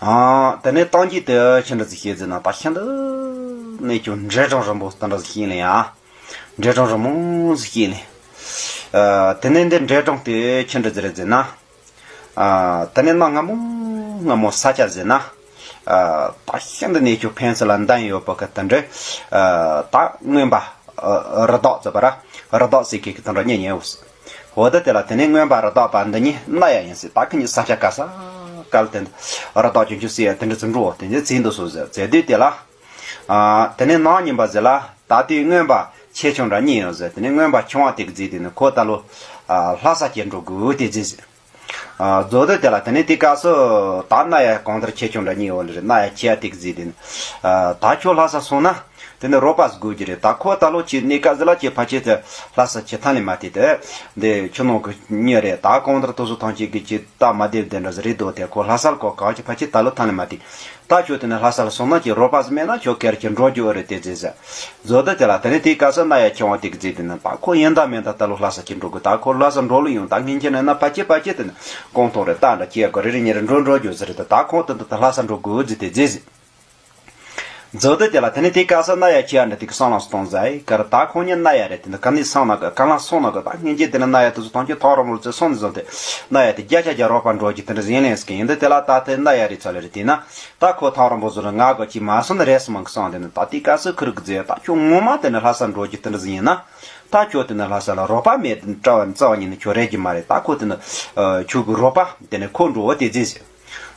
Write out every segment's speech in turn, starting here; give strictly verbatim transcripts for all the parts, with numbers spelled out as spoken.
ཨ། དེ་ནས་གཏམ་རྒྱུད་དེ་ཆི་འདྲ་ཟིག་བཤད་ཟེར་ན། ད་ཤིན་ཏུ་ནས་ཀྱང་འདྲེ་སྒྲུང་རིང་པོ་དེ་འདྲ་ཟིག་བཤད་ལེ་ཡ། འདྲེ་སྒྲུང་རིང་མོ་ཟིག་བཤད་ལེ། ཨ། དེ་ནས་འདི་འདྲེ་སྒྲུང་དེ་ཆི་འདྲ་ཟིག་རེད་ཟེར་ན། ཨ། དེ་ནས་གནའ་སྔ་མོ་སྔ་མོ་ས་ཆ་ཟེར་ན། ཨ། ད་ཤིན་ཏུ་ནས་ཀྱང་ཕན་ཚུན་ལ་འདང་ཡོད་པ་གི་དེ་འདྲ། ཨ། ད་རྔོན་པ། ཨ། རི་དྭགས་ཟེར་བ་ར། རི་དྭགས་ཟེར་མཁན་གྱི་དེ་འདྲ་རྙེད་ཉན་ཡོད། འོ་ད་དེ་ལ་དེ་ནས་རྔོན་པ་རི་དྭགས་པ་འདི་གཉིས་གནའ་ཡར་ཡིན་ཟེར། ད་ཁི་གཉིས་ས་ཆ་ག་ས་ག་ལ་དེ་འདྲ་རི་དྭགས་ཆུང་ཆུང་ཟེར་ཡ་དེ་འདྲ་ཚོ་འགྲོ་དེ་འདྲ་བྱས་འདུག་སོ་ཟེར། བྱས་དུས་དེ་ལ། ཨ། དེ་ནས་ནང་ཉིན་པ་ཟེར་ལ། ད་དེའི་རྔོན་པ་ཆེ་ཆུང་འདྲ་གཉིས་ཡོད་ཟེར། དེ་ནས་རྔོན་པ་ཆུང་བ་དེ་གི་རྫིག་དེ་ནི་ཁོ་ད་ལོ། ཨ། ལྷ་ས་སྐྱེལ་འགྲོ་དགོས་དེ་རྫིག་ཟེར། ཨ། རྫོགས་དུས་དེ་ལ་དེ་ནས་དེ་སྐབས་སུ་ད་གནའ་ཡར་གང་ལྟར་ཆེ་ཆུང་འདྲ་གཉིས་ཡོད་ལེ་རེད། གནའ་ཡར་ཆེ་བ་དེ་གི་རྫིག་དེ་ནི། ཨ། ད་ཁྱོད་ལྷ་ས་སོང་ན། དེ་ནས་རོགས་པ་ཟིག་དགོས་ཀྱི་རེད། ད་ཁོ་ད་ལོ་ཁྱེད་གནས་སྐབས་ཟིག་ལ་ཁྱེད་ཕལ་ཆེར་དེ་ལྷ་ས་ཁྱེད་ཐང་ལས་མ་བལྟས་དེ། འདི་ཁྱོད་ནང་གི་མྱི་རེད། ད་གང་ལྟར་དུ་སུ་ཐང་ཁྱེད་ཀྱི་ཁྱེད་སྟབས་མ་བདེ་བདེ་འདྲ་ཟིག་རེད་འདུག་དེ་ཁོ་ལྷ་ས་ལ་གོ་གང་ཁྱེད་ཕལ་ཆེར་ད་ལོ་ཐང་ལས་མ་བལྟས། ད་ཁྱོད་དེ་ནས་ལྷ་ས་ལ་སོང་ན་ཁྱེད་རོགས་པ་ཟིག་མེད་ན་ཁྱོད་སྐེར་ཁྱེད་འགྲོ་རྒྱུ་ཨེ་རེད་དེ་རྫིག་ཟེར། རྫོགས་དུས་དེ་ལ་དེ་ནས་དེའི་སྐབས་སུ་གནའ་ཡར་ཆུང་བ་དེ་གི་རྫིག་དེ་ནི། ད་ཁོ་ཡིན་ད་མིན་ད་ད་ལོ་ལྷ་ས་ཁྱེད་འགྲོ་དགོས། ད་ཁོ་ལྷ་ས་འགྲོ་ལོ་ཡོང་ད་སྔན་ཁྱེད་ནས་ན་ཕལ་ཆེར་ཕལ་ཆེར་དེ་ནི་གོང་ཐོག་རེད། ད་འདྲ་ཁྱེད་གོ་རེ་རེ་གཉིས་རེ་འགྲོ་འགྲོ་རྒྱུ་ཟིག་རེད། ད་ད་ཁོ་དེ་འདི་ད་ལྷ་ས་འགྲོ་དགོས་རྫིག་དེ་རྫིག་ཟེར། རྫོགས་དུས་དེ་ལ་དེ་ནས་དེའི་སྐབས་སུ་གནའ་ཡར་ཆེ་བ་འདྲ་དེ་གི་སང་ལངས་སུ་གཏོང་ཟེར་ག་ར། ད་ཁོང་གཉིས་གནའ་ཡར་རེད། དེ་འདི་ག་ནས་སང་ན་ག་ག་ལ་སོང་ན་ག་ད་སྔན་ཆད་དེ་ནས་གནའ་ཡར་དེ་ཚོ་ཐང་ཆེན་ཐང་རིང་པོ་ཚོས་སོང་ནས་བཟུང་སྟེ་གནའ་ཡར་དེ་བརྒྱ་ཆ་བརྒྱ་རོགས་པ་འགྲོ་རྒྱུ་དེ་འདྲ་ཟིག་ཡིན་ལེ་ཟེར་གི་ཡིན། འདི་དེ་ལ་ད་དེ་གནའ་ཡར་རེད་ཚ་ལེ་རེད། དེས་ན་ད་ཁོ་ཐང་རིང་པོ་ཚོ་ལ་ང་ག་ཅིག་མ་སོང་ན་རེད་སོང་མ་གི་སང་དེ་ནི། ད་དེའི་སྐབས་སུ་ཁུ་རུ་གི་རྫིག་ད་ཁྱོད་ངོ་མ་དེ་ནས་ལྷ་ས་འགྲོ་རྒྱུ་དེ་འདྲ་ཟིག་ཡིན་ན། ད་ཁྱོད་དེ་ནས་ལྷ་ས་ལ་རོགས་པ་མེད་དེ་རྩ་བ་རྩ་བ་ཉིད་ནས་ཁྱོད་རེད་རྒྱུ་མ་རེད། ད་ཁོ་དེ་ནས་ཁྱོད་གི་རོགས་པ་དེ་ནས་ཁོ་འགྲོ་བ་དེ་རྫིག་ཟེར།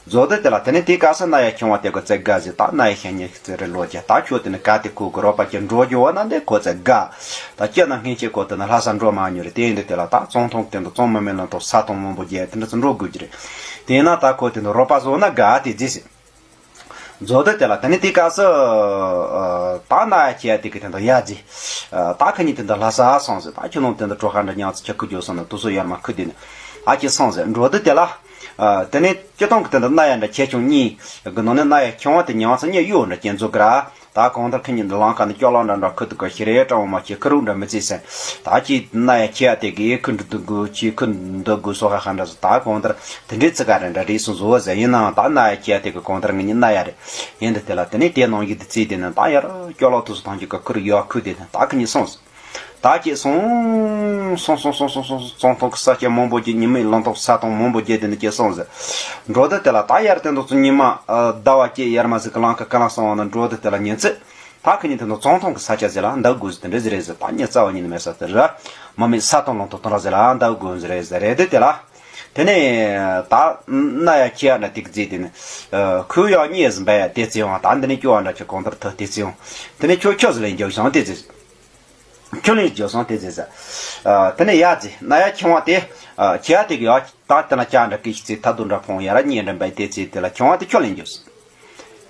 རྫོགས་དུས་དེ་ལ་དེ་ནས་དེའི་སྐབས་སུ་གནའ་ཡར་ཆུང་བ་དེ་གི་རྫིག་དགའ་ཟིག་ད་གནའ་ཡར་ཤ་ཉེ་ཤི་ཚེ་རེ་ལོ་རྒྱ་ད་ཁྱོད་དེ་ནས་ག་དེ་ཁོ་གི་རོགས་པ་ཁྱེད་འགྲོ་རྒྱུ་བ་ན་འདི་ཁོ་རྫིག་དགའ། ད་སྤྱིར་ན་སྔན་ཆད་ཁོ་དེ་ནས་ལྷ་ས་འགྲོ་མ་མྱོང་རེད། དེ་ཡིན་དུས་དེ་ལ་ད་ཙོང་ཐུང་དེ་འདི་ཙོང་མ་མེད་ལ་ཐོག་ས་ཐོང་མང་པོ་རྒྱལ་དེ་འདྲ་ཚོ་འགྲོ་དགོས་ཀྱི་རེད། དེས་ན་ད་ཁོ་དེ་འདི་རོགས་པ་བཟོ་ན་དགའ་དེ་རྫིག་ཟེར། རྫོགས་དུས་དེ་ལ་དེ་ནས་དེའི་སྐབས་སུ། ཨ། ད་གནའ་ཡར་ཆེ་བ་དེ་གི་དེ་འདི་ཡར་རྫིག་ཨ། ད་ཁི་གཉིས་དེ་འདི་ལྷ་ས་སོང་ཟེར། ད་ཁྱོད་ནང་དེ་འདི་གྲོ་ཁ་འདྲ་ཉག་ཚེ་ཁྱི་ཁུ་རྒྱུ་སོང་ན་དུ་སོ་ཡར་མ་ཁུ་དེ་ནི་ཨ་ཁྱེད་སོང་ཟེར། འགྲོ་དུས་དེ་ལ། ཨ། དེ་ནས་སྤྱིར་བཏང་གི་དེ་འདི་གནའ་ཡར་འདྲ་ཆེ་ཆུང་གཉིས་གི་ནང་ནས་གནའ་ཡར་ཆུང་བ་དེ་ཉག་ཚེ་གཉིས་གཡོ་འདྲ་ཅན་བཟོ་གི་ར། ད་གང་ལྟར་ཁི་གཉིས་འདི་ལམ་ཁ་ནས་སྐྱོ་ལོག་འདྲ་འདྲ་ཁུ་དུ་ག་ཤི་རེ་ཀྲང་མ་ཁྱེད་ཁུ་རུ་འདྲ་མི་ཚེ་ཟེར། ད་ཁྱེད་གནའ་ཡར་ཆེ་བ་དེ་གི་ཁུ་འདྲ་འདུག་དགོས་ཁྱེད་ཁུ་འདུག་དགོས་སོ་ཧ་ཧ་འདྲ་ཟེར། ད་གང་ལྟར་དེ་འདྲའི་ཚིག་ག་རེ་འདྲ་རེད་སོང་བཟོ་བ་ཟེར། ཡིན་ནའང་ད་གནའ་ཡར་ཆེ་བ་དེ་གི་གང་ལྟར་ང་གཉིས་གནའ་ཡར་རེད། ཡིན་དུས་དེ་ལ་དེ་ནས་དེ་ནང་བཞིན་དུ་བརྩིས་དེ་ནས་ད་ཡར་སྐྱོ་ལོག་དུ་སོ་ཐང་གཅིག་ག་ཁུ་རུ་ཡོད་ཁུ་དེ་ནས་ད་ཁི་གཉིས་སོང་ཟེར། ད་ཁྱེད་སོང་སོང་སོང་སོང་སོང་སོང་ཙོང་ཐུང་གི་ས་ཆ་མང་པོ་ཅིག་ཉི་མའི་ལུང་སྟོང་ས་སྟོང་མང་པོ་བརྒྱད་དེ་ནས་ཁྱེད་སོང་ཟེར། འགྲོ་དུས་དེ་ལ་ད་ཡར་དེ་འདུག་ཚོ་ཉི་མ་ཟླ་བ་བཅས་ཡར་མ་ཟིག་གི་ལང་ཁ་ག་ལ་སོང་བ་ན་འགྲོ་དུས་དེ་ལ་ཉིན་ཚེ། ད་ཁི་གཉིས་དེ་འདུག་ཙོང་ཐུང་གི་ས་ཆ་ཟིག་ལ་འདུག་དགོས་ཟེར་དེ་འདྲ་ཟིག་རེད་ཟེར། ད་ཉི་རྩ་བ་ཉིད་ནས་མེད་ས་དེ་ར། མ་མེད་ས་སྟོང་ལུང་སྟོང་དེ་འདྲ་ཟིག་ལ་འདུག་དགོས་ཟིག་རེད་ཟེར། རེད་དུས་དེ་ལ། དེ་ནས་ད་གནའ་ཡར་ཆེ་བ་འདྲ་དེ་གི་རྫིག་དེ་ནི། ཁོས་ཡང་གཉིས་ཟིན་པ་ཡ་དེ་ཚེ་ཡང་ད་འདི་ནས་སྐྱོ་བ་འདྲ་ཆེ་གང་ལྟར་ཐུག་དེ་ཚེ་ཡང་། དེ་ནས་ཁྱོད་ཁྱོད་ཟིག་ལེན་རྒྱུ་བྱུང་དེ་ཚེ། ཁྱོད་ལེན་རྒྱུ་སོང་དེ་ཟེར་ཟེར། ཨ། དེ་ནས་ཡར་རྫིག་གནའ་ཡར་ཆུང་བ་དེ། ཨ། ཁྱེད་ཡ་དེ་གི་ཡ་ད་དེ་ན་ཅག་འདྲ་སྐད་ཤིག་ཚེ་ཐ་དུ་འདྲ་ཕོང་ཡ་ར་གཉིས་འདྲ་འབའི་དེ་ཚེ་དེ་ལ་ཆུང་བ་དེ་ཁྱོད་ལེན་རྒྱུ་སོང་།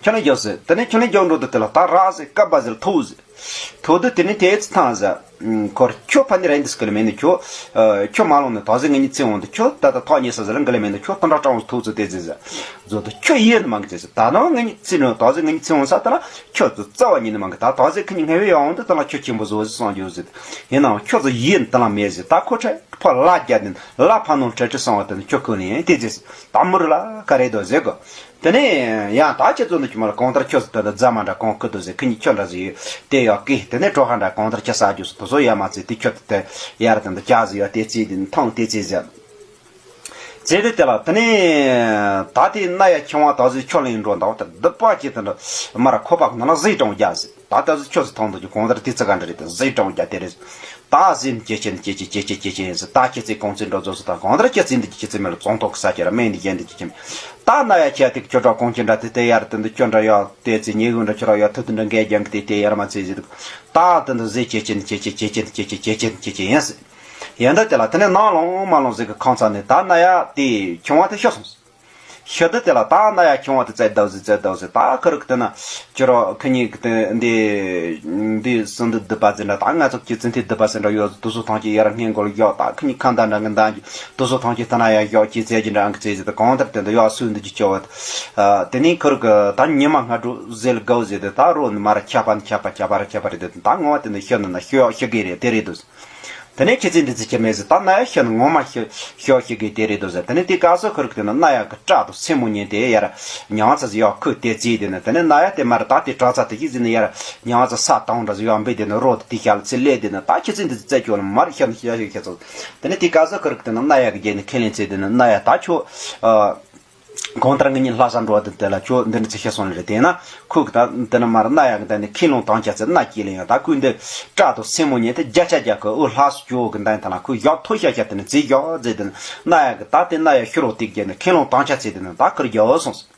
ཁྱོད་ལེན་རྒྱུ་སོང་། དེ་ནས་ཁྱོད་ལེན་རྒྱུ་འགྲོ་དུས་དེ་ལ་ད་རག་ཟེར་སྐབས་པ་ཟེར་ཐུག་ཟེར། ཐུག་དུས་དེ་ནས་དེ་ཚེ་ཐང་ཟེར། ཁོར་ཁྱོད་ཕ་ནི་ར་འདི་སྐུ་ལ་མེད་ནི་ཁྱོད། ཁྱོད་མ་ལོང་ནི་ད་ཟེར་ངེད་གཉིས་ཚེ་འོང་དུ་ཁྱོད་ད་ད་ཐག་ཉེ་ས་ཟེར་འགུ་ལ་མེད་ནི་ཁྱོད་ད་འདྲ་སྤྲང་བོ་ཐུག་ཚུལ་དེ་ཟེར་ཟེར། རྫོགས་དུས་ཁྱོད་ཡིན་ནི་མང་གི་ཟེར་ཟེར། ད་ནང་ངེད་གཉིས་ཚེ་ནོ་ད་ཟེར་ངེད་གཉིས་ཚེ་འོང་ས་ད་ལ་ཁྱོད་ཚོ་རྩ་བ་ཉིད་ནི་མང་གི། ད་ད་ཟེར་ཁི་གཉིས་ངེ་བའི་ཡང་འོང་དུ་ད་ལ་ཁྱོད་ཆེན་པོ་བཟོ་ཟེར་སོང་རྒྱུ་ཟེར། ཡིན་ནའང་ཁྱོད་ཚོ་ཡིན་ད་ལ་མེད་ཟེར། ད་ཁོ་ཁྲ་ཕོ་ལ་རྒྱ་དེ་ལ་ཕ་ནོར་ཁྲ་ཁྲི་སོང་བ་དེ་ནི་ཁྱོད་ཁོ་ནི་ཡིན་དེ་ཟེར་ཟེར། ད་མུར་ལ་ག་རེ་དོ་ཟེར་གོ། དེ་ནས་ཡང་ད་ཁྱེད་ཚོ་འདི་ཁྱོད་མ་ལ་གང་ལྟར་ཁྱོད་ཚོ་ད་ལྟ་རྫ་མ་འདྲ་གང་ཁུ་དུ་ཟེར་ཁི་གཉིས་ཁྱོད་འདྲ་ཟེར་ཡོད་དེ་ཡོད་ཀི། དེ་ནས་གྲོ་ཁ་འདྲ་གང་ལྟར་ཁྱེད་ཟ་རྒྱུ་སོ་དུ་སོ་ཡ་མ་ཚེ་དེ་ཁྱོད་དེ་ཡར་དེ་འདི་ཅག་ཟེར་ཡོད་དེ་ཚེ་དེ་ཐང་དེ་ཚེ་ཟེར། ཚེ་དེ་དེ་ལ་དེ་ནས་ད་དེ་གནའ་ཡར་ཆུང་བ་ད་ཟེར་ཁྱོད་ལེན་འགྲོ་འདའ་བ་དེ་སྡུག་པ་ཅི་དེ་འདྲ་མ་ར་ཁོ་པ་ནང་ལ་ཟེར་གྲོང་རྒྱ་ཟེར། ད་ལྟ་ཚོ་ཁྱོད་ཚོ་མཐོང་འདུག་རྒྱུ་གང་ལྟར་དེ་ཚོ་ག་འདྲ་རེད་དེ་ཟེར་གྲོང་རྒྱ་དེ་རེད། ད་ཟེར་ཇེ་ཆེན་ཇེ་ཆེ་ཇེ་ཆེ་ཇེ་ཆེ་ཡིན་ཟེར། ད་ཁྱེད་ཚོས་གོང་ཚད་འགྲོ་རྫོགས་སུ་དང་གང་ལྟར་ཁྱེད་ཚོས་འདི་ཁྱེད་ཚོས་མེད་ལ་ཙོང་ཐོག་གི་ས་ཁྱེད་ར་མེད་འདི་ཁྱེད་འདི་ཁྱེད་ཁྱེད་ད་ན་ཡ་ཁྱེད་དེ་ཁྱོད་འདྲ་གོང་ཁྱེད་འདྲ་དེ་དེ་ཡར་དེ་འདི་ཁྱོད་འདྲ་ཡོད་དེ་ཚེ་ཉེ་གུ་འདྲ་ཁྱོད་ར་ཡོད་ཐུབ་དེ་འདྲ་འགལ་རྒྱང་གི་དེ་དེ་ཡར་མ་ཚེ་ཟེར་འདུག་ད་དེ་འདི་ཟེར་ཇེ་ཆེན་ཇེ་ཆེ་ཇེ་ཆེན་ཇེ་ཆེ་ཇེ་ཆེན་ཇེ་ཆེ་ཡིན་ཟེར། ཡིན་ད་དེ་ལ་དེ་ནས་ནང་ལོང་མ་ལོང་ཟེར་གི་ཁང་ཚ་ནས་ད་ན་ཡ་དེ་ཆུང་བ་དེ་ཤོར་སོང་ཟེར། ཤི་དུས་དེ་ལ་ད་ན་ཡ་ཆུང་བ་དེ་བཙལ་བདའ་ཟེར་བཙལ་བདའ་ཟེར། ད་ཁུ་རུ་དེ་ན་ཅི་རོ་ཁི་གཉིས་ཀྱི་དེ་འདི་འདི་སུ་འདི་སྡུད་པ་ཟེར་འདྲ། ད་ང་ཚོ་ཀྱི་ཙི་འཐི་སྡུད་པ་ཟེར་འདྲ་ཡོད་དུ་སུ་ཐང་ཅི་ཡར་སྔས་མགོ་ལ་གཡོག་ད་ཁི་གཉིས་ཁ་མདའ་འདྲ་གི་མདའ་གི་དུ་སུ་ཐང་ཅི་ད་ན་ཡ་གཡོག་ཅི་ཙེ་ཅི་འདྲ་ཨང་གི་ཙེ་ཅི་དེ་གང་ལྟར་དེ་འདི་གཡོག་སུ་འདི་ཅི་ཅོ་བ་དེ་ནི་ཁུ་རུ་གི་ད་ཉི་མ་སྔ་དྲོ་ཟེར་ལ་དགའ་བོ་ཟེར་དེ་ད་རོ་ནི་མ་ར་ཁྱབ་པ་ནི་ཁྱབ་པ་ཁྱབ་པ་ར་ཁྱབ་པ་རེད། དེ་ད་ངོ་བ་དེ་འདི་ཤི་ནི་ན་ཤི་ཡོག་ཤི་གི་རེད་དེ་རེད་དུ། དེ་ནས་ཁྱེད་ཚོས་འདི་ཚོ་ཁྱེད་མེད་ཟེར། ད་ན་ཡ་ཤི་ནི་ངོ་མ་ཤི་ཤོག་ཤི་གི་དེ་རེད་འདུག་ཟེར། དེ་ནས་དེ་སྐབས་སུ་ཁུར་གི་དེ་ནི་ན་ཡ་གི་སྐྲ་དང་སེན་མོ་ཉན་དེ་ཡར་ཉང་ཚ་ཟིག་ཡག་ཁུ་དེ་བརྩིས། དེ་ནི་དེ་ནས་ན་ཡ་དེ་མར་ད་དེ་གྲང་ཚ་དེ་ཞིག་ཟིན་ནས་ཡར་ཉང་ཚ་ས་དང་འདྲ་ཟིག་ཡག་འབེ། དེ་ནི་རོ་དེ་དེ་ཤ་ལ་ཚི་ལེ། དེ་ནི་ད་ཁྱེད་ཚོས་འདི་ཚོ་བཙལ་ཆོག་ལ་མར་ཤི་ནི་ཤི་ཤི་ཁྱེད་ཚོ། དེ་ནས་དེ་སྐབས་སུ་ཁུར་གི་དེ་ནི་ན་ཡ་གི་རྗེས་ནི་ཁས་ལེན་བྱས། དེ་ནི་ན་ཡ་ད་ཁྱོད། གང་ལྟར་ངེད་གཉིས་ལྷ་ས་འགྲོ་བ་དེ་དེ་ལ་ཁྱོད་འདི་འདྲ་ཚེ་ཤི་སོང་ལེ་རེད། དེ་ན་ཁོ་གི་ད་དེ་ན་མར་ན་ཡ་གི་ད་ནི་ཁས་ལོང་དང་ཆ་ཚེ་ན་སྐྱེས་ལེ་ཡང་ད་ཁོས་འདི་སྐྲ་དང་སེན་མོ་ཉན་དེ་བརྒྱ་ཆ་བརྒྱ་གི་ཨོ་ལྷ་སུ་སྐྱོ་གི་འདའ་ཐ་ན་ཁོས་ཡག་ཐོ་ཤ་ཤ་དེ་ནི་ཚེ་ཡག་ཟེར། དེ་ནི་ན་ཡ་གི་ད་དེ་ན་ཡ་ཤི་རོ་དེ་བརྒྱ་ནི་ཁས་ལོང་དང་ཆ་ཚེ་དེ་ནི་ད་ཁུར་རྒྱ་བོ་སོང་ཟེར།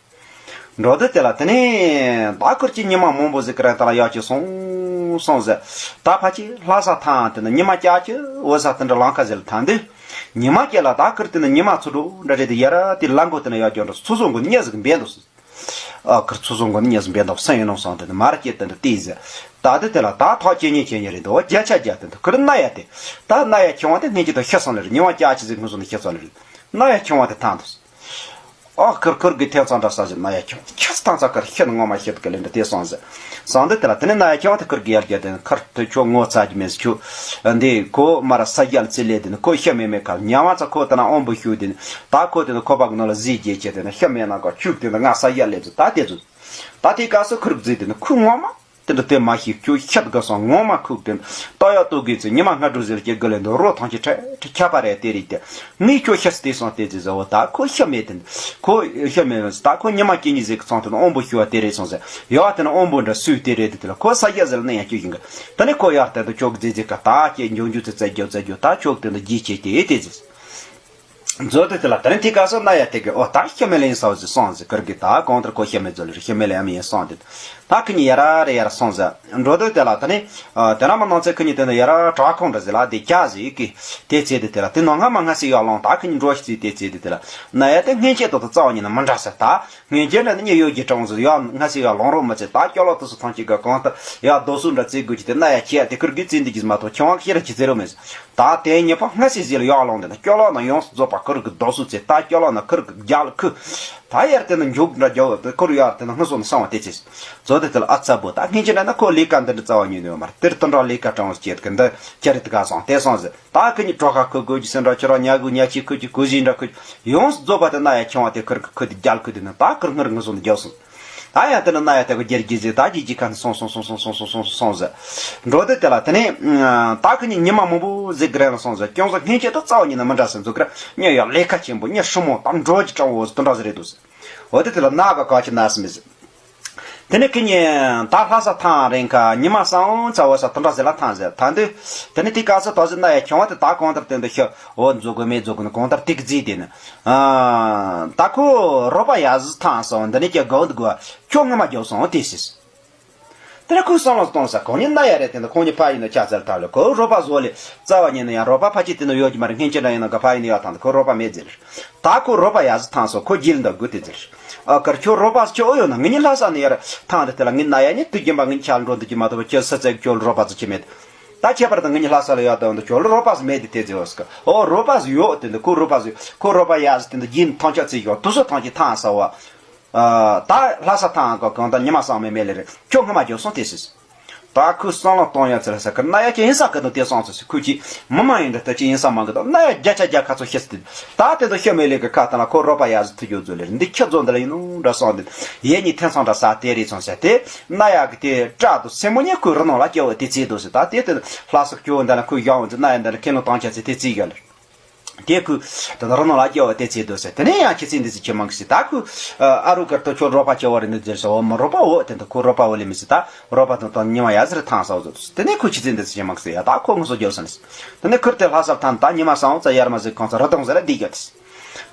འགྲོ་དུས་དེ་ལ་དེ་ནས་ད་ཁུར་གྱི་ཉི་མ་མང་པོ་ཟིག་གི་རིང་ད་ལ་ཡག་ཅིག་སོང་སོང་ཟེར། ད་ཕ་ཆེ་ལྷ་ས་ཐང་དེ་ནི་ཉི་མ་བརྒྱ་ཅིག་འོད་ས་དེ་འདྲ་ལང་ཁ་ཟེར་ལ་ཐང་དུས། ཉི་མ་བརྒྱད་ལ་ད་ཁུར་དེ་ནི་ཉི་མ་ཚོ་འགྲོ་འདྲ་རེད་དེ་ཡར་དེ་ལ་མགོ་དེ་ནི་ཡག་ཅིག་འགྲོ་ཚོ་བཟོ་མགོ་ནི་ཉེ་ཟིག་འབད་འདུག་ཟེར། ཨ་ཁུར་ཚོ་བཟོ་མགོ་ནི་ཉེ་ཟིག་འབད་འདུག་སེམས་ཡོད་ནོ་སོང་དེ་ནི་མར་སྐྱེས་དེ་འདྲ་བལྟས་ཟེར། ད་དེ་དེ་ལ་ད་ཐག་ཇེ་ཉེ་ཇེ་ཉེ་རེད་འདུག་བརྒྱ་ཆ་བརྒྱ་དེ་འདུག་ཁུར་ན་ཡ་དེ་ད་ན་ཡ་ཁྱོད་དེ་སྔན་གྱི་དུ་ཤི་སོང་ལེ་རེད། ཉི་མ་བརྒྱད་ཅིག་ཟིག་སྔོན་སོང་ནས་ཤི་སོང་ལེ་རེད། ན་ཡ་ཁྱོད་དེ་ཐང་དུ། ཨོ་ཁུར་ཁུར་གི་ཐེ་ཚོམ་འདྲ་ས་ཞིག་ན་ཡ་ཁྱོད་ཁྱི་ཚ་ཐང་ཚ་ཁུར་ཤི་ནི་ངོ་མ་ཤི་འདུག་གི་ལེ་འདྲ་དེ་སོང་ཟེར། སང་འདི་དེ་ལ་དེ་ནས་ན་ཡ་ཁྱོད་དེ་ཁུར་གི་ཡར་རྒྱ་དེ་ནི་ཁུར་དེ་ཁྱོད་ངོ་ཚ་གི་མེད་ཟེར། ཁྱོད་འདི་ཁོ་མར་ས་རྒྱལ་ཚེ་ལེ་དེ་ནི་ཁོ་ཤི་མེད་མེད་ཁར་ཉ་མ་ཚ་ཁོ་དེ་ན་ཨོམ་བུ་ཤུ་དེ་ནི་ད་ཁོ་དེ་ནི་ཁོ་པ་གི་ནང་ལ་ཟིག་རྒྱལ་ཆེ་དེ་ནི་ཤི་མེད་ན་ག་ཁྱུག་དེ་ནི་ང་ས་རྒྱལ་ལེ་ཚུ་ད་དེ་ཚུ། ད་དེ་སྐབས་སུ་ཁུར་གི་ཟིག་དེ་ནི་ཁོ་ངོ་མ། དེ་འདྲ་དེ་མ་ཤེས་ཁྱོད་ཤད་དགའ་སོང་ངོ་མ་ཁུག་དེ་ལྟ་ཡག་ལྟོ་གོས་ཚེ་ཉི་མ་སྔ་དྲོ་ཟེར་སྐྱེ་དགོས་ལེ་འདུག་རོ་ཐང་ཆེ་ཁྲ་ཁྲ་ཁྱ་པ་རེད་དེ་རེད་དེ། ངས་ཁྱོད་ཤད་དེ་སོང་དེ་ཟེར་ཟེར་བ་ད་ཁོ་ཤ་མེད་དེ། ཁོ་ཤ་མེད་ད་ཁོ་ཉི་མ་སྐྱེ་ཉི་ཟེར་གི་ཚང་དེ་ན་ཨོམ་བུ་ཤུ་བ་དེ་རེད་སོང་ཟེར་ཡོད་དེ་ན་ཨོམ་བུ་འདྲ་སུས་དེ་རེད་དེ་དེ་ལ་ཁོ་ས་རྒྱ་ཟེར་ལ་ནི་ཡང་སྐྱེ་བཞིན་གི་དེ་ནས་ཁོ་ཡར་དེ་འདུག་ཁྱོད་གི་ཟེར་ཟེར་ག་ད་སྐྱེ་འཇོག་འཇུག་ཚེ་བཙལ་རྒྱུ་བཙལ་རྒྱུ་ད་ཁྱོད་དེ་འདུག་རྒྱས་བྱེད་དེ་དེ་ཟེར། མཛོད་དེ་དེ་ལ་དེ་རིང་དེ་སྐབས་སུ་ན་ཡ་དེ་གི་ཨོ་ད་ཤི་མེད་ལེ་ཡིན་ས་འོ་ཟེར་སོང་ཟེར་ཁུར་གི་ད་གང་ལྟར་ཁོ་ཤི་མེད་ཟོ་ལེ་རེད་ཤི་མེད་ལེ་ཡ་མི་ཡིན་སོང་དེ། ད་ཁི་གཉིས་ཡ་ར་རེ་ཡ་ར་སོང་ཟེར་འགྲོ་དུས་དེ་ལ་དེ་ནི་དེ་ར་མ་ནང་ཚེ་ཁི་གཉིས་དེ་ནི་ཡ་ར་བྲག་ཁོང་འདྲ་ཟེར་ལ་དེ་རྒྱ་ཟེར་གི་དེ་ཚེ་དེ་དེ་ལ་དེ་ནང་སྔ་མ་སྔ་སེ་ཡག་ལོང་ད་ཁི་གཉིས་འགྲོ་ཤི་ཚེ་དེ་ཚེ་དེ་དེ་ལ་ན་ཡ་དེ་སྔན་ཆད་དོ་དོ་རྩ་བ་ཉིད་ནས་མི་འདྲ་ཟེར་ད། ངས་རྒྱལ་འདྲ་ནི་ཉེ་ཡོད་ཀྱི་གྲོང་ཟེར་ཡག་སྔ་སེ་ཡག་ལོང་རོགས་མི་ཚེ་ད་སྐྱོ་ལོ་དུ་སུ་ཐང་ཅིག་ག་གང་ལྟར་ཡག་རྡོ་སུ་འདྲ་བཙལ་དགོས་ཀྱི་དེ་ན་ཡ་ཁྱེད་ཡ་དེ་ཁུར་གི་བཙལ་འདི་གིས་མ་གཏོགས་ཁྱེད་དབང་ཤེས་ར་ཅི་ཚེ་རོ་མེད། ད་དེ་ཉེ་པ་སྔ་སེ་ཟེར་ལ་ཡག་ལོང་དེ་ན་སྐྱོ་ལོ་ན་ཡོངས་སུ་རྫོགས་པ་ཁུར་གི་རྡོ་སུ་ཚེ་ད་སྐྱོ་ལོ་ན་ཁུར་གི་རྒྱ་ལ་ཁུ། ད་ཡར་དེ་ན་མཇུག་འདྲ་རྒྱ་བོ་དེ་ཁུར་ཡར་དེ་ན་སྔ་སོ་ན་སང་བ་དེ་ཚེ། མཛོད་དེ་དེ་ལ་ཨ་ཚ་བོ་ད་སྔན་ཆད་འདྲ་ན་ཁོ་ལས་ཀ་འདི་འདྲ་རྩ་བ་ཉིད་ནས་ཡོད་མ་རེད་དེར་དུ་འདྲ་ལས་ཀ་གྲང་བ་སྐྱེད་གི་འདི་ཁྱེད་རེ་དུ་ག་སོང་དེ་སོང་ཟེར། ད་ཁི་གཉིས་གྲོགས་ཁ་ཁུ་དགོས་ཀྱི་སེམས་འདྲ་ཁྱོད་རང་ཉལ་དགོས་ཉལ་ཆས་ཁུ་གྱི་གོས་གཞས་འདྲ་ཁུ་གྱི་ཡོངས་སུ་རྫོགས་པ་དེ་ན་ཡ་ཁྱོད་དེ་ཁུར་གི་ཁུ་དེ་རྒྱལ་ཁུ་དེ་ནི་ད་ཁུར་སྔར་ངུ་སོང་དུ་རྒྱལ་སོང་། ད་ཡང་དེ་ནི་ན་ཡ་དེ་གི་རྒྱལ་རྒྱལ་ཟེར་ད་རྒྱལ་རྒྱལ་ཁ་ནི་སོང་སོང་སོང་སོང་སོང་སོང་སོང་སོང་ཟེར། འགྲོ་དེ་དེ་ལ་དེ་ནས་ད་ཁི་གཉིས་ཉི་མ་མང་པོ་ཟིག་གི་རིང་ལ་སོང་ཟེར་ཀྱང་ཟེར་སྔན་ཆད་དུ་རྩ་བ་ཉིད་ནས་མི་འདྲ་ཟེར་འཛུགས་ཀྱི་ར་ཉེ་ཡ་ལས་ཀ་ཆེན་པོ་ཉེ་སྲུ་མོ་ད་འགྲོ་གྱི་གྲང་བོ་ཟེར་དུ་འདྲ་ཟེར་རེད་འདུག་ཟེར། འོ་དེ་དེ་ལ་ན་ག་ག་ཆི་ན་སི་མི་ཟེར། དེ་ནས་ཁི་གཉིས་ད་ལྷ་ས་ཐང་རིང་ཁ་ཉི་མ་སང་ཚ་བོ་ས་དུ་འདྲ་ཟེར་ལ་ཐང་ཟེར་ད་འདི། དེ་ནས་དེ་སྐབས་སུ་ད་ཟེར་ན་ཡ་ཁྱོད་དེ་ད་གང་ལྟར་དེ་འདི་ཤི་འོ་འཛུགས་དགོས་མེད་འཛུགས་དགོས་ནི་གང་ལྟར་དེ་གི་རྫིས་དེ་ནི། ཨ། ད་ཁོ་རོགས་པ་ཡ་ཟི་ཐང་སོང་འདི་ནས་ཀྱི་དགའ་བོ་འདི་དགོས་ཁྱོད་སྔ་མ་རྒྱོབ་སོང་དེ་ཟེར། དེ་ནས་ཁོས་བསམ་བློ་གཏོང་ས་ཁོང་གཉིས་ན་ཡ་རེད་དེ་འདི་ཁོང་གཉིས་ཕ་ཡིན་ནོ་ཆ་ཚར་ཐག་ལ་ཁོ་རོགས་པ་བཟོ་ལེ་རྩ་བ་ཉིད་ནས་ཡང་རོགས་པ་ཕ་ཆེ་དེ་ནི་ཡོད་ཀྱི་མ་རེད་སྔན་ཆད་འདྲ་ཡིན་ན་ག་ཕ་ཡིན་ནི་ཡོད་ཐང་དེ་ཁོ་རོགས་པ་མེད་ཟེར། ད་ཁོ་རོགས་པ་ཡ་ཟི་ཐང་སོང་ཁོ་རྒྱལ་འདི་དགོས་དེ་ཟེར། ཨ་ཀར་ཁྱོད་རོགས་པ་ཁྱོད་ཨོ་ཡོད་ན་ངེད་གཉིས་ལྷ་ས་ནས་ཡར་ཐང་དེ་དེ་ལ་ངེད་ན་ཡ་ནི་དུས་རྒྱུན་པ་ངེད་ཆ་ལ་འགྲོ་འདུག་གི་མ་གཏོགས་ཁྱོད་ས་ཚིགས་ཁྱོད་ལ་རོགས་པ་ཚོ་ཁྱེད་མེད། ད་ཁྱད་པར་དུ་ངེད་གཉིས་ལྷ་ས་ལ་ཡོད་དོན་དུ་ཁྱོད་ལ་རོགས་པ་ཟིག་མེད་དེ་དེ་ཟེར་བ་ཟིག་ཨོ་རོགས་པ་ཟིག་ཡོད་དེ་འདི་ཁོ་རོགས་པ་ཟིག་ཁོ་རོགས་པ་ཡ་ཟི་དེ་འདི་རྒྱུན་ཐང་ཆ་ཚིག་ཡོད་དུ་སོ་ཐང་ཆེ་ཐང་ས་བ། ད་ལྷ་ས་ཐང་ག་གང་ད་ཉི་མ་སང་མེད་མེད་ལེ་རེད་ཁྱོད་སྔ་མ་རྒྱོབ་སོང་དེ་ཟེར། ད་ཁོས་བསམ་བློ་གཏོང་ཡ་ཚེ་ལ་ས་ཁར་ན་ཡ་ཁྱེད་ཡིན་ས་གི་དང་དེ་སོང་ཚེ་ཁོས་ཀྱིས་མི་མ་ཡིན་འདྲ་ལྟ་ཅི་ཡིན་ས་མང་གི་དང་ན་ཡ་བརྒྱ་ཆ་བརྒྱ་ཁ་ཚོ་ཤེས་སི་དེ་ད་དེ་དང་ཤེས་མེད་ལེ་གི་ཁ་ཐང་ལ་ཁོ་རོགས་པ་ཡ་ཟི་ཐུ་རྒྱོ་ཛོ་ལེ་རེད་འདི་ཁྱེད་ཚོ་འདི་ལ་ཡིན་ནོ་འདྲ་སོང་དེ་ཡེ་གཉིས་ཐེན་ཚང་འདྲ་ས་དེ་རེད་སོང་ཟེར་དེ་ན་ཡ་གི་དེ་སྐྲ་དང་སེན་མོ་གཉིས་ཁོའི་རི་ནང་ལ་སྐྱེ་བ་དེ་ཚེ་དོ་ཟེར་ད་དེ་དེ་ལྷ་ས་སྐྱོ་བོ་འདི་ལ་ཁོས་ཡང་འོང་ཚེ་ན་ཡ་འདི་ལ་ཁས་ལོང་བཏང་ཆ་ཚེ་དེ་ཚེ་ཡོད་ལེ། དེ་ཁོས་ད་ལྟ་རང་ནང་ལ་སྐྱེ་བ་དེ་ཚེ་འདུག་ཟེར། དེ་ནས་ཡང་ཁྱེད་ཚེ་འདི་ཚེ་ཁྱེད་མང་གི་ཟེར། ད་ཁོས་ཨ་རུ་ཀར་ཏོ་ཁྱོད་རོགས་པ་སྐྱེ་བ་རེད་འདུག་ཟེར་སོ་མ་རོགས་པ་འོ་དེ་འདུག་ཁོ་རོགས་པ་འོ་ལེ་མི་ཟེར། ད་རོགས་པ་དང་དང་ཉི་མ་ཡ་ཟེར་ཐང་སོ་ཟེར། དེ་ནས་ཁོས་ཁྱེད་ཚེ་འདི་ཚེ་ཁྱེད་མང་གི་ཟེར་ཡ་ད་ཁོ་ངོ་སོ་རྒྱོབ་སོང་ཟེར། དེ་ནས་ཁུར་དེ་ལྷ་སར་ཐང་ད་ཉི་མ་སང་ཚ་ཡར་མ་ཟེར་གང་ཚ་ར་དང་ཟེར་ལ་འདི་རྒྱོ་དེ་ཟེར།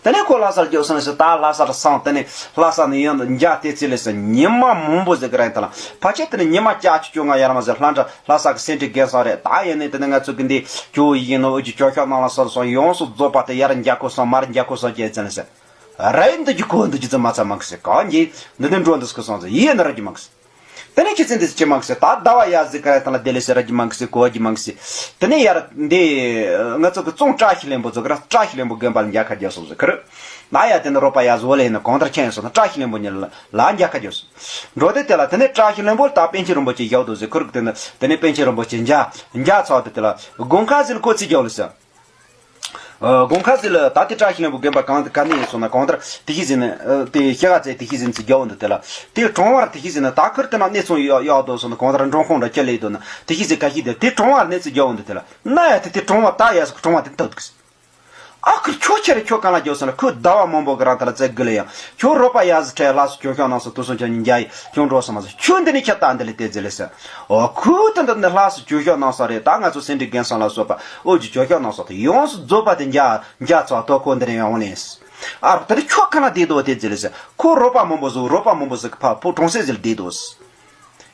དེ་ནས་ཁོ་ལྷ་སར་རྒྱོབ་སོང་ཟེར། ད་ལྷ་སར་སང་དེ་ནས་ལྷ་ས་ནས་ཡང་འཇའ་དེ་ཚེ་ལེ་ཟེར་ཉི་མ་མང་པོ་ཟེར་གི་ར་ཡིན་ད་ལ་ཕ་ཆེ་དེ་ནས་ཉི་མ་བཅུ་ཆུ་ཆུ་ང་ཡར་མ་ཟེར་ལྷ་འདྲ། ལྷ་ས་གི་སེ་འབྲས་དགེ་སོང་རེད། ད་ཡིན་ནའི་དེ་ནི་ང་ཚོ་གི་འདི་ཇོ་བོ་ཡིན་ནོ་འུ་ཅི་ཇོ་ཤོག་ནང་ལ་སོང་སོང་ཡོངས་སུ་རྫོགས་པ་དེ་ཡར་འཇའ་ཁོ་སོང་མར་འཇའ་ཁོ་སོང་ཅེས་ཙན་ཟེར། ར་ཡིན་འདི་ཅི་ཁོ་འདི་ཅི་ཙི་མ་ཚ་མ་གི་ཟེར་གང་གི་འདི་ནི་འགྲོ་འདི་སྐུ་སོང་ཟེར་ཡིན་ནི་ར་ཅི་མ་གི་ཟེར། དེ་ནས་ཁྱེད་ཚེ་འདི་ཅི་མ་གི་ཟེར། ད་ཟླ་བ་ཡ་ཟི་ཀ་ར་ཐང་ལ་དེ་ལས་ཟེར་ར་ཅི་མ་གི་ཟེར་གོ་བ་ཅི་མ་གི་ཟེར། དེ་ནས་ཡར་འདི་ང་ཚོ་གི་ཙོང་བཀྲ་ཤིས་ལྷུན་པོ་ཚོ་གི་ར་བཀྲ་ཤིས་ལྷུན་པོ་དགོན་པ་ལ་འཇའ་ཁ་རྒྱ་སོང་ཟེར་ཁི་རུ། ན་ཡ་དེ་ནི་རོ་པ་ཡ་ཟོ་ལེ་ཡིན་ན་གང་ལྟར་ཁྱེད་ཡིན་སོང་ན་བཀྲ་ཤིས་ལྷུན་པོ་ཉིད་ལ་མཇལ་ཁ་བརྒྱབ་སོང་། འགྲོ་དེ་དེ་ལ་དེ་ནས་བཀྲ་ཤིས་ལྷུན་པོ་ད་པཎ་ཆེན་རིན་པོ་ཆེ་བཞག་འདུག་ཟེར། ཁུར་གི་དེ་ནི་དེ་ནས་པཎ་ཆེན་རིན་པོ་ཆེ་མཇལ་མཇལ་ཚར་དུས་དེ་ལ་དགོན་ཁ་ཟིག་ལ་ཁོ་ཚིག་རྒྱག་ལ་ཟེར། ཨ། དགོན་ཁ་ཟིག་ལ་ད་དེ་བཀྲ་ཤིས་ལྷུན་པོ་དགོན་པ་གང་ག་ནས་ཡིན་སོང་ན་གང་ལྟར་དེ་ཤི་ཟིན་ནས་དེ་ཤི་ག་ཚེ་དེ་ཤི་ཟིན་ཚིག་རྒྱག་འདུག་དེ་ལ་དེ་གྲོང་བར་དེ་ཤི་ཟིན་ན་ད་ཁུར་དེ་ན་གནས་ཚང་ཡོད་ཡོད་འདུག་སོང་ན་གང་ལྟར་འབྲོང་ཁུང་འདྲ་ཁྱེར་ལེ་འདུག་ན་དེ་ཤི་ཟིན་ག་ཤི་དེ་དེ་གྲོང་བར་གནས་ཚིག་རྒྱག་འདུག་དེ་ལ་ན་ཡ་དེ་དེ་གྲོང་བ་ད་ཡ་སོ་གྲོང་བ་དེ་ཐབས་འདུག་ཟེར། ཨ་ཁུར་ཁྱོད་ཁྱེད་རེ་ཁྱོད་གང་ལ་རྒྱོབ་སོང་ལ་ཁོས་ཟླ་བ་མང་པོ་གི་རང་ད་ལ་བཙལ་དགོས་ལ་ཡང་ཁྱོད་རོ་པ་ཡ་ཟི་ཁྲའི་ལྷ་སུ་ཁྱོད་ཤོག་ནང་སོ་དུ་སོང་ཁྱོད་ཉིན་རྒྱ་ཡི་ཁྱོད་འགྲོ་སོང་མ་ཟི་ཁྱོད་འདི་ནས་ཁྱེད་ད་འདི་ལས་དེ་ཟི་ལས་ཟེར། ཨོ་ཁུ་ད་འདི་ནས་ལྷ་སུ་ཁྱོད་ཤོག་ནང་སོ་རེད། ད་ང་ཚོ་སེ་འབྲས་རྒན་སོང་ལ་སོགས་པ་ཨོ་ཅི་ཁྱོད་ཤོག་ནང་སོ་དེ་ཡོངས་སུ་རྫོགས་པ་དེ་འཇའ་འཇའ་ཚོགས་ཐོག་ཁོ་འདི་ནས་ཡོང་ལས། ཨ་རོ་ད་ནི་ཁྱོད་གང་ལ་བསྡད་དོ་དེ་ཟི་ལས་ཟེར། ཁོ་རོ་པ་མང་པོ་ཟོ་རོ་པ་མང་པོ་ཟི་གི་ཕ་ཕོ་གྲོང་གསེབ་ཟི་ལ་བསྡད་དོ་ཟི།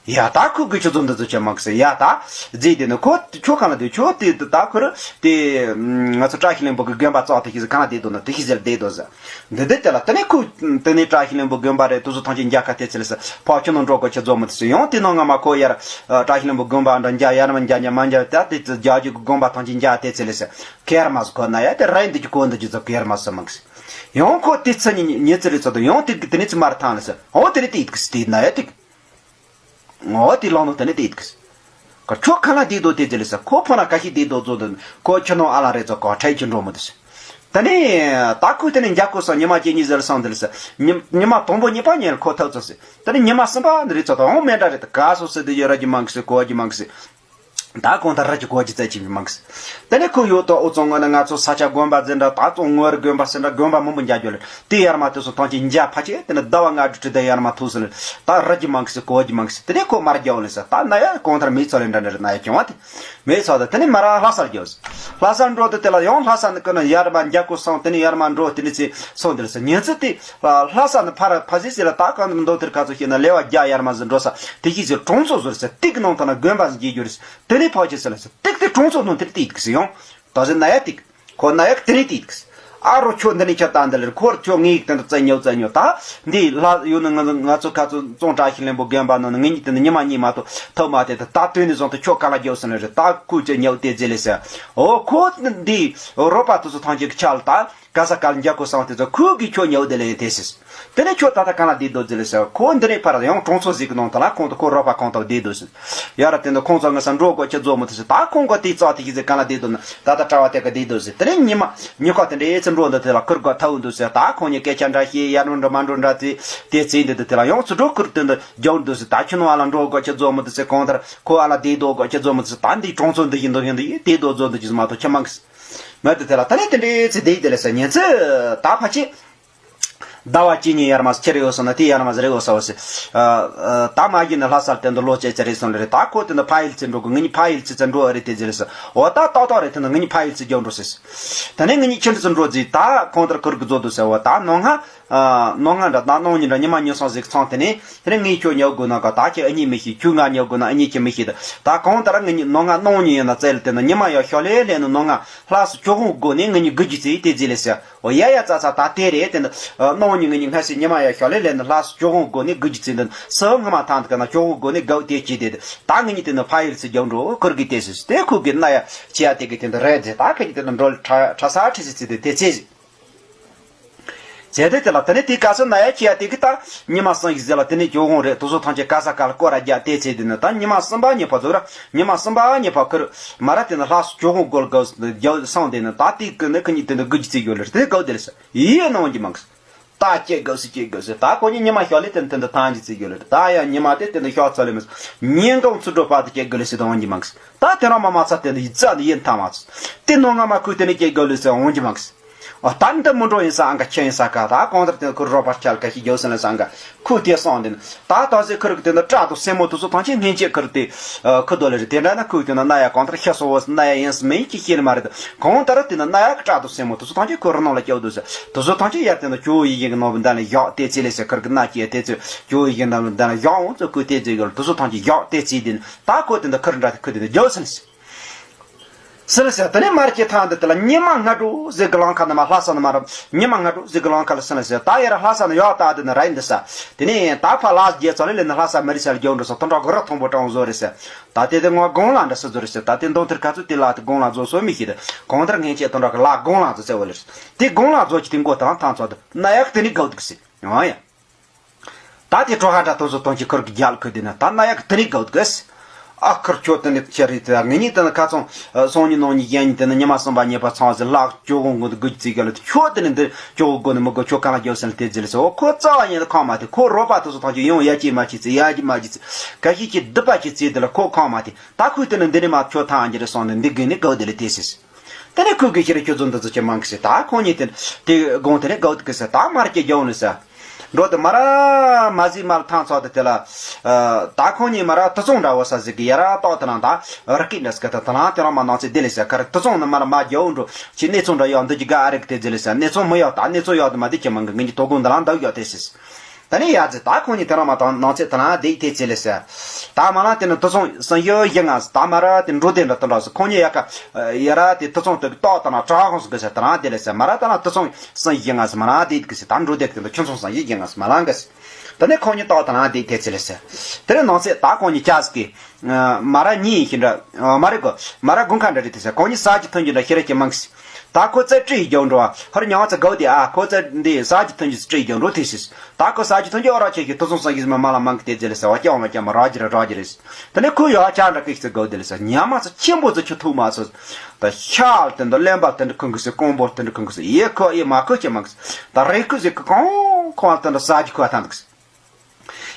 ཡ་ད་ཁོ་གི་ཆུ་ཚོད་འདི་ཚོ་ཆེ་མང་གི་ཟེར་ཡ་ད། རྫས་དེ་ནི་ཁོ་ཁྱོད་གང་ལ་དེ་ཁྱོད་དེ་ད་ཁོ་རུ་དེ་ང་ཚོ་བཀྲ་ཤིས་ལྷུན་པོ་གི་དགོན་པ་བཙག་དེ་ཤི་ཟེར་གང་ལ་བསྡད་དོ་ན་དེ་ཤི་ཟེར་བསྡད་དོ་ཟེར། འདི་འདི་དེ་ལ་དེ་ནི་ཁོ་དེ་ནི་བཀྲ་ཤིས་ལྷུན་པོ་དགོན་པ་རེད། དུ་སུ་ཐང་ཆེན་རྒྱ་ཁ་དེ་ཚེ་ལ་ཟེར་ཕོ་ཁྱོད་ནང་འགྲོ་དགོས་ཆེ་རྫོགས་མི་དེ་ཟེར། ཡང་དེ་ནང་ང་མ་ཁོ་ཡར་བཀྲ་ཤིས་ལྷུན་པོ་དགོན་པ་འདྲ་འཇའ་ཡར་མ་འཇའ་ཉ་མ་འཇའ་ད་དེ་ཚེ་རྒྱ་རྒྱུ་གི་དགོན་པ་ཐང་ཆེན་རྒྱ་དེ་ཚེ་ལ་ཟེར་ཁེར་མ་ཟེར་ཁོ་ན་ཡ་དེ་ར་ཡིན་འདི་ཀྱི་ཁོ་འདི་ཀྱི་ཚོ་ཁེར་མ་ཟེར་མང་གི་ཟེར། ཡང་ཁོ་དེ་ཚེ་ཉི་ཉི་ཚེ་རེ་ཚོ་དང་ཡང་དེ་གི་དེ་ནི་ཚེ་མར་ཐང་ལ་ཟེར་ཨོ་དེ་ནི་དེ་ཡིད་གི་ཟེར་དེ་ན་ཡ་དེ་གི་ངོ་བོ་དེ་ལོང་ནོ་དེ་ནི་དེ་ཡིད་གི་ཟེར། ཁོ་ཁྱོད་གང་ལ་བསྡད་དོ་དེ་ཟེར་ལ་ཟེར། ཁོ་ཕོ་ན་ག་ཤི་བསྡད་དོ་ཚོ་དོན་ཁོ་ཁྱོད་ནོ་ཨ་ལ་རེ་ཚོ་གོ་ཁྲལ་གྱི་འགྲོ་མི་དེ་ཟེར། ད་ནི་ད་ཁོས་དེ་ནི་འཇའ་ཁོ་སང་ཉི་མ་གཅིག་གཉིས་ཟེར་སང་དེ་ལ་ཟེར། ཉི་ཉི་མ་དང་པོ་གཉིས་པ་ཉལ་ཁོ་ཐག་ཚོ་ཟེར། ད་ནི་ཉི་མ་གསུམ་པ་ནི་རེ་ཚོ་དང་མེ་འདྲ་རེ་ད་ག་སོ་ཟེར་དེ་ཡོད་ར་གྱི་མང་གི་ཟེར་གོ་གྱི་མང་གི་ཟེར། ད་གང་ལྟར་ར་གྱི་གོ་གྱི་རྩད་ཆེན་པོ་མང་གི་ཟེར། དེ་ནས་ཁོ་ཡོད་དོ་ཨོ་ཙོང་ངོ་ན་ང་ཚོ་ས་ཆ་དགོན་པ་ཟེར་འདྲ་ད་ཙོང་ངོ་ར་དགོན་པ་ཟེར་འདྲ་དགོན་པ་མང་པོ་འཇའ་རྒྱུ་ལ་དེ་ཡར་མ་དེ་སོ་ཐང་ཆེན་འཇའ་ཕ་ཆེ་དེ་ནི་ཟླ་བ་ལྔ་དྲུག་ཁྲི་དེ་ཡར་མ་ཐུག་ཟེར་ལ་ད་ར་གྱི་མང་གི་ཟེར་གོ་གྱི་མང་གི་ཟེར། དེ་ནས་ཁོ་མར་རྒྱ་བོ་ལ་ཟེར་ད་ན་ཡ་གང་ལྟར་མེ་ཚོ་ལེ་འདྲ་འདྲ་རེ་ན་ཡ་ཀྱང་བ་དེ་མེ་ཚོ་ད་དེ་ནས་མ་ར་ལྷ་སར་རྒྱ་བོ་ཟེར། ལྷ་སར་འགྲོ་དེ་དེ་ལ་ཡང་ལྷ་ས་ནི་ཀི་ན་ཡར་མ་འཇའ་ཁོ་སང་དེ་ནས་ཡར་མ་འགྲོ་དེ་ནས་ཚེ་སོང་དེ་ལ་ཟེར། ཉིན་ཚེ་དེ་ལྷ་ས་ནི་ཕ་ར་ཕ་ཟི་ཟེར་ལ་ད་གང་འདོ་དེར་ག་ཚོ་ཤེས་ན་ལེ་བ་རྒྱ་ཡར་མ་ཟེར་འགྲོ་ས་དེ་ཤི་ཟེར་གྲོང་ཚོ་ཟོར་ཟེར་ཏིག་ནང་ཐ་ན་དགོན་པ་ཟེར་རྒྱས་རྒྱུ་རེད་ཟེར། དེ་ནས་ཕོ་ཆེ་ཟེར་ལ་ཟེར་ཏིག་དེ་གྲོང་ཚོ་ནང་དེ་ནས་ཏིག་ཏིག་ཟེར་ཡང་། ད་ཟེར་ན་ཡ་ཏིག་ཁོ་ན་ཡ་དེ་ནས་ཏིག་ཏིག་ཟེར། ཨ་རོ་ཁྱོད་འདི་ནས་ཁྱོད་ད་འདི་ལེར་ཁོར་ཁྱོད་ངའི་དེ་འདི་བཙན་ཉོ་བཙན་ཉོ་ད་འདི་ལྷ་ཡོད་ནི་ང་ང་ཚོ་ཁ་ཚོ་ཙོང་བཀྲ་ཤིས་ལྷུན་པོ་དགོན་པ་ནང་ནས་ངེད་གཉིས་དེ་འདི་ཉི་མ་གཉིས་མ་གཏོགས་ཐོབ་མ་དེ་ད་ད་དོན་ནས་བཟུང་སྟེ་ཁྱོད་ག་ལ་རྒྱབ་སོང་ལེ་རེད། ད་ཁོས་ཅི་ཉོ་དེ་ཟེར་ལེ་ཟེར། ཨོ་ཁོ་འདི་རོ་པ་དུ་སུ་ཐང་ཆེ་གི་ཆ་ལ་ད་ག་ས་ག་ལ་འཇའ་ཁོ་སང་དེ་ཚོ་ཁོས་གི་ཁྱོད་ཉོ་དེ་ལེ་དེ་ཟེར། དེ་ནས་ཁྱོད་ད་ལྟ་གང་ལ་བསྡད་འདུག་ཟེར་ལེ་ཟེར། ཁོ་འདི་ནས་ཕར་ཡང་གྲོང་ཚོ་ཟིག་གི་ནང་དུ་ལ་ཁོང་དུ་ཁོ་རོགས་པ་ཁོང་དུ་བསྡད་འདུག་ཟེར། ཡ་ར་དེ་འདི་ཁོང་ཚོ་ངི་ས་འགྲོ་དགོས་ཁྱེད་རྫོགས་མི་ཐུབ་ཟེར། ད་ཁོང་གོ་དེ་རྩ་དེ་ཤི་ཟེར་གང་ལ་བསྡད་འདུག་ན་ད་ལྟ་གྲྭ་བ་དེ་ག་བསྡད་འདུག་ཟེར། དེ་ནས་ཉི་མ་ཉི་ཁ་དེ་འདྲ་ཨེ་ཙི་འགྲོ་འདུག་དེ་ལ་ཁུར་དགོས་ཐབས་འདུག་ཟེར། ད་ཁོང་གཉིས་སྐད་ཆ་འདྲ་བཤད་ཡར་འགྲོ་འདྲ་མ་འགྲོ་འདྲ་ཚེ་དེ་ཚེ་འདི་དུ་དེ་ལ་ཡང་ཚུར་འགྲོ་ཁུར་དེ་འདི་རྒྱག་འདུག་ཟེར། ད་ཁྱོད་ནང་ཨ་ལ་འགྲོ་དགོས་ཁྱེད་རྫོགས་མི་ཐུབ་ཟེར། གང་ལྟར་ཁོ་ཨ་ལ་བསྡད་འདུག་དགོས་ཁྱེད་རྫོགས་མི་ཐུབ་ཟེར། ད་འདི་གྲོང་ཚོ་འདི་ཡིན་འདུག་ཡིན་འདུག་ཡིན་བསྡད་འདུག་རྫོགས་འདུག་ཅི་མ་གཏོགས་ཁྱེད་མང་གི་ཟེར། མི་དེ་དེ་ལ་ད་ནས་དེ་འདྲའི་ཚེ་བསྡད་དེ་ལ་ཟེར། ཉིན་ཚེ་ད་ཕ་ཆེ། ཟླ་བ་གཅིག་གཉིས་ཡར་མ་ཁྱེར་ཡོད་སོང་ན་དེ་ཡར་མ་ཟེར་ཡོད་ས་བ་ཟེར། ཨ་ཨ་ད་མ་གཞི་ནས་ལྷ་སར་དེ་འདི་ལོ་བཅད་ཚེ་རེད་སོང་ལེ་རེད། ད་ཁོ་དེ་འདི་ཕ་ཡུལ་ཚེ་འགྲོ་གི་ངེད་གཉིས་ཕ་ཡུལ་ཚེ་ཚེ་འགྲོ་ཨ་རེད་དེ་ཟེར་ལེ་ཟེར། འོ་ད་ཏག་ཏག་རེད། དེ་འདི་ངེད་གཉིས་ཕ་ཡུལ་ཚེ་རྒྱག་འགྲོ་ཟེར། དེ་ནས་ངེད་གཉིས་ཁྱེར་འདི་ཚུར་འགྲོ་རྗེས་ད་ཁོང་ལྟར་ཁུར་གི་རྫོགས་འདུག་ཟེར། འོ་ད་ནོ་ང་ཨ་ནོ་ང་འདྲ་ད་ནོ་ཉིན་འདྲ་ཉི་མ་ཉི་སང་ཟིག་ཚང་དེ་ནས་དེ་ནས་ངས་ཁྱོད་ཉོ་དགོས་ན་ག་ད་ཁྱེད་ཨ་གཉིས་མི་ཤེས། ཁྱོད་ང་ཉོ་དགོས་ན་ཨ་གཉིས་ཁྱེད་མི་ཤེས། ད་གང་ལྟར་ངེད་གཉིས་ནོ་ང་ནོ་ཉིན་ཡིན་ན་བཙལ་དེ་ནི་ཉི་མ་ཡང་ཤོ་ལེ་ལེ་ནི་ནོ་ང་ལྷ་སུ་ཆོག་ཧོང་སྒོ་ནས་ངེད་གཉིས་དགུ་རྒྱུ་ཚེ་དེ་རྗེས་ལེ་ཟེར། འོ་ཡ་ཡ་ཙ་ཙ་ད་དེ་རེད། དེ་ནི་ཨ་ནོ་ཉིན་ངེད་གཉིས་སྔ་ཕྱི་ཉི་མ་ཡ་ཤོ་ལེ་ལེ་ནི་ལྷ་སུ་ཆོག་ཧོང་སྒོ་ནས་དགུ་རྒྱུ་ཚེ་འདི་ནི་སུ་སྔ་མ་ཐང་དུ་ག་ན་ཆོག་ཧོང་སྒོ་ནས་དགའ་བོ་དེ་སྐྱིད་དེ། ད་ངེད་གཉིས་དེ་ནི་ཕ་ཡུལ་ཚེ་རྒྱག་འགྲོ་ཁུར་གི་དེ་སུ་དེ་ཁུར་གི་ན་ཡ་ཆེ་ཡ་དེ་གི་དེ་འདི་རེད་ཟེར། ད་ཁེ་གཉིས་དེ་ནི་འགྲོ་ལ་ཁྲ་ཁྲ་ས་ཁྲི་སི་ཚེ་དེ་དེ་ཚེ་ཟེར། ཟེར་དེ་དེ་ལ་དེ་ནི་དེ་ག་ས་ན་ཡ་ཁྱེད་ཡ་དེ་གི་ད་ཉི་མ་སང་ཞིག་ཟེར་ལ་དེ་ནི་ཇོ་ཧོང་རེད། དུ་སོ་ཐང་ཆེ་ག་ས་ག་ལ་སྐོར་ར་རྒྱ་དེ་ཚེ་དེ་ནི་ད་ཉི་མ་གསུམ་པ་ཉི་ཕ་ཟོ་ར་ཉི་མ་གསུམ་པ་ཉི་ཕ་ཁུར་མ་ར་དེ་ནི་ལྷ་སུ་ཇོ་ཧོང་སྒོར་ག་རྒྱ་སང་དེ་ནི་ད་དེ་གི་ནི་ཁི་ཉི་དེ་ནི་དགུ་རྒྱུ་ཚེ་ཡོད་ལེ་དེ་ག་དེ་ལེ་ས་ཡི་ཡ་ནང་གི་མང་གི་ད་སྐྱེ་དགོས་སི་སྐྱེ་དགོས་སི་ད་ཁོ་ཉི་ཉི་མ་ཤོ་ལེ་དེ་ནི་དེ་འདི་ཐང་གི་ཚེ་ཡོད་ལེ་ད་ཡ་ཉི་མ་དེ་དེ་འདི་ཤོག་ཚ་ལེ་མི་ཉིན་གང་ཚུར་འགྲོ་བ་དེ་སྐྱེ་དགོས་ལེ་སི་ད་འོང་གི་མང་གི་ད་དེ་རང་མ་མ་ཚ་དེ་འདི་ཡི་ཙ་འདི་ཡིན་ཐང་མ་ཚ་དེ་ནོ་ང་མ་ཁུ་དེ་ནི་སྐྱེ་དགོས་ལེ་སི་འོང་གི་མང་གི་ཨ་ད་འདི་མི་འགྲོ་ཡིན་ས་ཨང་ག་ཁྱེད་ཡིན་ས་ག་ད་གང་ལྟར་དེ་ཁུར་རོགས་པ་ཁྱལ་ག་ཤི་རྒྱོ་སེ་ལ་ས་ཨང་ག་ཁུ་དེ་སོང་དེ་ད་ད་ཟེ་ཁུར་གི་དེ་ན་བཀྲ་དུ་སེན་མོ་དུ་སུ་ཐང་ཆེ་སྔན་ཆད་ཁུར་དེ་ཁུ་དོ་ལེ་རེད། དེ་འདྲ་ན་ཁུ་དེ་ན་ན་ཡ་གང་ལྟར་ཤ་སོ་བོ་ན་ཡ་ཡིན་ས་མིན་གྱི་ཤེས་ལེ་མ་རེད། གང་ལྟར་དེ་ན་ན་ཡ་གི་བཀྲ་དུ་སེན་མོ་དུ་སུ་ཐང་ཆེ་ཁུ་རི་ནང་ལ་སྐྱོ་དུ་ཟེ་དུ་སུ་ཐང་ཆེ་ཡར་དེ་ན་ཇོ་ཡི་ཡིན་གི་ནོ་བུ་འདན་ལ་ཡག་དེ་ཚེ་ལེ་སེ་ཁུར་གི་ན་ཀྱི་དེ་ཚེ་ཇོ་ཡི་ཡིན་ནོ་བུ་འདན་ལ་ཡག་འོང་ཚོ་ཁུ་དེ་ཚེ་ཡོད་དུ་སུ་ཐང་ཆེ་ཡག་དེ་ཚེ་དེ་ན་ད་ཁུ་དེ་ན་ཁུར་འདྲ་དེ་ཁུ་དེ་ན་རྒྱོ་སེ་ལེ་སེ། སུ་ལ་ཟེར། དེ་ནས་མར་གྱི་ཐང་འདི་དེ་ལ་ཉི་མ་སྔ་དྲོ་ཟིག་གི་ལང་ཁ་ནས་མར་ལྷ་ས་ནས་མར་ཉི་མ་སྔ་དྲོ་ཟིག་གི་ལང་ཁ་ལ་སུ་ལ་ཟེར། ད་ཡར་ལྷ་ས་ནས་ཡར་ད་འདི་ནས་ར་ཡིན་འདི་ས། དེ་ནས་ད་ཕ་ལ་རྒྱལ་ཚོ་ལ་ལས་ནས་ལྷ་ས་མི་རི་ས་ལ་རྒྱལ་འགྲོ་ས་དོན་དྲག་གི་རི་མཐོན་པོ་དྲང་བཟོ་རེད་ཟེར། ད་དེ་དེ་ངོ་དགོང་ལ་འདྲ་སུ་བཟོ་རེད་ཟེར། ད་དེ་མདུང་ཐེར་ཁ་ཚུ་དེ་ལ་དེ་དགོང་ལ་བཟོ་སོ་མི་ཤེས་དེ་གང་ལྟར་ངན་ཆེ་དོན་དྲག་གི་ལ་དགོང་ལ་བཟོ་ཟེར་བ་ལེར། དེ་དགོང་ལ་བཟོ་གྱི་དེ་མགོ་དང་ཐང་ཚོ་དེ་ན་ཡག་དེ་ནི་དགའ་འདུག་ཟེར། ཨང་ཡ། ད་དེ་གྲོ་ཧ་འདྲ་དོ་བཟོ་གཏོང་གི་ཁུར་གི་རྒྱལ་ཁུ་དེ་ན་ད་ན་ཡག་དེ་ནི་དགའ་འདུག་ཟེར། ཨ་ཁུར་ཁྱོད་དེ་ནི་ཁྱེད་རེད་དེ་ངེད་གཉིས་དེ་ན་ཁ་ཚོང་སོང་ཉི་ནང་ཉི་ཡན་ཉི་དེ་ན་ཉི་མ་གསུམ་པ་ཉི་པ་ཚང་ཟེར་ལག་ཅོ་གོང་གོང་དུ་དགུ་ཅི་ག་ལ་དེ་ཁྱོད་དེ་ནི་འདི་ཅོ་གོ་གོ་ནི་མི་གོ་ཁྱོད་གང་ལ་རྒྱོབ་ཟེར་ལ་དེ་ཟེར་ལ་ཟེར། འོ་ཁོ་རྩ་བ་ཉིད་དུ་ཁོང་མ་དེ་ཁོ་རོགས་པ་དེ་ཚོ་ཐང་ཆུ་ཡོང་ཡ་ཅི་མ་ཅི་ཚེ་ཡ་ཅི་མ་ཅི་ཚེ་ག་ཤི་ཅི་སྡུག་པ་ཅི་ཚེ་དེ་ལ་ཁོ་ཁོང་མ་དེ་ད་ཁོས་དེ་ནི་འདི་ནི་མ་ཁྱོད་ཐང་ཨ་འཇི་རེ་སོང་ནི་འདི་གི་ནི་གོ་དེ་ལ་དེ་ཟེར། དེ་ནས་ཁོས་གི་ཤེས་རེ་ཁྱོད་ཚོ་འདི་ཚོ་ཆེ་མང་གི་ཟེར། ད་ཁོང་གཉིས་དེ་དེ་དགོང་དེ་ནས་དགའ་འདུག་གི་ཟེར། ད་མར་སྐྱེ་རྒྱུ་ནི་ཟེར། འགྲོ་དེ་མ་ར་མ་ཟི་མ་ལ་ཐང་ཚོ་དེ་དེ་ལ། ད་ཁོང་གཉིས་མ་ར་དུ་ཚོང་འདྲ་བོ་ས་ཟིག་གི་ཡ་ར་ཏོག་དེ་ནང་ད་རི་སྐེད་འདྲ་ཟིག་གི་དེ་དེ་ནང་དེ་རང་མ་ནང་ཚེ་དེ་ལས་ཟེར། ག་རེ་དུ་ཚོང་ནི་མ་ར་མ་རྒྱ་འོ་འགྲོ་ཆེ་གནས་ཚུལ་འདྲ་ཡོད་འདི་གི་ག་ཨ་རིག་དེ་དེ་ལས་ཟེར། གནས་ཚུལ་མི་ཡོད་ད་གནས་ཚུལ་ཡོད་དེ་མ་དེ་ཆེ་མང་གི་ངེད་ཀྱི་དོ་དགོང་འདི་ལ་འདུག་ཡོད་དེ་ཟེར། ད་ནི་ཡ་ཟེར། ད་ཁོང་གཉིས་དེ་རང་མ་དང་ནང་ཚེ་དེ་ལ་བསྡད་དེ་ཚེ་ལས་ཟེར། ད་མ་ལ་དེ་ནི་དུ་ཚོང་སང་ཡོད་ཡིན་ང་ཟེར། ད་མ་ར་དེ་འགྲོ་དེ་འདྲ་དུ་འདྲ་ཟེར། ཁོང་གཉིས་ཡ་ཁ་ཡ་ར་དེ་དུ་ཚོང་དེ་ཏོག་དང་ན་གྲ་ཧོང་སུ་གི་ཟེར་དེ་རང་དེ་ལས་ཟེར། མ་ར་ད་ན་དུ་ཚོང་སང་ཡིན་ང་ཟེར། མ་ལ་དེ་གི་ཟེར། ད་འགྲོ་དེ་དེ་འདྲ་ཁྱོད་ཚོང་སང་ཡོད་ཡིན་ང་ཟེར། མ་ལ་གི་ཟེར། དེ་ནས་ཁོང་གཉིས་ཏོག་དང་ན་དེ་དེ་ཚེ་ལས་ཟེར། དེ་ནས་ནང་ཚེ་ད་ཁོང་གཉིས་ཅག་ཟེར་གི་མ་ར་གཉིས་ཡིན་ཞིག་འདྲ་མ་རེད་གོ། མ་ར་དགུན་ཁ་འདྲ་རེད་དེ་ཟེར། ཁོང་གཉིས་ས་ཀྱི་ཐོན་རྒྱུ་འདྲ་ཤེས་རེ་ཀྱི་མང་གི་ཟེར། ད་ཁོ་ཚེ་བཀྲིས་རྒྱག་འགྲོ་བ་ཧར་ཉང་ཚེ་དགའ་བདེ་ཨ་ཁོ་ཚེ་འདི་ས་ཀྱི་ཐོན་རྒྱུ་བཀྲིས་རྒྱག་འགྲོ་དེ་ཟེར། ད་ཁོ་ས་ཀྱི་ཐོན་རྒྱུ་ཨོ་ར་ཆེ་ཞིག་དུ་སོང་ས་ཞིག་མ་མ་ལ་མང་གི་དེ་ཟེར་ལ་ཟེར་བ་ཀྱང་མ་ཀྱང་མ་ར་ཇི་ར་ར་ཇི་རེད། དེ་ནས་ཁོ་ཡོ་ཨ་ཅག་འདྲ་སྐད་ཅིག་ཚེ་དགའ་བདེ་ལ་ཟེར། ཉ་མ་ཚེ་ཆེན་པོ་ཚེ་ཆུ་ཐུག་མ་ཚོ། ད་ཤ་ལ་དེ་འདྲ་གླེན་པ་དེ་འདྲ་ཁུང་གི་ཟེར། ཀོང་པོ་དེ་འདྲ་ཁུང་གི་ཟེར། ཡེ་ཁོ་ཡེ་མ་ཁོ་ཁྱེད་མང་གི་ཟེར། ད་རེ་ཁོ་ཟེར་ཁོ་ཁོང་ཁོང་དེ་འདྲ་ཟ་རྒྱུ་ཁོ་ཐང་གི་ཟེར།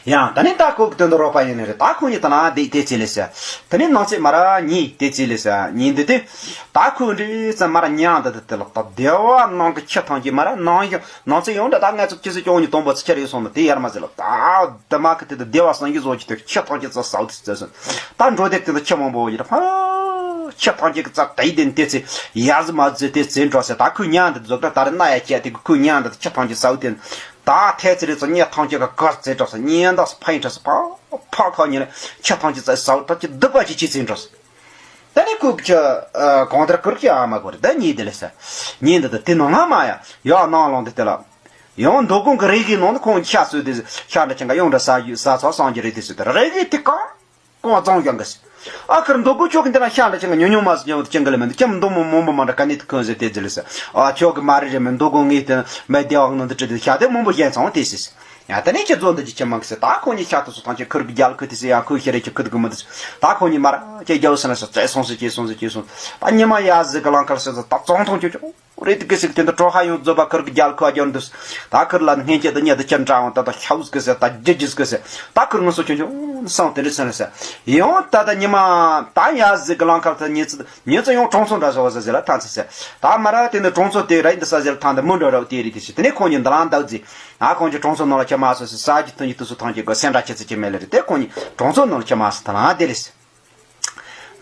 ཡང་ད་ནི་ད་ཁོ་གི་དོན་དུ་རོགས་པ་ཡིན་ནི་རེད། ད་ཁོ་གཉིས་ད་ན་དེ་དེ་ཚེ་ལས་ཟེར། ད་ནི་ནང་ཚེ་མ་ར་གཉིས་དེ་ཚེ་ལས་ཟེར་གཉིས་འདི་དེ། ད་ཁོ་འདྲི་ཙམ་མ་ར་ཉང་འདི་དེ་དེ་ལ་ད་བདེ་བ་ནང་གི་ཁྱི་ཐང་གི་མ་ར་ནང་ཡང་ནང་ཚེ་ཡོང་འདྲ་ད་ང་ཚོ་ཁྱི་སུ་ཅོག་གཉིས་དང་པོ་ཚེ་ཁྱེར་ཡོད་སོང་ན་དེ་ཡར་མ་ཟེར་ལ་ད་དེ་མ་གི་དེ་དེ་བདེ་བ་སང་གི་བཟོ་གི་དེ་ཁྱི་ཐང་གི་ཚ་སའུ་དེ་ཚེ་སོང་། ད་འགྲོ་དེ་དེ་ད་ཁྱི་མང་པོ་ཡིན་ར་ཕ་ཁྱི་ཐང་གི་ཚ་དེ་དེ་དེ་ཚེ་ཡ་ཟི་མ་ཟི་དེ་ཚེ་འགྲོ་ཟེར། ད་ཁོ་ཉང་འདི་བཟོ་གི་ད་རེ་ན་ཡ་ཁྱི་དེ་ཁོ་ཉང་འདི་ཁྱི་ཐང་གི་སའུ་དེ། ད་ཐེ་ཚེ་རེ་ཚོ་ཉེ་ཐང་ཅིག་ག་གར་ཙེ་འགྲོ་ས་ཉེ་འདག་ས་ཕ་ཡིན་འགྲོ་ས་ཕ་ཕ་ཁ་ཉེ་ལ་ཁྱི་ཐང་ཅིག་ཙེ་ས་ད་ཅི་སྡུག་པ་ཅིག་ཅི་ཙེ་འགྲོ་ས། ད་ནི་ཁོ་ཁྱི་གང་ལྟར་ཁུར་ཁྱི་ཨ་མ་གོ་རེ་ད་ཉེ་དེ་ལ་ས་ཉེ་འདི་ད་དེ་ནང་ང་མ་ཡ་ཡ་ནང་ལོང་དེ་དེ་ལ་ཡང་མདོ་དགོང་གི་རེ་གི་ནང་ནས་ཁོང་ཤ་ཟོས་དེ་ཤ་འདྲ་ཅན་ག་ཡོང་འདྲ་ས་ཡུ་ས་ཚ་སང་གི་རེ་དེ་ཟོས་དེ་རེ་གི་དེ་གང་། ཀོང་ཙང་ཡང་གི་ཨ་ཁར་མདོ་དགོང་ཁྱོད་ཀྱི་འདི་ན་ཤ་འདྲ་ཅན་ག་ཉུང་ཉུང་མ་ཟིག་ཉོ་ཅན་ག་ལ་མེད་འདུག་ཁྱམ་མདོ་མོ་མོ་མོ་མ་འདྲ་ག་ནི་དུ་ཁོན་ཟེར་དེ་ཟེར་ལ་ས། ཨ་ཁྱོད་ཀྱི་མ་རེད་རེད་མེད་མདོ་དགོང་ངས་དེ་མེད་བདེ་བ་ནང་དུ་བྲིས་ཏེ་ཤ་དེ་མང་པོ་བཞེངས་ཚང་དེ་ཟེར། ཡ་ད་ནས་ཁྱེད་ཚོ་འདི་ཅི་ཁྱེད་མང་གི་ཟེར། ད་ཁོ་གཉིས་ཤ་དུ་སུ་ཐང་ཁྱེད་ཁུར་གི་རྒྱལ་ཁུ་དེ་ཟེར། ཡ་ཁུ་ཤེས་རེད་ཁྱེད་ཁུ་དུ་གི་མི་དུ་ཟེར། ད་ཁོ་གཉིས་མ་ར་ཁྱེད་རྒྱལ་སོང་ཟེར་ཁྱེད་སོང་ཟེར་ཁྱེད་སོང་། ད་ཉི་མ་ཡ་ཟིག་གི་ལང་ཁར་ཟེར་ཟེར་ད་བཙོང་ཐོང་ཁྱོད་ཁྱོད། རེད་དེ་གི་ཟེར་དེ་འདྲ་གྲོ་ཧ་ཡོང་རྫོད་པ་ཁུར་གི་རྒྱལ་ཁུ་ཨ་རྒྱོན་འདུག་ད་ཁུར་ལ་སྔན་ཆད་དུ་ཉེ་དུ་ཁྱེད་འདྲ་འོང་ད་ད་ཤ་བུ་ཟིག་གི་ཟེར་ད་རྒྱུ་རྒྱུ་ཟིག་གི་ཟེར། ད་ཁུར་ངོ་སོ་ཁྱོད་ཁྱོད་སང་དེ་འདྲ་ཟེར་ཟེར། ཡང་ད་ད་ཉི་མ་ད་ཡ་ཟིག་གི་ལང་ཁར་ད་ཉི་ཚེ་ཉི་ཚེ་ཡང་གྲོང་ཚོ་འདྲ་ཟེར་བ་ཟེར་ཟེར་ལ་ཐང་ཚེ་ཟེར། ད་མ་ར་དེ་ནི་གྲོང་ཚོ་དེ་ར་ཡིན་འདི་ས་ཟེར་ཐང་དུ་མི་འགྲོ་ར་དེ་རེད་དེ་ཟེར། དེ་ནས་ཁོང་གཉིས་འདི་ལང་འདུག་ཟེར། ཨ་ཁོང་གི་གྲོང་ཚོ་ནང་ལ་ཁྱེད་མ་སོ་ཟེར། ས་ཀྱི་ཐུན་གྱི་དུས་སུ་ཐང་གི་གོ་སེམས་འདྲ་ཁྱེད་ཚེ་ཁྱེད་མེད་ལེ་རེད། དེ་ཁོང་གཉིས་གྲོང་ཚོ་ནང་ལ་ཁྱེད་མ་སོ་ད་ལང་དེ་རེད་ཟེར།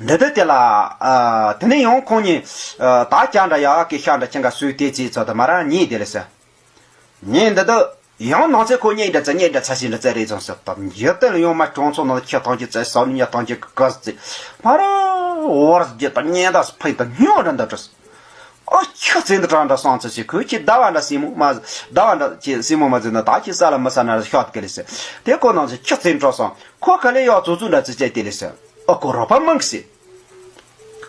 འདི་ལྟར་དེ་ལ། ཨ། དེ་ནས་ཡང་ཁོང་གཉིས། ཨ། ད་ཅང་འདྲ་ཡག་གི་ཤ་འདྲ་ཅང་ག་སུས་དེ་ཚེ་ཚོ་ད་མ་ར་གཉིས་དེ་ལ་ཟེར། གཉིས་འདི་ལྟར། ཡང་ནང་ཚེ་ཁོ་གཉིས་འདྲ་ཚ་གཉིས་འདྲ་ཚ་ཞིག་འདྲ་ཚ་རེད་ཙང་ཟེར་ད་འཇིག་རྟེན་ལ་ཡང་མ་གྲོང་ཚོ་ནང་ཁྱི་ཐང་གི་ཚ་ས་ལུ་ཉ་ཐང་གི་ག་ཚེ། མ་ར་འོར་རྒྱུ་ད་གཉིས་འདྲ་ཕན་ད་སྨྱོ་འདྲ་འདྲ་འདྲ། ཨ་ཁྱི་ཚེ་འདི་གྲང་འདྲ་སང་ཚེ་ཞིག་ཁོས་ཁྱི་ཟླ་བ་འདྲ་སྲིན་མོ་མ་ཟླ་བ་འདྲ་ཁྱི་སྲིན་མོ་མ་ཟེར་ན་ད་ཁྱི་ས་ལ་མི་ས་ན་ར་ཤོག་གི་ལེ་ཟེར། དེ་ཁོ་ནང་ཚེ་ཁྱི་ཚེ་འཕྲོ་སོང་ཁོ་ག་ལེ་ཡག་ཙོ་ཙོ་འདྲ་ཙི་ཙེ་དེ་ལེ་ཟེར། ཨོ་ཁོ་རོགས་པ་མང་གི་ཟེར།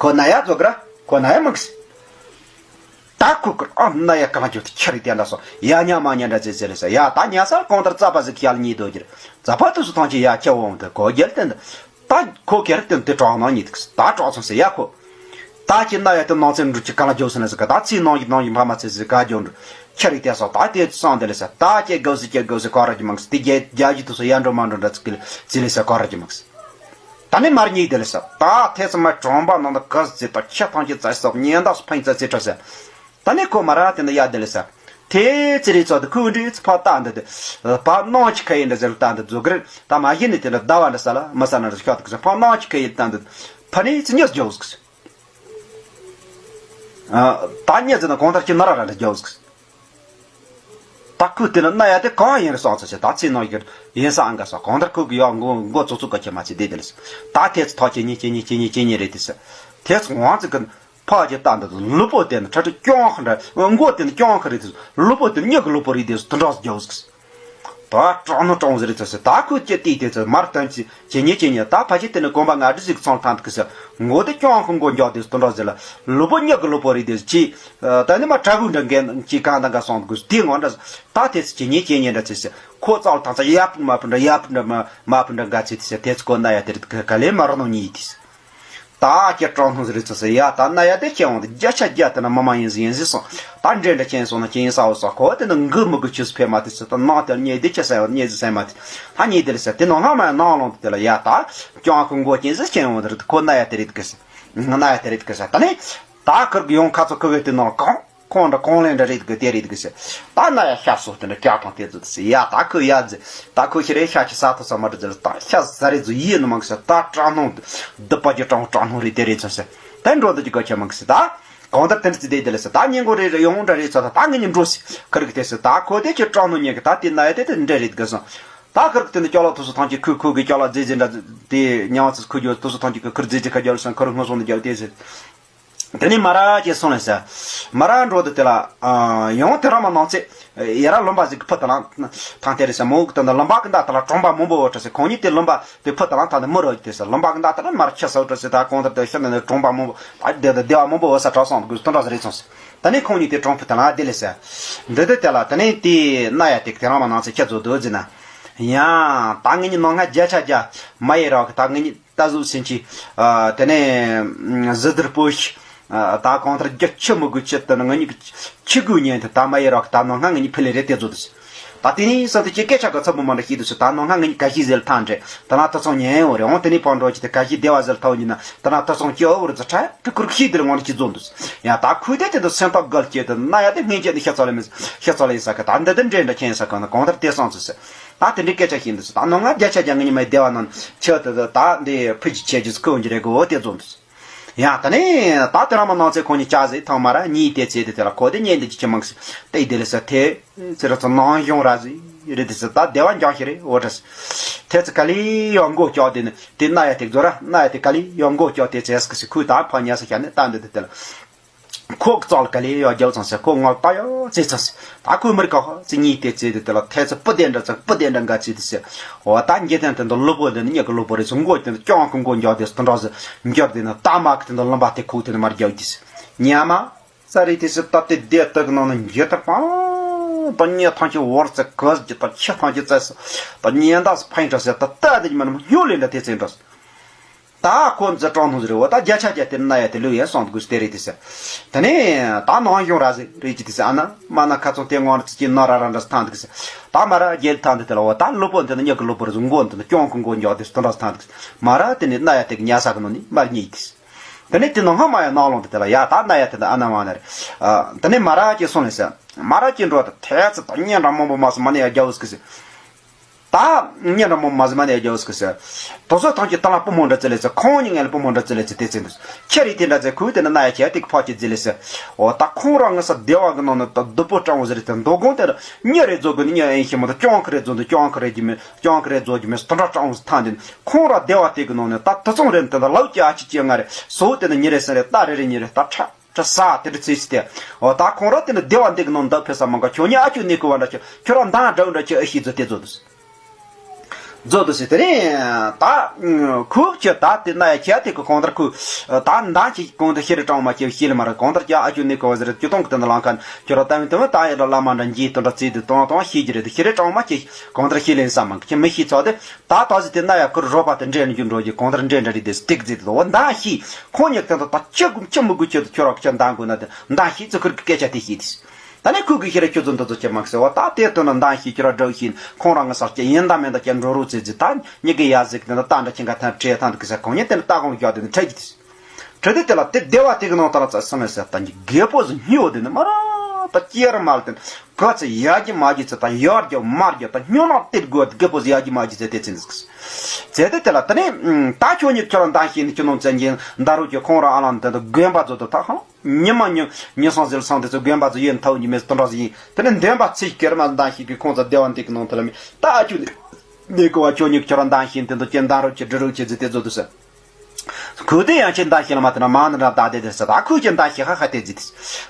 ཁོ་ན་ཡག་ཙོ་གི་ར་ཁོ་ན་ཡག་མང་གི་ཟེར། ད་ཁོ་ཁོ་ཨ་ན་ཡག་གང་ཅོ་དེ་ཁྱི་རིགས་དེ་འདྲ་སོང་ཡ་ཉ་མ་ཉ་འདྲ་ཙི་ཙེ་ལེ་ཟེར། ཡ་ད་ཉ་སར་གང་ལྟར་རྩ་པ་ཟིག་ཁྱི་ལ་གཉིས་དོ་གྱིར་རྩ་པ་དུ་སུ་ཐང་ཆེ་ཡ་ཁྱི་འོང་དེ་ཁོ་རྒྱལ་དེ་འདི། ད་ཁོ་ཁེར་དེ་དེ་གྲོགས་ནང་ཉིད་ད་གྲོགས་ཚང་ཟེར་ཡ་ཁོ། ད་ཁྱི་ན་ཡ་དེ་ནང་ཚེ་འགྲུལ་གྱི་གང་ལ་འཇོག་ཟེར་ན་ཟེར་ག་ད་ཚེ་ནང་གི་ནང་གི་ཕ་མ་ཚེ་ཟེར་ག་འཇོག་འགྲུལ་ཁྱི་རིགས་དེ་སོགས་ད་དེ་སང་དེ་ལེ་ས་ད་ཁྱི་དགའ་ཟེར་ཁྱི་དགའ་ཟེར་ག་ར་གྱི་མང་ཟེར་དེ་རྒྱལ་རྒྱལ་གྱི་དུ་སོ་ཡ་འགྲོ་མ་འགྲོ་འདྲ་ཚིག་གི་ལེ་ཟེར་ལེ་ས་ག་ར་གྱི་མང་ཟེར། ད་ནི་མར་གཉིས་དེ་ལེ་ས་ད་ཐེ་ཚོ་མ་གྲོང་པ་ནང་ད་ག་ཟེར་ད་ཁྱི་ཐང་གི་རྩ་སོགས་ཉེན་བདག་སུ་ཕན་རྩ་ཚེ་ཁྲ་ཟེར། ད་ནི་ཁོ་མ་ར་དེ་འདི་ཡ་དེ་ལེ་ས། དེ་ཙི་རི་ཚོ་དེ་ཁོས་འདྲི་ཚི་ཕ་ལྟ་འདི་དེ། ཕ་ནང་ཆི་ཁ་ཡིན་འདྲ་ཟེར་ལྟ་འདི་རྫོ་གི་རེད་ད་མ་གཞི་ནི་དེ་འདྲ་ཟླ་བ་འདྲ་ས་ལ་མི་ས་ན་འདྲ་ཤོག་དེ་གི་ས་ཕ་ནང་ཆི་ཁ་ཡིན་ལྟ་འདི། ཕ་ནི་ཚི་ཉོས་རྒྱོགས་གི་ས། ད་ཉེ་ཟེར་ན་གང་ལྟར་ཁྱི་ན་ར་ར་འདྲ་རྒྱོགས་གི་ས། ད་ཁོས་དེ་ལ་ན་ཡ་དེ་གང་ཡིན་རེད་སོང་ཚེ་ཟེར་ད་ཚི་ནང་གི་ཡིན་ས་ཨང་ག་ས་གང་ལྟར་ཁོས་གི་ཡག་མགོ་མགོ་ཙོག་ཙོག་ག་ཁྱི་མ་ཚི་དེ་དེ་ལེ་ས། ད་དེ་ཚི་ཐོག་ཁྱི་ཉི་ཁྱི་ཉི་ཁྱི་ཉི་ཁྱི་ཉི་རེད་དེ་ས། དེ་ཚི་ངང་ཚི་གི་ཕ་གི་རྟ་འདི་ལུས་པོ་དེ་ནི་ཁྲ་ཁྲ་སྐྱོང་ཁ་འདྲ། མགོ་དེ་ནི་སྐྱོང་ཁ་རེད་དེ། ལུས་པོ་དེ་ནི་མྱི་གི་ལུས་པོ་རེད་དེ། དུ་འདྲ་རྒྱག་ཟིག་ད་སྐྲག་སྣང་སྐྲག་ཟིག་རེད་ཚོད་ཟེར། ད་ཁོས་ཅི་བལྟས་དེ་ཚོད་མར་སྟོན་ཅི་ཇི་ཉེ་ཇི་ཉེ། ད་ཕ་གི་དེ་ནི་གོམ་པ་ལྔ་བརྒྱ་ཟིག་ཚང་ཐང་དུ་ཟེར། མགོ་དེ་སྐྱོང་ཁ་མགོ་འཇོག་དེ་དུ་འདྲ་ཟེར་ལ། ལུས་པོ་མྱི་གི་ལུས་པོ་རེད་དེ། ཅི་ད་ནི་མ་དྲ་བུ་འདྲ་འགན་ཅི་གང་དང་ག་སོང་དུ་དེ་ངོ་འདྲ། ད་དེ་ཚོད་ཇི་ཉེ་ཇི་ཉེ་འདྲ་ཚོད་ཟེར། ཁོ་ཙག་ལ་ཐང་ཚ་ཡ་པུ་མ་པུ་འདྲ་ཡ་པུ་འདྲ་མ་མ་པུ་འདྲ་འགའ་ཚོད་དེ་ཟེར། དེ་ཚོད་ཁོ་ན་ཡ་དེ་རེད་ག་ལེ་མ་ར་ནོ་ཉེ་དེ་ཟེར། ད་ཁྱེད་སྐྲག་སྣང་ཟིག་རེད་ཚོད་ཟེར། ཡ་ད་ན་ཡ་དེ་ཁྱེད་འོང་དེ་བརྒྱ་ཆ་བརྒྱ་དེ་ན་མི་མ་ཡིན་ཟིག་ཡིན་ཟིག་སོང་། ད་འདྲེ་འདྲ་ཁྱེད་སོང་ན་ཁྱེད་ཡིན་ས་འོ་སོང་། ཁོ་དེ་ན་འགུལ་མི་དགོས་ཆུ་སུ་ཕེ་མ་དེ་ཟེར། ད་ནང་དེ་ཉེ་དེ་ཁྱེད་ས་ཡོད་ཉེ་ཟིག་ས་མ་དེ། ད་ཉེ་དེ་ལ་ཟེར། དེ་ནང་ལྷ་མ་ནང་ལོང་དེ་ལ་ཡ་ད་སྐྱོང་ཁུ་མགོ་ཅན་ཟིག་ཁྱེད་འོང་དེ་རེད། ཁོ་ན་ཡ་དེ་རེད་གི་ཟེར། ན་ཡ་དེ་རེད་གི་ཟེར། ད་ནི་ད་ཁིར་གི་ཡོང་ཁ་ཚོ་ཁུ་བེ་དེ་ནང་གང་ཁོང་འདྲ་གོང་ལེན་འདྲ་རེད་གི་དེ་རེད་གི་ཟེར། ད་ན་ཡ་ཤ་སོགས་དེ་འདྲ་སྐྱག་དང་དེ་ཚོ་དེ་ཟེར། ཡ་ད་ཁོ་ཡ་ཟེར། ད་ཁོ་ཤི་རེ་ཤ་ཆི་ས་ཐོ་ས་མ་འདྲ་ཟེར། ད་ཤ་ཟ་རེ་ཚོ་ཡིད་ནི་མང་གི་ཟེར། ད་སྐྲག་སྣང་སྡུག་པ་གི་སྐྲག་སྐྲག་སྣང་རེད་དེ་རེད་ཚོ་ཟེར། ད་འགྲོ་འདི་ཅི་ག་ཆ་མང་གི་ཟེར། ད་གང་ལྟར་དེ་འདྲ་ཚི་དེ་དེ་ལ་ཟེར། ད་ཉིན་གོ་རེ་རེ་ཡོང་འདྲ་རེད་ཚོ། ད་ད་ངེད་གཉིས་འགྲོ་ཟེར། ཁིར་གི་དེ་ཟེར། ད་ཁོ་དེ་ཅི་སྐྲག་སྣང་ཉན་གི་ད་དེ་ན་ཡ་དེ་དེ་འདྲ་རེད་གི་སོང་། ད་ཁིར་གི་དེ་ནི་སྐྱོ་ལ་ཐུ་སུ་ཐང་ཅི་ཁུ་ཁུ་གི་སྐྱོ་ལ་རྫི་རྫི་འདྲ་དེ་ཉང་བ་ཚི་ཁུ་རྒྱུ་ཐུ་སུ་ཐང་ཅི་ཁུ་ཁུར་རྫི་རྫི་ཁ་རྒྱ་ལ་སང་ཁུར་སྔོ་སོང་དུ་རྒྱ་དེ་ཟེར། དེ་ནས་མ་ར་ཅེས་སོང་ལ་ཟེར། མ་ར་འགྲོ་དུ་དེ་ལ་ཡང་དེ་ར་མ་ནང་ཚེ་ཡ་ར་ལུང་པ་ཟིག་གི་ཕུ་ཐ་ལང་ཐང་དེ་རེད་ཟེར། མོ་གི་དེ་འདི་ལུང་པ་གི་མདའ་དེ་ལ་གྲོང་པ་མང་པོ་འོ་འདྲ་ཟེར། ཁོང་གཉིས་དེ་ལུང་པ་དེ་ཕུ་ཐ་ལང་ཐང་དེ་མི་རོ་དེ་ཟེར། ལུང་པ་གི་མདའ་དེ་ལ་མར་ཁྱི་སོ་འདྲ་ཟེར། ད་གང་ལྟར་དེ་ཤ་ནི་གྲོང་པ་མང་པོ་ད་དེ་དེ་སྡེ་བ་མང་པོ་འོ་ས་གྲགས་སོང་དགོས་སྟོན་འདྲ་ཟེར་རེད་སོང་ཟེར། ད་ནི་ཁོང་གཉིས་དེ་གྲོང་ཕུ་ཐ་ལང་དེ་ལས་ཟེར། འདི་དེ་དེ་ལ་དེ་ནས་དེ་ན་ཡ་དེ་གི་དེ་ར་མ་ནང་ཚེ་ཁྱི་ཚོ་དུ་ཟེར་ན། ཡང་ད་ངེད་གཉིས་ནང་ང་བརྒྱ་ཆ་བརྒྱ་མ་ཡི་རོག་གི་ད་ངེད་གཉིས། ད་གཟུགས་ཟིན་གྱི། ཨ་དེ་ནས་ཟི་དིར་པོ་ཞིག་ཨ་ད་གང་ལྟར་རྒྱ་ཆི་མི་དགོས་ཆེད་དུ་ནི་ང་གཉིས་ཀྱི་ཆི་དགོས་ཉན་དུ་ད་མ་ཡི་རོག་ད་ནང་ང་ང་གཉིས་ཕི་ལེ་རེད་དེ་བཟོ་དུ་སི། ད་དེ་ནས་ས་དེ་ཀྱི་སྐད་ཆ་ག་ཚ་བུ་མ་འདྲ་ཤེས་དུ་སི། ད་ནང་ང་ང་གཉིས་ག་ཤི་ཟེར་ཐང་འདྲེ་ད་ན་ད་ཚང་ཉན་འོ་རེ་འོང་དེ་ནས་ཕང་འགྲོ་ཅི་དེ་ག་ཤི་སྡེ་བ་ཟེར་ཐའོ་ཉི་ན་ད་ན་ད་ཚང་སྐྱི་འོ་རུ་ཙི་ཁྲ་ཁྲི་ཁུར་ཤི་དེ་ལ་ངོ་ནི་ཅི་བཟོ་དུ་སི། ཡང་ད་ཁུ་དེ་དེ་དུ་སེམས་ཐག་གལ་སྐྱེ་དུ་ན་ཡ་དེ་སྔན་ཆད་ནི་ཤ་ཚ་ལ་མི་ཤ་ཚ་ལ་ཡིན་ས་ག་ད་འདི་དེ་འདྲེ་འདྲ་ཁྱེན་ས་ག་ན་གང་ལྟར་དེ་སང་ཚུ་སི། ད་དེ་འདྲའི་སྐད་ཆ་ཤེས་འདུག་ཟེར། ད་ནང་ང་བརྒྱ་ཆ་བརྒྱ་ངེད་གཉིས་མའི་སྡེ་བ་ནང་ཆེད་དུ་ད་འདི་ཕུད་ཀྱི་ཆེད་ཀྱི་སྐུ་འགྱུར་རེ་དགོས་དེ་བཟོ་འདུག་ཟེར། ཡང་ད་ནི་ད་དེ་རང་མ་ནང་ཚེ་ཁོང་གཉིས་ལྕགས་ཟེར་ཐང་མ་ར་གཉིས་དེ་ཚེ་དེ་དེ་ལ་ཁོ་དེ་གཉེན་དེ་ཅི་ཅི་མང་ཟེར་ཏེ་དེ་ལ་ཟེར་ཐེ་ཟེར་ར་ཚོ་ནང་གཞུང་ར་ཟེར་རེད་དེ་ཟེར། ད་སྡེ་བ་འགྱངས་ཤིག་རེད་འོ་དྲ་ཟེར། ཐེ་ཚེ་ག་ལི་ཡང་མགོ་ལྕགས་དེ་ནི་དེ་ན་ཡ་དེ་བཟོ་ར་ན་ཡ་དེ་ག་ལི་ཡང་མགོ་ལྕགས་དེ་ཚེ་སྐུ་ཟེར་ཁོས་ད་ཕ་ཉ་ས་ཤ་ནི་ད་འདི་དེ་དེ་ལ། ཁོ་གི་ཙག་ལ་ག་ལེ་ཡོ་རྒྱབ་ཚང་ཟེར། ཁོ་ངོ་ལ་ལྟ་ཡོ་ཙེ་ཚང་ཟེར། ད་ཁོས་མི་རིགས་ཁ་ཧོ་ཙི་གཉིས་དེ་ཙེ་དེ་དེ་ལ་ཐེ་ཚེ་སྤུ་ལྡན་འདྲ་ཙག་སྤུ་ལྡན་འདྲ་འགའ་ཙེ་དེ་ཟེར། འོ་ད་འགྱེ་ཐན་དེ་འདི་ལུ་པོ་དེ་ནི་མྱི་གི་ལུ་པོ་རེད་ཟེར། མགོ་དེ་འདི་ཀྱང་གི་མགོ་འཇོག་དེ་ཟེར་དུ་འདྲ་ཟེར་འགྱུར་དེ་ནི་ད་མ་གི་དེ་འདི་ལུམ་པ་དེ་ཁུག་དེ་ནི་མར་རྒྱབ་དེ་ཟེར། ཉ་མ་ཙ་རེ་དེ་ཟེར། ད་དེ་དེ་དག་ནང་ནི་འགྱེ་ཐར་པང་ད་ཉེ་ཐང་ཆེ་བོར་ཙེ་གི་ཟེར་ད་ཆེ་ཐང་ཆེ་ཙེ་ཟེར། ད་ཉེ་འདག་ཟེར་ཕ་ཡིན་འདྲ་ཟེར། ད་ད་དེ་ཉི་མ་ནི་མ་སྨྱོ་ལེ་འདྲ་དེ་ཙེ་འདྲ་ཟེར། ད་ཁོ་འཛི་དྲང་ནོ་ཟེར་བ་ད་བརྒྱ་ཆ་བརྒྱ་དེ་ན་ཡ་དེ་ལོས་ཡ་སོང་དགོས་སྟེ་རེད་དེ་ཟེར། དེ་ནས་ད་ནང་གཞུང་ར་ཟེར་རེད་ཀྱི་དེ་ཟེར། ཨ་ན་མ་ན་ཁ་ཚོང་དེ་ངོ་ར་ཙི་ཅི་ན་ར་ར་འདྲ་ཐང་དེ་ཟེར། ད་མ་ར་རྒྱལ་ཐང་དེ་དེ་ལ་བ་ད་ལུ་པོ་འདི་ནི་མྱི་གི་ལུ་པོ་རེད་ཟེར། མགོ་འདི་ནི་ཀྱང་གི་མགོ་འཇོག་དེ་ཟེར་དུ་འདྲ་ཐང་དེ་ཟེར། མ་ར་དེ་ནི་ན་ཡ་དེ་གི་ཉ་ས་གི་ནོ་ནི་མར་རྙེད་དེ་ཟེར། དེ་ནས་དེ་ནང་ཧ་མ་ཡ་ནང་ལོང་དེ་དེ་ལ་ཡ་ད་ན་ཡ་དེ་ད་ཨ་ན་མ་ན་རེད། དེ་ནས་མ་ར་ཅི་སོང་ལེ་ཟེར། མ་ར་ཅི་འགྲོ་ད་ཐེ་ཚེ་ད་ཉན་འདྲ་མང་པོ་མ་སོང་མ་ནི་ཡ་རྒྱ་བོ་ཟེར་གི་ཟེར། ད་ཉེ་འདྲ་མོ་མ་ཟི་མ་ནས་རྒྱ་བོ་སྐུ་ཟེར། དོ་སོ་ཐང་གི་ད་ལ་པུ་མོ་འདྲ་ཙི་ལེ་ཚེ་ཁོང་ཉིད་ངས་ལ་པུ་མོ་འདྲ་ཙི་ལེ་ཚེ་དེ་ཚེ་འདུག་ཁྱེད་རིགས་དེ་འདྲ་ཚེ་ཁུ་དེ་ནི་ན་ཡ་ཁྱེད་དེ་གི་ཕ་ཁྱེད་ཙི་ལེ་ཟེར། འོ་ད་ཁོང་རང་ངི་ས་སྡེ་བ་གི་ནང་ནས་ད་སྡུག་པོ་སྤྲང་བོ་ཟེར་དེ་མདོ་དགོང་དེ་ཉེ་རེ་རྫོ་གི་ནི་ཉེ་ཨེན་ཤི་མོ་ད་ཅོང་ཁི་རེ་རྫོ་འདུག་ཅོང་ཁི་རེ་རྒྱུ་མེད་ཅོང་ཁི་རེ་རྫོ་རྒྱུ་མེད་སྟོན་ཁྲ་སྤྲང་བོ་ཐང་དེ་ནི་ཁོང་ར་སྡེ་བ་དེ་གི་ནང་ནས་ད་དུ་ཚོང་རེ་དེ་ད་ལའུ་ཅི་ཨ་ཅི་ཅི་ང་རེ་སོ་དེ་ནི་ཉེ་རེ་སེ་རེ་ད་རེ་རེ་ཉེ་རེ་ད་ཁྲ། ཁྲ་ས་དེ་འདྲ་ཚེ་ཚེ་དེ། འོ་ད་ཁོང་ར་དེ་ནི་སྡེ་བ་འདི་གི་ནང་འདབ་ཕེ་ས་མང་ག་ཁྱོད་ཉིད་ཨ་ཅོ་ནི་ཀུ་བ་འདྲ་ཁྱོད་ཁྱོད་ར་མདང་འདྲ་འདྲ་ཁྱོད་ཨ་ཤི་ཛོ་དེ་ཛོ་དུ་ཛོ་དུ་ཟེར། དེ་ནས་ད་ཁུག་ཁྱོད་ད་དེ་ན་ཡ་ཁྱེད་དེ་གི་གང་ལྟར་ཁུ་ད་མདང་ཅིག་གང་དུ་ཤི་རི་གྲང་མ་ཁྱེད་ཤི་ལ་མ་ར་གང་ལྟར་ཁྱེད་ཨ་ཅོ་ནི་ཀུ་བ་ཟེར་ཁྱོད་གཏོང་གི་དེ་ནི་ལང་ཁན་ཁྱོད་ར་ད་མི་དེ་མི་ད་ཡ་ར་བླ་མ་འདྲ་འཇིག་དོན་འདྲ་ཚེ་དེ་གཏོང་གཏོང་ཤི་གི་རེད་དེ་ཤི་རི་གྲང་མ་ཁྱེད་གང་ལྟར་ཤི་ལེན་ས་མང་ག་ཁྱེད་མི་ཤི་ཚོ་དེ། ད་ད་ཟི་དེ་ན་ཡ་ཁུར་རོ་པ་དེ་འདྲེན་རྒྱུ་འགྲོ་རྒྱུ་གང་ལྟར་འདྲེན་འདྲ་རེད་དེ་སྟེགས་ཟིག་དེ་འོ་མདང་ཤི། ཁོང་ཉིད་དེ་ད་ཅི་དགོས་ཅི་མི་དགོས་ཆེད་དུ་ཁྱོད་རོགས་ཁྱོད་མདང་དགོས་ན་དེ་མདང་ཤི་ཚུ་ཁུར་གི་སྐད་ཆ་དེ་ཤི་དེ། ད་ནི་ཁུ་གི་ཤི་ར་ཁྱོད་ཚོ་འདི་ཚོ་ཅི་མང་ཟེར་བ་ད་དེ་དོན་ན་མདང་ཤི་ཁྱོད་ར་འགྲོ་ཤི་ཁོང་རང་ངི་ས་སྐྱེ་ཡིན་ད་མེད་ད་ཀྱང་འགྲོ་རོགས་ཚེ་ཟི་ད་ཉི་གི་ཡ་ཟིག་དེ་ད་ད་འདྲ་ཁྱེད་ག་ཐན་བྲེ་ཐན་དུ་གི་ས་ཁོང་ཉིད་དེ་ད་གོང་རྒྱག་དེ་ནི་ཁྲེ་གི་དེ། གྲི་དེ་དེ་ལ་དེ་སྡེ་བ་དེ་གི་ནང་ད་ལ་ཚ་སོང་ངས་ཟེར་ད་ཉི་རྒད་པོ་ཟིག་སྨྱོ་དེ་ནི་མ་ར་ད་སྐྱེ་ར་མ་ལ་དེ་ག་ཚེ་ཡ་གི་མ་གི་ཚེ་ད་ཡར་རྒྱ་མར་རྒྱ་ད་སྨྱོ་ནག་དེ་དགོས་དེ་རྒད་པོ་ཟིག་ཡ་གི་མ་གི་ཚེ་དེ་ཚེ་འདི་ཟེར། དེ་དེ་དེ་ལ་དེ་ནི་ད་ཁྱོད་ཉིད་ཁྱོད་རང་མདང་ཤི་ནི་ཁྱོད་ནང་བཙན་གྱི་ད་རུ་ཁྱོད་ཁོང་རང་ཨ་ལང་དེ་ད་དགོན་པ་ཚོ་ད་ད་ཧང་ཉི་མ་ཉི་ཉི་སང་ཟིལ་སང་དེ་ཚོ་དགོན་པ་ཚོ་ཡིན་ཐའུ་ཉི་མེད་དོན་འདྲ་ཟིག་ཡིན། དེ་ནི་འདོན་པ་ཚེ་སྐྱེ་ར་མ་མདང་ཤི་གི་ཁོང་ཚོ་སྡེ་བ་འདི་གི་ནང་དེ་ལ་མི་ད་ཨ་ཁྱོད་ནི་ནི་གོ་བ་ཁྱོད་ཉིད་ཁྱོད་རང་མདང་ཤི་དེ་ད་ཁྱེད་མདང་རུ་ཁྱེད་འདྲི་རུ་ཁྱེད་ཟི་དེ་ཚོ་དུ་ཟེར། ཁོས་དེ་ཡང་ཁྱེད་མདའ་ཤེས་ལ་མ་དེ་ན་མ་ནི་ར་ད་དེ་དེ་ཟེར། ད་ཁོས་ཀྱི་མདའ་ཤེས་ཧ་ཧ་དེ་ཟིག་དེ་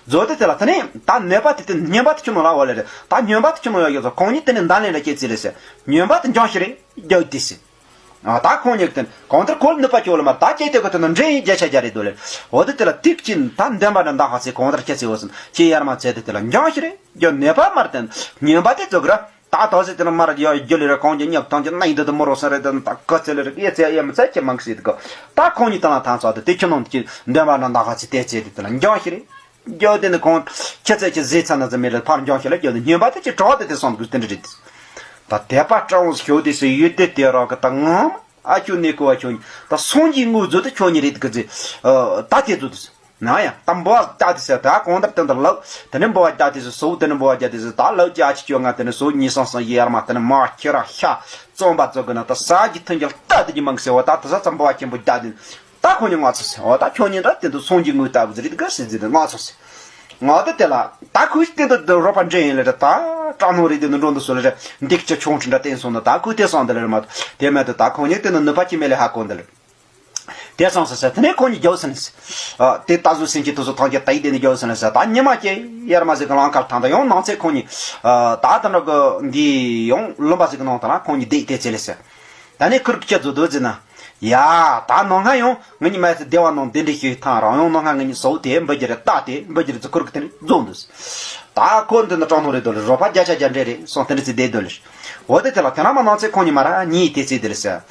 བཟོ་དེ་དེ་ལ་དེ་ནས་ད་ནད་པ་དེ་དེ་སྨྱོན་པ་དེ་ཁྱོད་ནང་ལ་བ་ལེ་རེད། ད་སྨྱོན་པ་དེ་ཁྱོད་ནང་ཡོད་ཡོད་ཟེར། ཁོང་གཉིས་དེ་ནས་མདའ་ལེན་ལ་སྐྱེ་ཚེ་ལེ་ཟེར། སྨྱོན་པ་དེ་འཇོན་ཤེས་རེད་རྒྱག་དེ་ཟེར། ཨ་ད་ཁོང་གཉིས་དེ་གང་ལྟར་ཁོ་ལ་ནུས་པ་ཅོ་ལ་མ་ད་ཅེ་དེ་གོ་དེ་ན་འདྲེ་ཡིན་བརྒྱ་ཆ་བརྒྱ་རེད་དོ་ལེ། འོ་དེ་དེ་ལ་ཐིག་ཅིན་ད་འདོན་པ་འདྲ་འདང་ཧ་ཚེ་གང་ལྟར་ཁྱེད་ཚེ་འོ་སོང་ཁྱེད་ཡར་མ་ཚེ་དེ་དེ་ལ་འཇོན་ཤེས་རེད་རྒྱག་ནད་པ་མར་དེ་སྨྱོན་པ་དེ་ཚོ་གི་ར། ད་ད་ཟེར་དེ་ན་མར་ཡ་རྒྱུ་ལི་ར་གང་གི་ཉག་ཐང་གི་ནང་འདི་དུ་མོ་རོ་ས་རེ་དེ་ན་ད་ག་ཚེ་ལི་ར་ཡེ་ཚེ་ཡེ་མི་ཚེ་ཁྱེད་མང་སྲིད་གི། ད་ཁོང་གཉིས་ད་ན་ཐང་ཚ་དེ་དེ་ཁྱོད་ནང་གི་འདོན་པ་ན་འདང་ཧ་ཚེ་དེ་ཚེ་དེ་དེ་ལ་འཇོན་ཤེས་རེད་རྒྱག་དེ་ནི་གང་ཁྱེད་ཚེ་ཁྱེད་ཟེ་ཚ་ན་ཚེ་མེད་ལ་ཕར་འཇོན་ཤེས་ལ་རྒྱག་དེ་སྨྱོན་པ་དེ་ཅི་གྲོགས་དེ་དེ་སོང་གི་དེ་འདྲ་རེད། ད་དད་པ་སྤྲང་བོ་ཞོ་དེ་སུ་ཡོད་དེ་དེ་ར་གི་ད་ངམ་ཨ་ཁྱོད་ནི་གོ་བ་ཁྱོད་གཉིས་ད་སོང་གི་དངོས་བཟོ་དེ་ཁྱོད་གཉིས་རེད་གི་ཚེ། ད་དེ་བཟོ་དེ་སུ། ན་ཡང་དམ་པོ་བ་ལྟ་དེ་ཟེར། ད་གང་ལྟར་དེ་འདྲ་ལགས། དེ་ནས་འབོ་བ་རྒྱ་དེ་ཟེར། སོ་དེ་ནས་འབོ་བ་རྒྱ་དེ་ཟེར། ད་ལགས་ཀྱི་ཨ་ཆི་ཅོ་ང་དེ་ནས་སོ་ཉི་སང་སང་ཡེ་ཡར་མ་དེ་ནས་མ་ཁྱེ་ར་ཤ་བཙོང་པ་ཚོ་གི་ན་ད་ས་གི་ཐོན་རྒྱལ་ལྟ་དེ་གི་མང་སེ་བ། ད་དེ་ས་ཙམ་འབོ་བ་ཆེན་པོ་རྒྱ་དེ་ད་ཁོ་ཉིད་ང་ཚོ་ཟེར་བ། ད་ཁྱོད་ཉིད་འདྲ་དེ་འདུག་སོང་གི་དངོས་ལྟ་བུ་ཟེར་རེད་ག་ཟེར་ཟེར་ང་ཚོ་ཟེར། ང་ད་དེ་ལ་ད་ཁོས་དེ་འདུག་རོགས་པ་འདྲེ་ཡིན་ལ་རེད། ད་སྐྲག་སྣང་རེད། དེ་འདུག་འགྲོ་འདུག་སོ་ལ་རེད། འདེགས་ཀྱི་ཆུང་ཁྲི་འདྲ་བསྟན་སོང་ན་ད་ཁོས་དེ་སང་དེ་ལ་རེད་མ་གཏོགས་དེ་མེད་དུ་ད་ཁོ་ཉིད་དེ་འདུག་ནུས་པ་ཅི་མེད་ལས་ཧ་གོ་འདི་ལ་རེད། དེ་སོང་ཟེར་ཟེར། དེ་ནས་ཁོ་གཉིས་རྒྱབ་ཟིན་ཟེར། ཨ། དེ་ད་གཟོད་སེམས་ཀྱི་དུས་སུ་ཐང་ཆད་ད་ཡིད་བདེ་ནས་རྒྱབ་ཟིན་ཟེར། ད་ཉི་མ་སྐྱེ་ཡར་མ་ཟིག་གི་ལང་ཁར་ཐང་ད་ཡང་ནང་ཚེ་ཁོ་གཉིས། ཨ། ད་ད་འགྲོ་གི་འདི་ཡང་ལུང་པ་ཟིག་གི་ནང་ད་ལ་ཁོ་གཉིས་བསྡད་དེ་ཚེ་ལས་ཟེར། ད་ནས་ཁུར་གི་ཁྱེད་ཚོ་སྡོད་ཟིན་ན། ཡ། ད་ནང་ང་ཡང་ང་གཉིས་མ་ཚེ་བདེ་བ་ནང་བདེ་འདྲེ་ཤོད་ཐང་རང་ཡང་ནང་ང་ང་གཉིས་སོ་དེ་འབུ་རྒྱུ་རེད། ད་དེ་འབུ་རྒྱུ་རེད་ཚོ་ཁུར་གི་དེ་ནས་རྫོང་འདུག་ད་ཁོ་འདི་ནི་སྤྲང་ཐང་རེད་དོ་ལེ། རོགས་པ་བརྒྱ་ཆ་བརྒྱ་འདྲེ་རེད་སོང་དེ་འདྲ་ཚེ་བསྡད་དོ་ལེ། འོ་དེ་དེ་ལ་དེ་ན་མ་ནང་ཚེ་ཁོ་གཉིས་མ་ར་གཉིས་དེ་ཚེ་དེ་ལེ་ཟེར།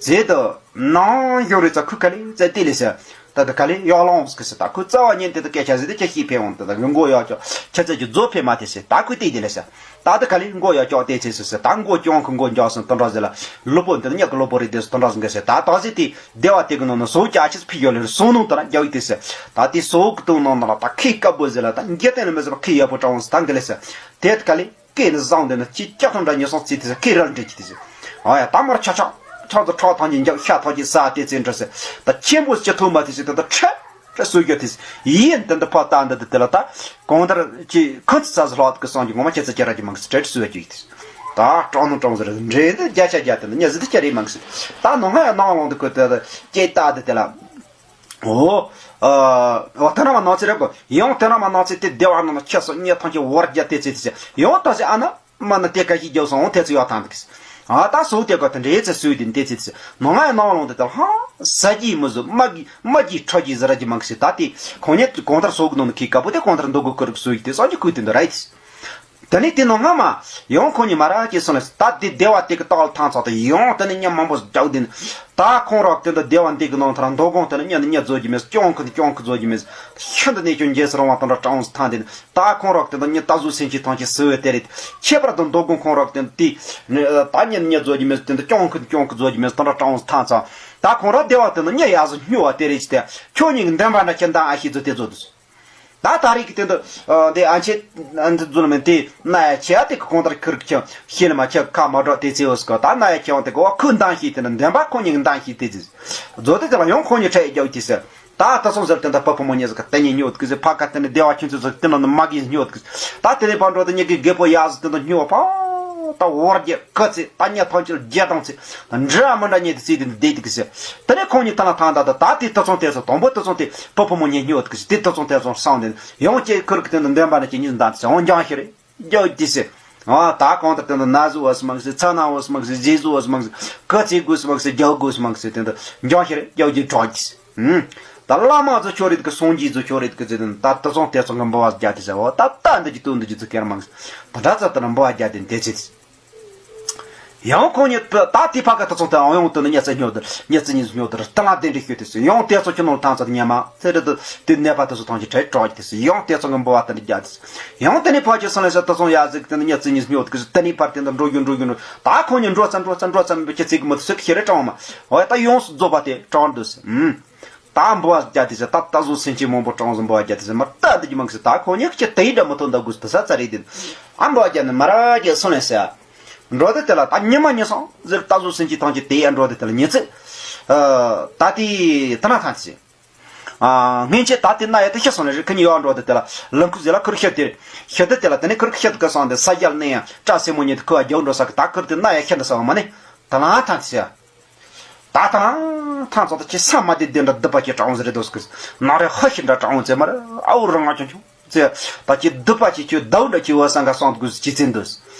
ཟེར་དུ། ནང་ཡོང་རེ་ཙ་ཁུ་ག་ལེ་ཙ་ཏི་ལེ་ཟེར། ད་ད་ག་ལེ་ཡག་ལོང་སྐུ་སི་ད་ཁུ་རྩ་བ་ཉིད་དེ་ད་སྐད་ཆ་ཟེར་དེ་ཁྱེད་ཤེས་ཕེ་འོང་། ད་ད་གི་མགོ་ཡག་ཅོག་ཁྱེད་ཚོ་གི་རྫོ་ཕེ་མ་དེ་ཟེར། ད་ཁུ་ཏི་དེ་ལེ་ཟེར། ད་ད་ག་ལེ་མགོ་ཡག་ཅོག་དེ་ཚེ་སུ་ཟེར། ད་མགོ་ཅོང་ཁུ་མགོ་འཇོག་སོང་དོན་འགྲོ་ཟེར་ལ། ལུ་པོ་འདི་ཉག་གི་ལུ་པོ་རེད་དེ་སུ་དོན་འགྲོ་ཟེར་གི་ཟེར། ད་ད་ཟེར་དེ་སྡེ་བ་དེ་གི་ནང་ན་སོ་ཅ་ཆི་ཕི་ཡོ་ལེ་སོང་ནང་ད་ན་རྒྱ་བི་དེ་ཟེར། ད་དེ་སོ་གི་དུང་ནང་ན་ལ་ད་ཁེ་དཀར་པོ་ཟེར་ལ་ད་འགྱེ་ཏན་ལ་མི་ཟེར་བ་ཁེ་ཡག་པོ་དྲང་ཟེར། ད་གི་ལེ་ཟེར། དེ་ད་ག་ལེ། སྐེ་ནི་བཟང་དེ་ན་ཅི་ཀྱག་ཐང་འདྲ་ཉི་སང་ཚིག་དེ་ས་སྐེ་རལ་འདྲེ་ཅི་དེ་ཟེར། ཨ་ཡ་ད་མར་ཆ་ཆ་ཆ་ཚོ་ཁྲག་ཐང་གི་འཇག་ཤ་ཐང་གི་ས་དེ་ཚེ་འདྲ་ཟེར། ད་ཆེན་པོ་ཅི་ཐུབ་མ་དེ་ཟེར། དེ་ད་ཁྲ་ཁྲ་སུ་རྒྱ་དེ་ཟེར། ཡིན་དེ་འདི་ཕ་ད་འདི་དེ་ལ་ད་གང་ལྟར་ཅི་ཁོ་ཚོ་ས་ཟི་ལྷག་གི་སང་གི་ངོ་མ་ཁྱེད་ཚོ་ཁྱེད་ར་གི་མང་གི་ཟེར་ཁྲ་སུ་རྒྱ་གི་དེ་ཟེར། ད་སྤྲང་ནོ་སྤྲང་ཟེར་འདྲེ་འདི་བརྒྱ་ཆ་བརྒྱ་དེ་འདི་ཉ་ཟི་དེ་ཁྱེད་རེ་མང་གི་ཟེར། ད་ནོ་ང་ཡ་ནང་ལོང་དེ་ཁོ་དེ་ད་ཀྱེ་ད་དེ་དེ་ལ། ཨོ། ཨ། ཨོ་ཐ་ན་མ་ནང་ཚེ་རེད་གོ། ཡང་ཐ་ན་མ་ནང་ཚེ་དེ་བདེ་བ་ནང་ན་ཁྱེད་སོ་ཉེ་ཐང་ཆེ་བར་རྒྱ་དེ་ཚེ་དེ་ཚེ་ཡང་ད་ཚེ་ཨ་ན་མ་ན་དེ་ག་ཞིག་རྒྱབ་སོང་དེ་ཚེ་ཡོད་ཐང་དེ་གི་ཨ་ད་སོ་དེ་ག་དེ་འདྲེ་ཚེ་སུས་དེ་དེ་ཚེ་དེ་ཚེ་ནང་ང་ཡ་ནང་ལོང་དེ་ད་ཧ་ས་ཀྱི་མི་བཟོ་མ་གི་མ་གི་ཁྲ་གི་ཟ་ར་གི་མང་གི་ད་དེ་ཁོང་ཉེ་གང་ལྟར་སོ་གི་ནང་ན་ཁི་ཀ་པོ་དེ་གང་ལྟར་འདུག་གི་ཁུར་གི་སུས་དེ་སང་གི་ཁུར་དེ་འདུག་རེད། དེ་ནས་དེ་ནང་སྔ་མ་ཡང་ཁོང་གཉིས་མ་ར་སྐྱེས་སོང་ལ། ད་དེ་སྡེ་བ་དེ་གི་ལྟག་ལ་ཐང་ཚག་ཏུ་ཡང་དེ་ནས་ཉ་མང་པོ་རྒྱག་དེ་ནི། ད་ཁོང་རོག་དེ་འདི་སྡེ་བ་འདི་གི་ནང་ཐང་མདོ་དགོང་དེ་ནི་ཉ་ནི་ཉ་བཟོ་རྒྱུ་མེད། སྐྱོང་ཁུ་ནི་སྐྱོང་ཁུ་བཟོ་རྒྱུ་མེད། ཤིན་ཏུ་གནས་ཆུང་རྗེས་སུ་རང་བ་དང་འདྲ་གྲང་སུ་ཐང་དེ་ནི། ད་ཁོང་རོག་དེ་འདི་ཉ་ད་གཟུགས་སེམས་ཀྱི་ཐང་ཆེ་སུ་བའི་དེ་རེད། ཁྱད་པར་དུ་མདོ་དགོང་ཁོང་རོག་དེ་འདི་ད་ཉ་ནི་ཉ་བཟོ་རྒྱུ་མེད། དེ་འདི་སྐྱོང་ཁུ་ནི་སྐྱོང་ཁུ་བཟོ་རྒྱུ་མེད། དང་འདྲ་གྲང་སུ་ཐང་ཚག་ད་ཁོང་རོག་སྡེ་བ་དེ་ནི་ཉ་ཡག་སུ་སྨྱོ་བ་དེ་རེད་ཅི་སྟེ། ཁྱོད་གཉིས་ཀྱི་འདོན་པ་འདྲ་ཁྱེད་འདང་ཨ་ཤེས་ཚོ་དེ་ཚོ་དུ། ད་ད་རེས་ཀྱི་སྟེང་དུ། ཨ། དེ་ཨ་ཆེ། ཨ་འདི་རྫུན་མིན་དེ་ན་ཡ་ཆེ་ཡ་དེ་གི་གོང་ལྟར་ཁུར་ཁྱེད་ཤེས་ལ་མ་ཁྱེད་ཁ་མ་གྲོགས་དེ་ཚེ་འོ་སྐོ་ད་ན་ཡ་ཁྱེད་དབང་དེ་གི་འོ་ཁུ་འདང་ཤེས་དེ་ན་འདོན་པ་ཁོ་གཉིས་ཀྱི་འདང་ཤེས་དེ་ཚེ། བཟོ་དེ་དེ་ལ་ཡང་ཁོ་གཉིས་ཁྲལ་རྒྱག་དེ་ཟེར། ད་ད་སོང་ཟེར་དེ་འདྲ་པ་ཕོ་མོ་གཉིས་ཟེར་ག་དེ་གཉིས་སྨྱོ་དགོས་ཟེར། ཕ་ག་དེ་ནས་སྡེ་བ་ཁྱོད་ཚོ་ཟེར་དེ་ནང་ནས་མ་གིས་སྨྱོ་དགོས་ཟེར། ད་དེ་ནས་ཕར་འགྲོ་དེ་གཉིས་ཀྱི་རྒད་པོ་ཡག་ཟེར་དེ་འདྲ་སྨྱོ་བ་ཕ། ད་འོར་རྒྱ་ཁ་ཚེ་ད་ཉ་ཐང་ཆེར་རྒྱ་དང་ཚེ། འདྲ་མི་འདྲ་ཉེ་དེ་ཚེ་དེ་འདི་བསྡད་དེ་གི་ཟེར། དེ་ནས་ཁོང་གཉིས་ཐ་ན་ཐང་ད་ད་ད་དེ་ད་ཚོང་དེ་ཚོ་དང་པོ་ད་ཚོང་དེ་པ་ཕོ་མོ་གཉིས་སྨྱོ་དགོས་ཟེར། དེ་ད་ཚོང་དེ་ཚོ་སང་དེ་ཡང་ཅེ་ཁུར་གི་དེ་འདི་འདོན་པ་ནི་ཅི་གཉིས་འདང་དེ་ཟེར་འོང་འགྱང་ཤི་རེད། རྒྱག་དེ་ཟེར། ཨ་ད་གང་ལྟར་དེ་འདི་ན་ཟུག་བ་སུ་མང་ཟེར། ཚ་ན་བ་སུ་མང་ཟེར། རྗེས་ཟུག་བ་སུ་མང་ཟེར། ག་ཚེ་དགོས་སུ་མང་ཟེར། རྒྱག་དགོས་སུ་མང་ཟེར། དེ་འདི་འགྱང་ཤི་རེད། རྒྱག་རྒྱུ་གྲོགས་ཀྱིས། ཨུམ། ད་བླ་མ་ཚོ་ཁྱོད་རེད་གི། སངས་རྒྱས་ཚོ་ཁྱོད་རེད་གི་ཟེར་དེ་ད་ད་ཚོང་དེ་ཚོང་གི་འབུལ་བ་རྒྱག་དེ་ཟེར། འོ་ད་ད་འདི་གི་དུ་འདི་གི་ཚུ་ཁེར་མང་ཟེར། ད་ད་ཚ་ད་ན་འབུལ་བ་རྒྱག་དེ་འདི་ཚེ་དེ་ཟེར། ཡང་ཁོང་གཉིས་ད་ད་དེ་ཕ་ག་ད་ཚོང་དེ་ཨང་ཡོང་དུ་ནི་ཉེ་ཚེ་སྨྱོ་དུ་ཉེ་ཚེ་གཉིས་སྨྱོ་དུ་ར་ད་ལ་དེ་འདྲི་ཤོད་དེ་ཟེར། ཡང་དེ་ཚོ་ཁྱོད་ནོར་ཐང་ཚ་དུ་ཉེ་མ་ཚེ་རེད་དུ་དེ་ནད་པ་དེ་ཚོ་ཐང་གི་གྲལ་གྲོགས་དེ་ཟེར། ཡང་དེ་ཚོ་གི་འབུལ་བ་དེ་འདྲི་རྒྱག་དེ་ཟེར། ཡང་དེ་ནས་ཕ་ཆེ་སོང་ལ་ཟེར་ད་ཚོང་ཡ་ཟིག་དེ་ནི་ཉེ་ཚེ་གཉིས་སྨྱོ་དུ་གི་ཟེར། དེ་ནས་ཕར་དེ་འདྲ་འགྲོ་རྒྱུ་འགྲོ་རྒྱུ་འགྲོ། ད་ཁོང་གཉིས་འགྲོ་ཚ་འགྲོ་ཚ་འགྲོ་ཚ་མི་བྱེད་ཚིག་གི་མི་ཐུབ་ཟེར་ཁྱེར་རེ་དྲང་མ། འོ་ད་ཡོངས་སུ་རྫོགས་པ་དེ་དྲང་འདུག་ཟེར། ཨུམ། ད་འབུལ་བ་རྒྱག་དེ་ཟེར། ད་ད་གཟུགས་སེམས་ཅན་མང་པོ་གྲངས་སུ་འབུལ་བ་རྒྱག་དེ་ཟེར། མ་ད་འདི་གི་མང་ཟེར། ད་ཁོང་གཉིས་ཀྱི་དེ་ཡི་འདྲ་མི་ཐོན་ད་དགོས་ད་ས་ཚ་རེད་དེ། ཨ་འབུལ་བ་རྒྱག་ནི་མ་ར་རྒྱག་སོང་ལེ་ཟེར། འགྲོ་དེ་དེ་ལ་ད་ཉི་མ་ཉི་སང་ཟེར། ད་གཟུགས་སེམས་ཅན་ཐང་ཆེ་དེ་ཡ་འགྲོ་དེ་དེ་ལ་ཉི་ཚེ། ད་དེ་ད་ན་ཐང་ཆེ། ཨ་སྔན་ཆད་ད་དེ་ན་ཡ་དེ་ཤི་སོང་ལེ་རེད། ཁི་ཉི་ཡ་འགྲོ་དེ་དེ་ལ་ལམ་ཁུ་ཟེར་ལ་ཁུར་ཤི་དེ་རེད། ཤི་དེ་དེ་ལ་དེ་ནས་ཁུར་ཤི་དེ་ག་སང་དེ་ས་རྒྱལ་ནས་ཡང་བཀྲ་སེ་མོ་ཉི་དེ་ཁུ་བ་རྒྱག་འགྲོ་ས་གི། ད་ཁུར་དེ་ན་ཡ་ཤི་འདི་ས་བ་མ་ནི་ད་ན་ཐང་ཆེ། ད་ད་ཐང་ཚོ་ད་ཁྱེད་ས་མ་བདེ་བདེ་འདྲ་སྡུག་པ་ཁྱེད་དྲང་ཟེར་རེད་འདུག་ཟེར། ནང་རེ་ཧ་ཤི་འདྲ་དྲང་ཟེར་མ་རེད། ཨའུ་རང་ང་ཆུང་ཆུང་ཟེར། ད་ཁྱེད་སྡུག་པ་ཁྱེད་ཁྱོད་ཟླ་བ་འདྲ་ཁྱེད་བ་སང་ག་སང་དགོས་ཟེར་ཁྱེད་ཚེ་འདུག་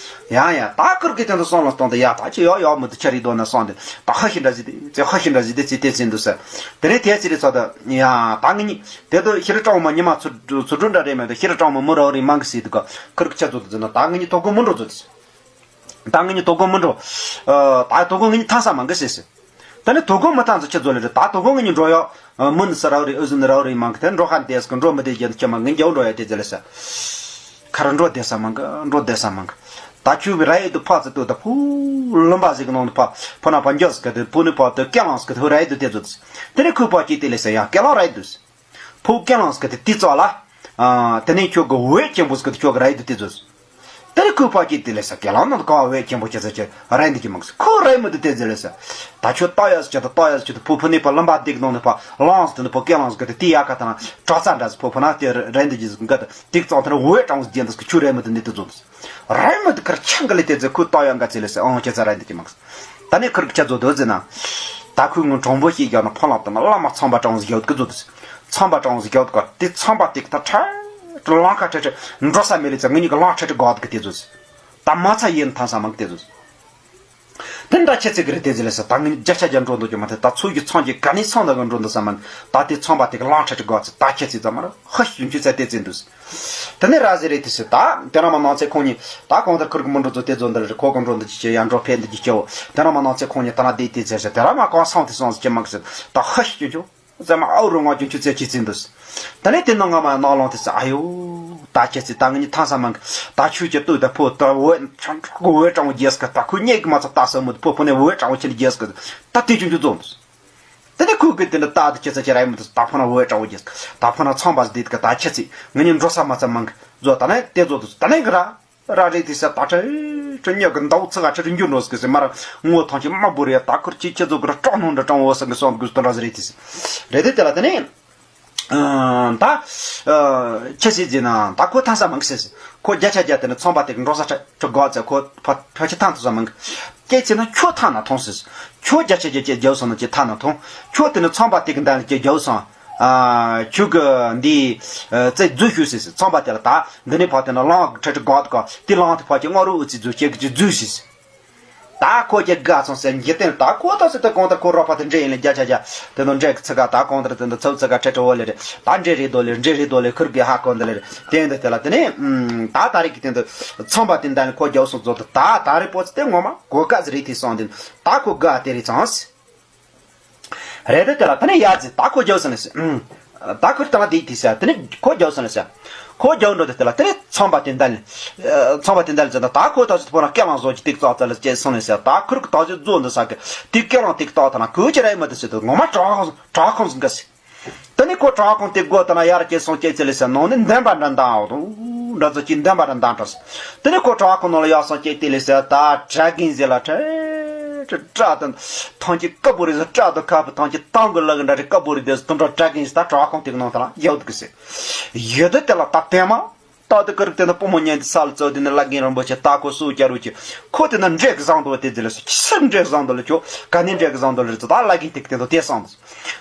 ཡང་ཡང་ད་ཁུར་གི་དོན་དུ་སོང་ལ་གཏོང་དུ་ཡ་ད་ཁྱེད་ཡག་ཡག་མི་འདུག་ཆ་རེ་དོ་ན་སོང་དེ་ད་ཧ་ཤི་འདྲ་ཟེར་དེ་ཚེ་ཧ་ཤི་འདྲ་ཟེར་དེ་ཚེ་དེ་ཚེ་འདུག་ཟེར། དེ་ནས་དེ་ཚེ་རེ་ཚོ་ད་ཡ་ད་ང་གཉིས་དེ་དུ་ཤི་རི་གྲོང་མ་ཉི་མ་ཚུར་ཚུར་འགྲོ་འདྲ་རེད་མེད་དུ་ཤི་རི་གྲོང་མ་མི་རོ་རེ་མང་གི་ཟེར་དུ་ག་ཁུར་གི་ཆ་ཚོ་དུ་ཟེར་ན་ད་ང་གཉིས་དོ་དགོང་མི་འགྲོ་ཚོ་དེ། ད་ང་གཉིས་དོ་དགོང་མི་འགྲོ། ཨ། ད་དོ་དགོང་ང་གཉིས་ཐང་ས་མང་གི་ཟེར་ཟེར། ད་ནི་དོ་དགོང་མི་ཐང་ས་ཁྱེད་ཚོ་ལ་རེད། ད་དོ་དགོང་ང་གཉིས་འགྲོ་ཡོད། ཨ། མི་ནི་ས་རའུ་རེད། ཨུ་ཟི་ནི་རའུ་རེད་མང་གི་དེ་འགྲོ་ཁ་བསྡད་ས་གི་འགྲོ་མི་བསྡད་རྒྱུ་ཁྱེད་མ་ངན་རྒྱའུ་འགྲོ་ཡ་དེ་ཟེར་ལ་ཟེར། ཁ་ར་འགྲོ་བསྡད་ས་མང་གི་འགྲོ་བསྡད་ས་མང་གི་ད་ཁྱོད་ཀྱི་ར་ཡི་དུ་ཕ་ཚ་དུ་ད་ཕུ་ལུམ་པ་ཟིག་གི་ནང་དུ་ཕ་ཕུ་ན་ཕ་འཇོག་ཟིག་གི་དེ་ཕུ་ནི་ཕ་དུ་སྐེ་ལང་ཟིག་གི་དུ་ར་ཡི་དུ་དེ་ཚོ་དེ་ནི་ཁོའི་ཕ་སྐྱེས་དེ་ལ་ཟེར་ཡ་སྐེ་ལང་ར་ཡི་དུ་ཟེར། ཕོ་སྐེ་ལང་སྐད་དེ་ཏི་ཙོག་ལ། ཨ། དེ་ནས་ཁྱོད་ཀྱི་འོད་ཆེན་པོ་སྐད་དེ་ཁྱོད་ཀྱི་ར་ཡི་དུ་ཏི་ཙོག་དེ་ནས་ཁོའི་ཕ་སྐད་དེ་ལས་ས་སྐེ་ལང་ནང་དུ་ག་འོད་ཆེན་པོ་ཁྱེད་ཚོ་ཁྱེད་ར་ཡི་འདི་ཀྱི་མང་ཟེར། ཁོ་ར་ཡི་མི་དུ་ཏི་ཙེ་ལས་ས། ད་ཁྱོད་ལྟ་ཡ་ཟེར་ཁྱོད་ད་ལྟ་ཡ་ཟེར་ཁྱོད་ད་ཕོ་ཕུ་ནས་ཕ་ལམ་པ་སྡིག་ནང་ནས་ཕ་ལང་ཟེར་དེ་ནས་ཕོ་སྐེ་ལང་སྐད་དེ་ཏི་ཡ་ཀ་ད་ན་དྲག་ཚ་འདྲ་ཟེར། ཕོ་ཕུ་ན་དེ་ར་ཡི་འདི་ཀྱི་ཟེར་འགའ་ད་ཏིག་ཙང་དེ་ནས་འོད་གྲང་ཟེར་རྒྱན་དུ་ཁྱོད་ར་ཡི་མི་དུ་ནི་དུ་ཙོག་ར་ཡི་མི་དུ་ཁར་ཆང་ག་ལས་ཏི་ཙེ་ཁོའི་ལྟ་ཡ་འགའ་ཙེ་ལས་ས། ཨང་ཁྱེད་ཚོ་ར་ཡི་འདི་ཀྱི་མང་ཟེར། ད་ནི་ཁུར་གི་ཆ་ཚོ་དོ་ཟེར་ན། ད་ཁོས་ངོ་གྲོང་པོ་ཞིག་བཞག་ན་ཕོ་ལག་ཏུ་ན་བླ་མ་ཚངས་པ་གྲང་ཟིག་བཞག་གི་ཚོ་དེ། ཚངས་པ་གྲང་ཟིག་བཞག་གི་དེ་ཚངས་པ་དེ་གི་ད་ཁྲ་ཁྲ་ལང་ཁ་ཁྲ་ཁྲ་འགྲོ་ས་མེད་ལེ་ཚ། ང་གཉིས་ཀྱི་ལང་ཁྲ་ཁྲ་གོ་གི་དེ་ཚོ་ད་མ་ཚ་ཡིན་ཐང་ས་མང་གི་དེ་ཚོ་དེ་འདྲ་ཁྱེད་ཚེ་གི་རེད་དེ་ཟེར་ལེ་ས། ད་ང་གཉིས་བརྒྱ་ཆ་བརྒྱ་འགྲོ་འདུག་རྒྱུ་མ་དེ་ད་ཚོ་ཡི་ཚང་གི་ག་ནས་ཚང་ད་གི་འགྲོ་འདུག་ས་མང་གི་ད་དེ་ཚངས་པ་དེ་གི་ལང་ཁྲ་ཁྲ་གོ་ཚེ་ད་ཁྱེད་ཚེ་ཚ་མ་ར་ཧ་ཞུ་འཆུ་ཚ་དེ་ཚེ་འདུག་དེ་ནས་ར་ཟེར་རེད་དེ་ཟེར། ད་དེ་ར་མ་ནང་ཚེ་ཁོང་གཉིས་ད་གང་ལྟར་ཁུར་གི་མི་འགྲོ་ཚོ་དེ་ཚོ་འདི་རེད། ཁོ་གི་འགྲོ་འདི་ཅི་བྱེད་ཡང་འགྲོ་ཕེབས་འདི་ཅི་བྱེད་འོ། དེ་ར་མ་ནང་ཚེ་ཁོང་གཉིས་ད་ན་བསྡད་དེ་ཟེར་ཟེར། དེ་ར་མ་གང་སང་དེ་སོང་ཟེར་ཅི་མ་གི་ཟེར། ད་ཧ་ཞིག་ཅུང་ཅུང་ཟེར་མ་ཨའུ་རུ་ང་ཅུང་ཅུང་ཚེ་ཅི་ཚེ་འདུག་ད་ནས་དེ་ནང་ང་མ་ནང་ལོང་དེ་ཟེར། ཨ་ཡོ། ད་ཁྱེད་ཚེ་ད་ང་གཉིས་ཐང་ས་མང་གི་ད་ཆུ་ཅི་ལྟོས་ད་ཕོ་ད་འོད་ཆང་ཁོ་འོད་གྲང་བོ་རྒྱས་གི་ད་ཁོ་ཉེ་གི་མ་ཚ་ད་ས་མོ་ཕོ་ཕོ་ནས་འོད་གྲང་བོ་ཁྱེར་རྒྱས་གི་ད་དེ་ཅུང་ཅུང་ཚོ་འདུག་དེ་ནས་ཁོས་གི་དེ་འདྲ་ལྟ་དུ་ཁྱེད་ཚ་ཁྱེད་ར་ཡི་མི་འདུག་ད་ཕོ་ན་འོད་གྲང་བོ་རྒྱས་གི་ད་ཕོ་ན་ཚང་པ་ཟེར་དེ་གི་ད་ཁྱེད་ཚེ་ང་གཉིས་འགྲོ་ས་མ་ཚ་མང་གི་ཚོ་ད་ནས་དེ་ཚོ་འདུག་ད་ནས་གི་ར། ར་རེད་དེ་ཟེར། ད་ཁྲི་ཁྲི་ཉག་གི་མདའ་བོ་ཚི་ག་ཁྲི་ཁྲི་འགྱུར་ནོ་ཟེར་གི་ཟེར་མ་ར་ངོ་ཐང་ཆེ་མ་བོ་རེད། ད་ཁུར་ཅི་ཁྱེད་ཚོ་གི་ར་སྐྲག་སྣང་འདྲ་སྐྲག་འོ་ཟེར་གི་སོང་གི་དོན་ར་ཟེར་རེད་དེ་ཟེར། རེད་དེ་དེ་ལ་དེ་ནས་ད་ཁྱེད་ཟེར་ཟེར་ན་ད་ཁོ་ཐང་ས་མང་གི་ཟེར་ཟེར། ཁོ་བརྒྱ་ཆ་བརྒྱ་དེ་ནས་ཚོང་པ་དེ་གི་འགྲོ་ས་ཁྲི་ཁྲི་སྒོ་ཚེ་ཁོ་ཕ་ཕ་ཁྱི་ཐང་དུ་ས་མང་གི་སྐྱེས་ཚེ་ན་ཁྱོད་ཐང་ན་ཐོང་ཟེར་ཟེར། ཁྱོད་བརྒྱ་ཆ་བརྒྱ་ཁྱེད་རྒྱབ་སོང་ན་ཁྱེད་ཐང་ན་ཐོང་། ཁྱོད་དེ་ནས་ཚོང་པ་དེ་གི་འདན་ལ་ཁྱེད་རྒྱབ་སོང་། ཨ། ཁྱོད་ཀྱི་འདི་ཨ་རྩེ་རྫུས་ཤོས་ཟེར་ཟེར། ཚོང་པ་དེ་ལ་ད་འདི་ནས་ཕར་དེ་ན་ལང་ཁྲི་ཁྲི་སྒོ་དུ་ག་དེ་ལང་དེ་ཕར་ཁྱེད་སྔ་རུ་ཨུ་ཚི་རྫུས་ཁྱེད་ཀྱི་རྫུས་ཟེར་ཟེར། ད་ཁོ་ཁྱེད་དགའ་སོང་ཟེར་འཇིག་རྟེན་ད་ཁོ་ད་ཟེར་ད་གང་ལྟར་ཁོ་རོགས་པ་དེ་འདྲེ་ཡིན་ལ་བརྒྱ་ཆ་བརྒྱ་དེ་ནང་འདྲེ་གི་ཚི་ག་ད་གང་ལྟར་དེ་ནང་ཚབ་ཚི་ག་ཁྲི་ཁྲི་འོ་ལེ་རེད། ད་འདྲེ་རེད་དོ་ལེ་འདྲེ་རེད་དོ་ལེ་ཁུར་གི་ཧ་གོ་འདི་ལེ་རེད། དེ་འདི་དེ་ལ་དེ་ནས་ཨ་ད་ད་རེད་གི་དེ་འདི་ཚོང་པ་དེ་འདན་ལ་ཁོ་རྒྱབ་སོང་ཚོ་ད་ད་རེད་པོ་ཚི་དེ་ངོ་མ་གོ་ག་ཟེར་རེད་དེ་སོང་དེ་ད་ཁོ་དགའ་དེ་རེད་ཚང་ཟེར། རེད་དེ་དེ་ལ་དེ་ནས་ཡ་ཟེར། ད་ཁོ་རྒྱབ་སོང་ལེ་ཟེར། ཨུམ། ད་ཁོ་ལྟ་བ་དེ་དེ་ཟེར། དེ་ནས་ཁོ་རྒྱབ་སོང་ལེ་ཟེར། ཁོ་རྒྱབ་འགྲོ་དེ་དེ་ལ་དེ་ནས་ཚོང་པ་དེ་འདན་ལ། ཚོང་པ་དེ་འདན་ལ་ཟེར། ད་ད་ཁོ་ད་ཟེར་ཕོ་ན་སྐེ་ལང་བཟོ་གི་ཏིག་ཙག་ཙག་ལ་སྐྱེས་སོང་ལེ་ཟེར། ད་ཁུར་གི་ད་ཟེར་བཟོ་འདི་ས་གི་ཏིག་སྐེ་ལང་ཏིག་ཏག་ད་ན་ཁོ་ཅི་རེད་མ་དེ་ཟེར་དུ་ངོ་མ་དྲག་དྲག་ཁོང་ཟིན་ག་ཟེར། དེ་ནས་ཁོ་དྲག་ཁོང་དེ་སྒོ་ད་ན་ཡར་སྐྱེས་སོང་སྐྱེས་ཚེ་ལེ་ཟེར་ནང་ནས་འདན་པ་འདྲ་འདང་འོ་དང་འདྲ་ཚོ་ཅི་འདན་པ་འདྲ་འདང་འདྲ་ཟེར། དེ་ནས་ཁོ་དྲག་ཁོང་ནང་ལ་ཡར་སོང་སྐྱེས་དེ་ལེ་ཟེར་ད་དྲ་གིན་ཟེར་ལ་ཁྲ་ཁྲ་ཁྲ་དང་ཐང་ཅིག་དཀར་པོ་རེད་ཟེར། ཁྲ་དང་ཁ་པོ་ཐང་ཅིག་ཏང་གི་ལག་འདྲ་རེད་དཀར་པོ་རེད་དེ་ཟེར། དུ་འདྲ་དྲ་གིན་ཟེར་ད་དྲག་ཁོང་དེ་གི་ནང་ད་ལ་ཡག་འདུག་གི་ཟེར། ཡོད་དེ་དེ་ལ་ད་དེ་མ། ཏག་ཏག་ཀིར་དེ་ནི་དཔོན་མོ་ཉན་དེ་ས་ལ་བཙལ་དེ་ནི་བླ་རྒན་རིན་པོ་ཆེ་ད་ཁོ་སུ་བཅར་རུ་ཅི། ཁོ་དེ་ན་འདྲེ་གི་བཟང་དོ་དེ་དེ་ལ་སུ་ཅི་སུ་འདྲེ་གི་བཟང་དོ་ལ་ཁྱོ་ག་ནས་འདྲེ་གི་བཟང་དོ་ལ་རེད་ད་བླ་རྒན་དེ་གི་དེ་དོ་དེ་སང་དུ་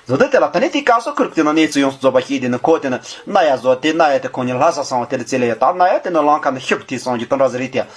བཟོ་དེ་དེ་ལ་ད་ནི་དེ་སྐབས་སུ་ཁུར་དེ་ན་གནས་ཚུལ་ཡོངས་སུ་རྫོགས་པ་ཤེས་དེ་ནི་ཁོ་དེ་ན་ན་ཡ་བཟོ་དེ་ན་ཡ་དེ་ཁོ་ཉིད་ལྷ་ས་སང་བ་དེ་ལ་ཚེ་ལ་ཡ་ད་ན་ཡ་དེ་ནི་ལང་ཁ་ནི་ཤུབ་དེ་སང་གི་དོན་འདྲ་ཟེར་རེད་དེ།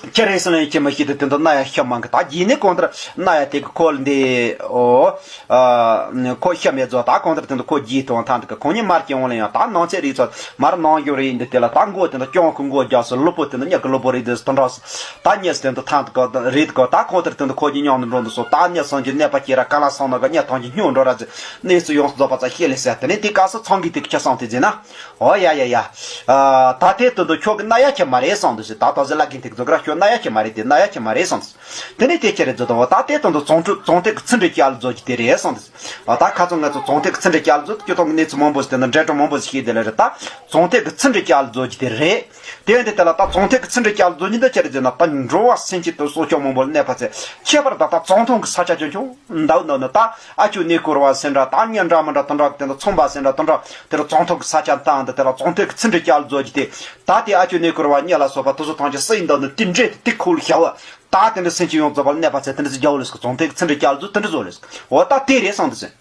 ཁྱེད་རེ་སུ་ལ་ཡང་ཁྱེད་མ་ཤེས་དུ་དེ་འདྲ་ན་ཡ་ཤ་མང་གི་ད་རྗེས་ནས་གང་ལྟར་ན་ཡ་དེ་གི་ཁོ་ལ་འདི་ཨོ་ཨ་ཁོ་ཤ་མེད་ཚོ་ད་གང་ལྟར་དེ་འདྲ་ཁོ་རྗེས་གཏོང་ཐང་དུ་གི་ཁོང་ཉིད་མར་སྐྱེ་འོང་ལ་ཡང་ད་ནང་ཚེ་རིག་ཚོ་མར་ནང་གི་རེད་འདི་དེ་ལ་ད་མགོ་དེ་འདྲ་སྐྱོང་གི་མགོ་རྒྱག་སོ་ལུ་པོ་དེ་འདྲ་ཉག་གི་ལུ་པོ་རེད་འདི་དོན་འདྲ་ད་ཉེས་དེ་འདྲ་ཐང་དུ་གི་རེད་གི་ད་གང་ལྟར་དེ་འདྲ་ཁོ་གི་མཉམ་དུ་འགྲོ་འདུག་སོ་ད་ཉེས་སང་གི་གནས་པ་སྐྱེ་ར་ག་ལ་སང་ན་གི་གནས་ཐང་གི་སྨྱོ་འགྲོ་ར་ཟེར་གནས་ཚུལ་ཡོངས་སུ་རྫོགས་པ་ཙམ་ཤེས་ལེ་ཟེར་དེ་ནས་དེ་སྐབས་སུ་ཚང་གི་དེ་གི་ཁྱེད་སང་དེ་ཟེར་ན། ཨོ་ཡ་ཡ་ཡ། ཨ། ད་དེ་དོན་དུ་ཁྱོད་ཀྱི་ན་ཡ་ཁྱེད་མ་རེད་བསམ་འདུག་ཟེར། ད་ད་ཟེར་བླ་རྒན་དེ་གི་ཛོ་ག་ར་ཁྱོད་ན་ཡ་ཁྱེད་མ་རེད་དེ་ན་ཡ་ཁྱེད་མ་རེད་བསམ་འདུག་དེ་ནས་དེ་ཁྱེད་རེད་ཛོ་དང་བ་ད་དེ་དོན་དུ་བཙོང་ཁྲུ་བཙོང་ཐེག་གི་ཚི་འདྲེ་སྐྱ་ལ་རྫོ་གི་དེ་རེད་བསམ་འདུག་ཨ་ད་ཁ་ཚོ་ང་ཚོ་བཙོང་ཐེག་གི་ཚི་འདྲེ་སྐྱ་ལ་རྫོ་དེ་ཁྱོད་དང་གི་གནས་ཚུལ་མང་པོ་ཟེར་དེ་ན་འདྲེ་གྲོགས་མང་པོ་ཟེར་ཤེས་དེ་ལ་རེད་ད་བཙོང་ཐེག་གི་ཚི་འདྲེ་སྐྱ་ལ་རྫོ་གི་དེ་རེད། དེ་ཡང་དེ་དེ་ལ་ད་བཙོང་ཐེག་གི་ཚི་འདྲེ་སྐྱ་ལ་རྫོ་གི་འདི་ཁྱེད་རེད་ཟེར་ན་ད་འགྲོ་བ་སེམས་ཅན་དུ་སྲོག་ཆགས་མང་པོ་ལ་གནས་པ་ཚེ་ཁྱད་པར་ད་ད་བཙོང་ཐོང་གི་ས་ཆ་ཆུང་ཆུང་། འདའུ་འདའུ་ནི་ད་ཨ་ཅོ་གནས་སྐོར་བ་ཟེར་འདྲ་ད་གཉེན་འདྲ་མི་འདྲ་དང་འདྲ་དེ་འདྲ་ཚོང་པ་ཟེར་འདྲ་དང་འདྲ་དེ་འདྲ་བཙོང་ཐོག་གི་ས་ཆ་བཏང་འདི་དེ་ལ་བཙོང་ཐོག་གི་ཚི་འདྲེ་སྐྱ་ལ་རྫོ་གི་དེ་ད་དེ་ཨ་ཅོ་གནས་སྐོར་བ་གཉེན་ལ་སོགས་པ་དེ་ཚོ་ཐང་ཆེ་སྲིད་འདའུ་ནི་དེ་འདྲ་ འདྲེ་དེ་ཁོ་ལ་ཤ་བ། ད་དེ་འདྲ་སེམས་ཅན་ཡོངས་རྫོགས་པ་ལ་གནོད་པ་བྱས་དེ་འདྲ་ཟིག་རྒྱག་ལས་སོ། ཙོང་ཐེ་གི་ཚིག་འདྲ་སྐྱག་ལ་ཟོ་དེ་འདྲ་ཟོ་ལས་སོ། འོ་ད་དེ་རེད་སོང་དེ་ཟེར།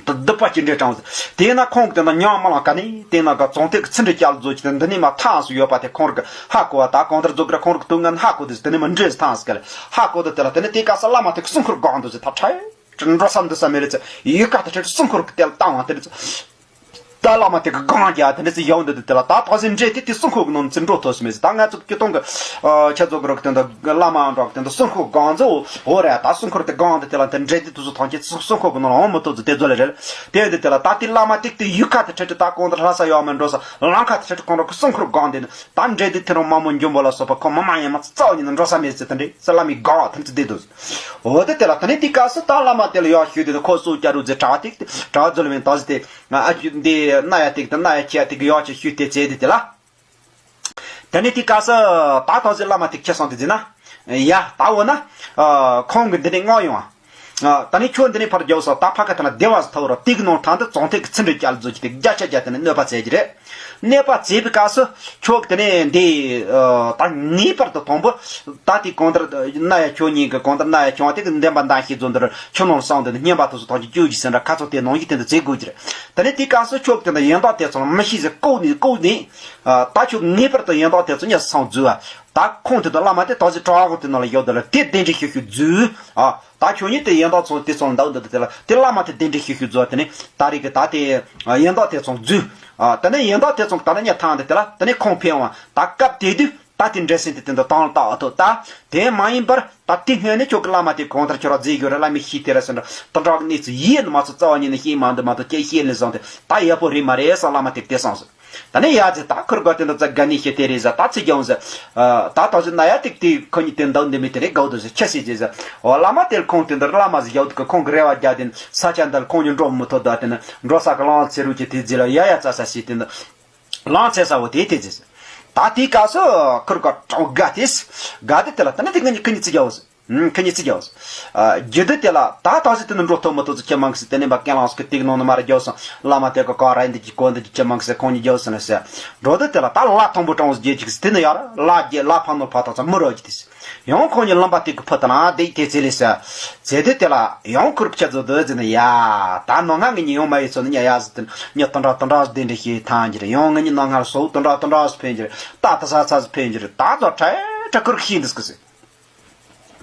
ད་སྡིག་པ་ཅི་འདྲའི་དྲང་ཟེར། དེས་ན་ཁོང་གི་དེ་འདྲ་ཉམས་མ་ལངས་ག་ནས་དེ་ན་ག་ཙོང་ཐེ་གི་ཚིག་འདྲ་སྐྱག་ལ་ཟོ་ཅི་དེ་འདི་ནས་མ་ཐང་སུ་ཡོད་པ་དེ་ཁོང་ར་གི་ཧ་གོ་བ། ད་གང་ལྟར་རྫོགས་གི་ར་ཁོང་ར་གི་དུས་ངན་ཧ་གོ་དེ་ཟེར། དེ་ནས་མ་འདྲེས་ཐང་ཟེར་ག་ལ་ཧ་གོ་དེ་དེ་ལ་དེ་ནས་དེ་ག་ས་བླ་མ་དེ་གི་སྲུང་འཁོར་སྒང་དུ་ཟེར། ད་ཁྲ་འགྲོ་ས་འདི་ས་མེད་ལ་ཚེ་ཡུལ་ཁ་དེ་ཁྲ་སྲུང་འཁོར་གི་དེ་ལ་བཏང་བ་དེ་ལ་ཚེ། ད་བླ་མ་དེ་གི་སྒང་རྒྱག་དེ་འདྲ་ཚེ་ཡོང་འདུག་དེ་ལ་ད་ཐོག་ཟིན་འདྲེ་དེ་དེ་སྲུང་འཁོར་གི་ནང་ཚེ་འགྲོ་ཐུབ་སི་མེད་ཟེར། ད་ང་ཚོ་ཀྱི་སྟོང་གི་ཁྱེད་ཚོ་གི་རོགས་དེ་འདྲ་བླ་མ་འགྲོགས་དེ་འདྲ་སྲུང་འཁོར་སྒང་ཚེ་འོ་རེད། ད་སྲུང་འཁོར་དེ་སྒང་དེ་དེ་ལ་དེ་འདྲེ་དེ་དུ་སུ་ཐང་ཆེ་སྲུང་འཁོར་གི་ནང་ལ་འོང་མི་ཐུབ་ཚེ་དེ་ཚོ་ལ་རེད། དེ་འདི་དེ་ལ་ད་དེ་བླ་མ་དེ་དེ་ཡུལ་ཁ་དེ་ཁྲ་ཁྲ་ད་གང་དུ་ལྷ་ས་ཡོག་མ་འགྲོ་ས་ལམ་ཁ་དེ་ཁྲ་ཁྲ་གང་རོགས་གི་སྲུང་འཁོར་སྒང་དེ་ནི་ད་འདྲེ་དེ་དེ་རང་མ་མོ་འཇོན་པོ་ལ་སོགས་པ་ཁོ་མ་མ་ཡན་མ་རྩ་བ་ཉིད་ནས་འགྲོ་ས་མེད་ཚེ་དེ་འདྲེ་ས་བླ་མའི་སྒང་དེ་ཚེ་བསྡད་འདུག་འོ་དེ་དེ་ལ་ད་ནི་དེ་སྐབས་སུ་ད་བླ་མ་དེ་ལ་ཡག་ཤོས་དེ་ཁོ་སུ་བཅར་རུ་ཟེར་གྲྭ་བ་དེ་གྲྭ་བ་ཛོལ་མིན་ད་ཟེར་དེ་ཨ་ཁྱོད་འདི་ན་ཡ་དེ་དེ་ན་ཡ་ཁྱེད་དེ་གི་ཡག་ཆེ་ཤོས་དེ་ཚེ་དེ་དེ་ལ། ད་ནི་དེ་སྐབས་སུ་ད་ད་ཟེར་བླ་མ་དེ་ཁྱེད་སོང་དེ་ཟེར་ན། ཡ་ད་འོ་ན། ཁོང་གི་འདི་ནས་སྔོན་ཡོང་ཨ། ད་ནི་ཁྱོད་འདི་ནས་ཕར་རྒྱོབ་སོ། ད་ཕ་ཁ་ཐ་ན་བདེ་བ་ཟེར་ཐོབ་རོགས་དེ་གི་ནང་ཐང་དུ་ཙོང་ཐེ་གི་ཚིག་འདྲ་སྐྱག་ལ་ཟོ་ཅི་དེ་བརྒྱ་ཆ་བརྒྱ་དེ་ནི་གནོད་པ་བྱེད་ཀྱི་རེད། གནོད་པ་བྱེད་པའི་སྐབས་སུ་ཁྱོད་དེ་ནས་འདི་ད་ངེས་པར་དུ་དང་པོ་ད་དེ་གང་ལྟར་ན་ཡ་ཁྱོད་ཉིད་ཀྱི་གང་ལྟར་ན་ཡ་ཁྱོད་དེ་གི་འདེམས་པ་འདང་ཤེས་ཚོ་འདིར་ཁྱོད་ནང་སང་དེ་ནི་བསྙེན་པ་དུ་སོ་ཐོག་གི་བཅོས་ཀྱི་ཟིན་འདྲ་ཁ་ཚོ་དེ་ནང་བཞིན་དེ་འདི་བྱེད་དགོས་ཀྱི་རེད། ད་ནི་དེ་སྐབས་སུ་ཁྱོད་དེ་འདི་ཡན་དག་དེ་ཚོ་མི་ཤེས་ཟེར་ལྐོག་ནས་ལྐོག་ནས་ད་ཁྱོད་ངེས་པར་དུ་ཡན་དག་དེ་ཚོ་ཉ་སང་འཛུལ་བ། ད་ཁོང་དེ་དང་བླ་མ་དེ་ད་ཟེར་གྲྭ་བ་དེ་ནང་ལ་ཡོད་དེ་ལ་དེ་གདན་འདྲེན་ཤོད་ཤོད་འཛུལ་ཨ། ད་ཁྱོད་ཉིད་དེ་ཡན་དག་ཚོ་དེ་ཚོ་འདག་འདི་དེ་ལ་དེ་བླ་མ་དེ་གདན་འདྲེན་ཤོད་ཤོད་འཛུལ་བ། དེ་ནི་ད་རེས་ཀྱི་ད་དེ་ཡན་དག་དེ་ཚོ་འཛུལ་ཨ། དེ་ནས་ཡན་དག་དེ་ཚོ་ད་ནི་ཉ་ཐང་དེ་དེ་ལ་དེ་ནས་ཁོང་ཕེབས་འོང་ད་སྐབས་དེ་དུས་ད་དེ་འདྲ་སེམས་དེ་དེ་འདི་དང་ལ་བཏགས་ཐུབ་ད། དེ་མ་ཡིན་པར་ད་དེ་སྔོན་ནས་ཁྱོད་ཀྱི་བླ་མ་དེ་གང་ལྟར་ཁྱོད་ར་མཛེས་ཡོད་ར་བླ་མའི་ཤེས་དེ་ར་ཟེར་འདྲ་དེ་འདྲ་གི་གནས་ཚུལ་ཡིན་མ་ཚོ་རྩ་བ་ཉིད་ནས་ཤེས་མ་འདུག་མ་གཏོགས་ཀྱི་ཤེས་ལས་བཟང་དེ་ད་ཡག་པོ་རེད་མ་རེད་བསམ་བླ་མ་དེ་དེ་བསམ་སོང་། ད་ནི་ཡ་ཟེར་ད་ཁུར་ག་དེ་འདྲ་ཙ་དགའ་ནི་ཤེས་དེ་རེད་ཟེར་ད་ཚིག་རྒྱང་ཟེར། ད་ད་ཟེར་ན་ཡ་ཏིག་ཏིག་ཁོ་གཉིས་དེ་འདུག་འདི་མི་དེ་རེད་དགའ་བོ་འདུག་ཟེར་ཁྱེད་ཟེར་ཟེར་ཟེར། འོ་བླ་མ་དེར་ཁོང་དེ་འདྲ་བླ་མ་ཟེར་ཡག་དུ་ཁོང་གི་རེ་བ་རྒྱག་དེ་ས་ཆ་འདིར་ཁོང་གཉིས་འགྲོ་མི་ཐུབ་ད་དེ་ནི་འགྲོ་ས་གི་ལང་ཚེ་རུ་གྱི་དེ་རྗེས་ལ་ཡ་ཡ་ཙ་ས་ཞིག་དེ་འདི་ལང་ཚེ་ས་བོ་དེ་དེ་ཟེར་ཟེར། ད་དེའི་སྐབས་སུ་ཁུར་ག་དྲང་དགའ་དེ་དགའ་དེ་དེ་ལ་ད་ནི་དེ་ཁོ་གཉིས་ཁོ་གཉིས་ཚིག་རྒྱག་བོ་ཟེར། ཁ་ཉིན་ཚིག་ཡོད། རྒྱུ་དུ་དེ་ལ་ད་ད་ཟི་དེ་ནི་འགྲོ་ཐུབ་མི་ཐུབ་ཚུ་ཁྱེད་མང་གི་སི་དེ་ནི་འབའ་ཀན་ལངས་སུ་གི་ཏིག་ནང་ནི་མ་ར་རྒྱོ་སོང་བླ་མ་དེ་གི་ག་ར་འདི་གི་གོ་འདི་གི་ཁྱེད་མང་གི་སི་ཁོང་ཉིད་རྒྱོ་སོང་ལ་སི། འགྲོ་དུ་དེ་ལ་ད་ལ་མཐོན་པོ་གྲོང་ཟི་རྒྱལ་ཅིག་སི་དེ་ནི་ཡར་ལ་རྒྱལ་ལ་ཕ་ནོར་ཕ་ཐག་ཚ་མི་རོ་གི་དེ་སི། ཡང་ཁོང་ཉིད་ལམ་པ་དེ་གི་ཕུ་ད་ན་དེ་དེ་ཚེ་ལས་སི། ཚེ་དུ་དེ་ལ་ཡང་ཁུར་ཁྱེད་ཚོ་དུ་ཟི་ནི་ཡ། ད་ནོ་ང་གི་ཉི་ཡོང་མ་ཡི་ཚོ་ནི་ཉ་ཡ་ཟི་དེ་ནི་ཉ་དོན་དྲག་དོན་དྲག་དེ་འདྲ་ཞིག་ཐང་གི་རེད། ཡང་ང་ཉི་ནོ་ང་ལ་སོ་དོན་དྲག་དོན་དྲག་སི་ཕན་གི་རེད། ད་ད་ས་ཚ་སི་ཕན་གི་རེད། ད་ཚོ་ཁྲ་ཁྲ་ཁུར་ཤིན་འདི་སི་གི་སི།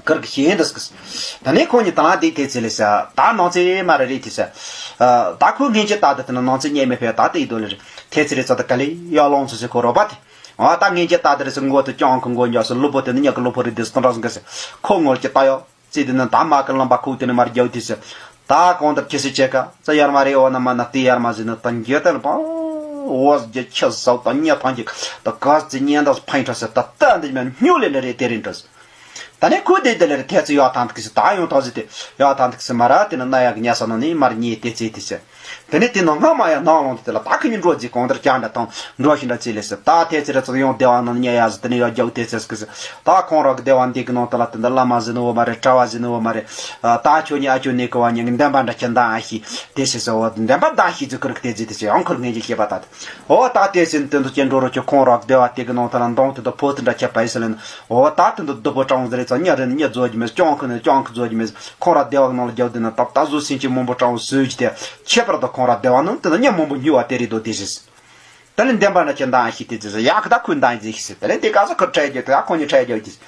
ཁིར་གི་ཤེས་འདི་སྐུ། ད་ནི་ཁོང་ཉིད་དང་དེ་དེ་ཚེ་ལས་ས་ད་ནང་ཚེ་མ་རེ་རེད་དེ་ས། ད་ཁོས་སྔན་ཆད་ད་དེ་དེ་ན་ནང་ཚེ་ཉེས་མེད་ཕེ་ད་དེ་ཡི་དོ་ལེ་རེད། དེ་ཚེ་རེ་ཚོ་ད་ག་ལེ་ཡག་ལོང་ཚོ་ཟེར་ཁོ་རོ་པ་དེ། ཨ་ད་སྔན་ཆད་ད་དེ་རེ་ཚོ་མགོ་དུ་ཅོང་ཁོ་མགོ་འཇོག་སོ་ལུ་པོ་དེ་ནི་ཉག་གི་ལུ་པོ་རེད་དེ་སྟོན་ར་སོང་གི་ས། ཁོ་ངོར་གྱི་ད་ཡོ། ཚེ་དེ་ན་ད་མ་གི་ལམ་པ་ཁུག་དེ་ནི་མར་རྒྱག་དེ་ས། ད་གང་ལྟར་ཁྱི་སི་ཆེ་ཀ་ཚ་ཡར་མ་རེ་འོ་ན་མ་ན་དེ་ཡར་མ་ཟེར་ན་ད་འགྱོད་དེ་ལ་པ། འོ་ཟེར་ཁྱི་ཟ་ད་ཉ་ཐང་གི་ད་ག་ཚེ་ཉན་ད་ཕན་ཁྲ་ས་ད་ད་འདི་མ་སྨྱོ་ལེ་ལེ་རེད་དེ་རིང་འགྲོ་ས། ད་ནི་ཁོས་དེ་དེ་ལེར་ཐེ་ཚི་ཡོ་ཐང་ཐིག་སི་ད་ཡོང་ཐོག་ཟི་དེ་ཡོ་ཐང་ཐིག་སི་མ་ར་དེ་ནི་ན་ཡག་ཉ་ས་ནང་ནི་མར་ཉེ་དེ་ཚེ་དེ་ཟེར། དེ་ནི་དེ་ནང་སྔ་མ་ཡང་ནང་ལོང་དེ་ལ་ད་ཁི་ཉིན་འགྲོ་རྗེས་གང་ལྟར་ཀྱང་འདྲ་དང་འགྲོ་ཞིང་འདྲ་ཚེ་ལེ་ཟེར། ད་ཐེ་ཚི་རེ་ཚོགས་ཡོང་བདེ་བ་ནང་ཉ་ཡ་ཟི་དེ་ནི་ཡོ་རྒྱག་དེ་ཚེ་སྐུ་ཟེར། ད་ཁོང་ར་གི་བདེ་བ་འདི་གི་ནང་དེ་ལ་དེ་འདི་བླ་མ་ཟི་ནི་འོ་མ་རེ་གྲྭ་བ་ཟི་ནི་འོ་མ་རེ། ད་ཁྱོད་ཉི་ཨ་ཁྱོད་ནི་གི་བ་ཉི་གི་འདན་པ་འདྲ་ཁྱེད་འདང་ཨ་ཤི་དེ་ཟེར་ཟེར་འོ་འདན་པ་འདང་ཤི་ཟི་ཁུར་གི་དེ་ཟི་དེ་ཟེར་ཡང་ཁུར་ངེད་ཀྱི་ཤེས་པ་ད་དེ། འོ་ད་དེ་ཟིན་དེ་འདུ་ཅན་འགྲོ་རོ་ཁྱོད་ཁོང་ར་བདེ་བ་དེ་གི་ནང་ཐ་ན་འདོང་དེ་དུ་ཕོ་དེ་འདྲ་ཁྱབ་པ་ཡི་ཟེར་ལེན། འོ་ད་དེ་འདུ་སྡུག་པོ་གྲང་ཟེར་ཚ་ཉ་རེ་ནི་ཉ་རྫོགས་ཀྱི་མེད། ཅོང་ཁུ་ནི་ཅོང་ཁུ་རྫོགས་ཀྱི་མེད། ཁོང་ར་བདེ་བ་གི་ནང་ལ་རྒྱབ་དེ་ན་ད་ད་གཟུགས་སེམས་ཅན་མང་པོ་གྲང་བཟོས་ཀྱི་དེ་ཁྱད་པར་དུ་ཁོང་ར་བདེ་བ་ནང་དེ་ན་ཉ་མང་པོ་ཉུ་བ་དེ་རེད་དོ་དེ་ཟེར། དེ་ལས་འདན་པ་འདྲ་ཁྱེད་འདང་ཤི་དེ་ཟེར་ཡག་གི་ད་ཁུ་འདང་ཟེར་ཤི་ཟེར། དེ་ལས་དེ་ག་ས་ཁུ་ཁྲལ་རྒྱག་དེ་ཡ་ཁོང་ཉིད་ཁྲལ་རྒྱག་དེ་ཟེར།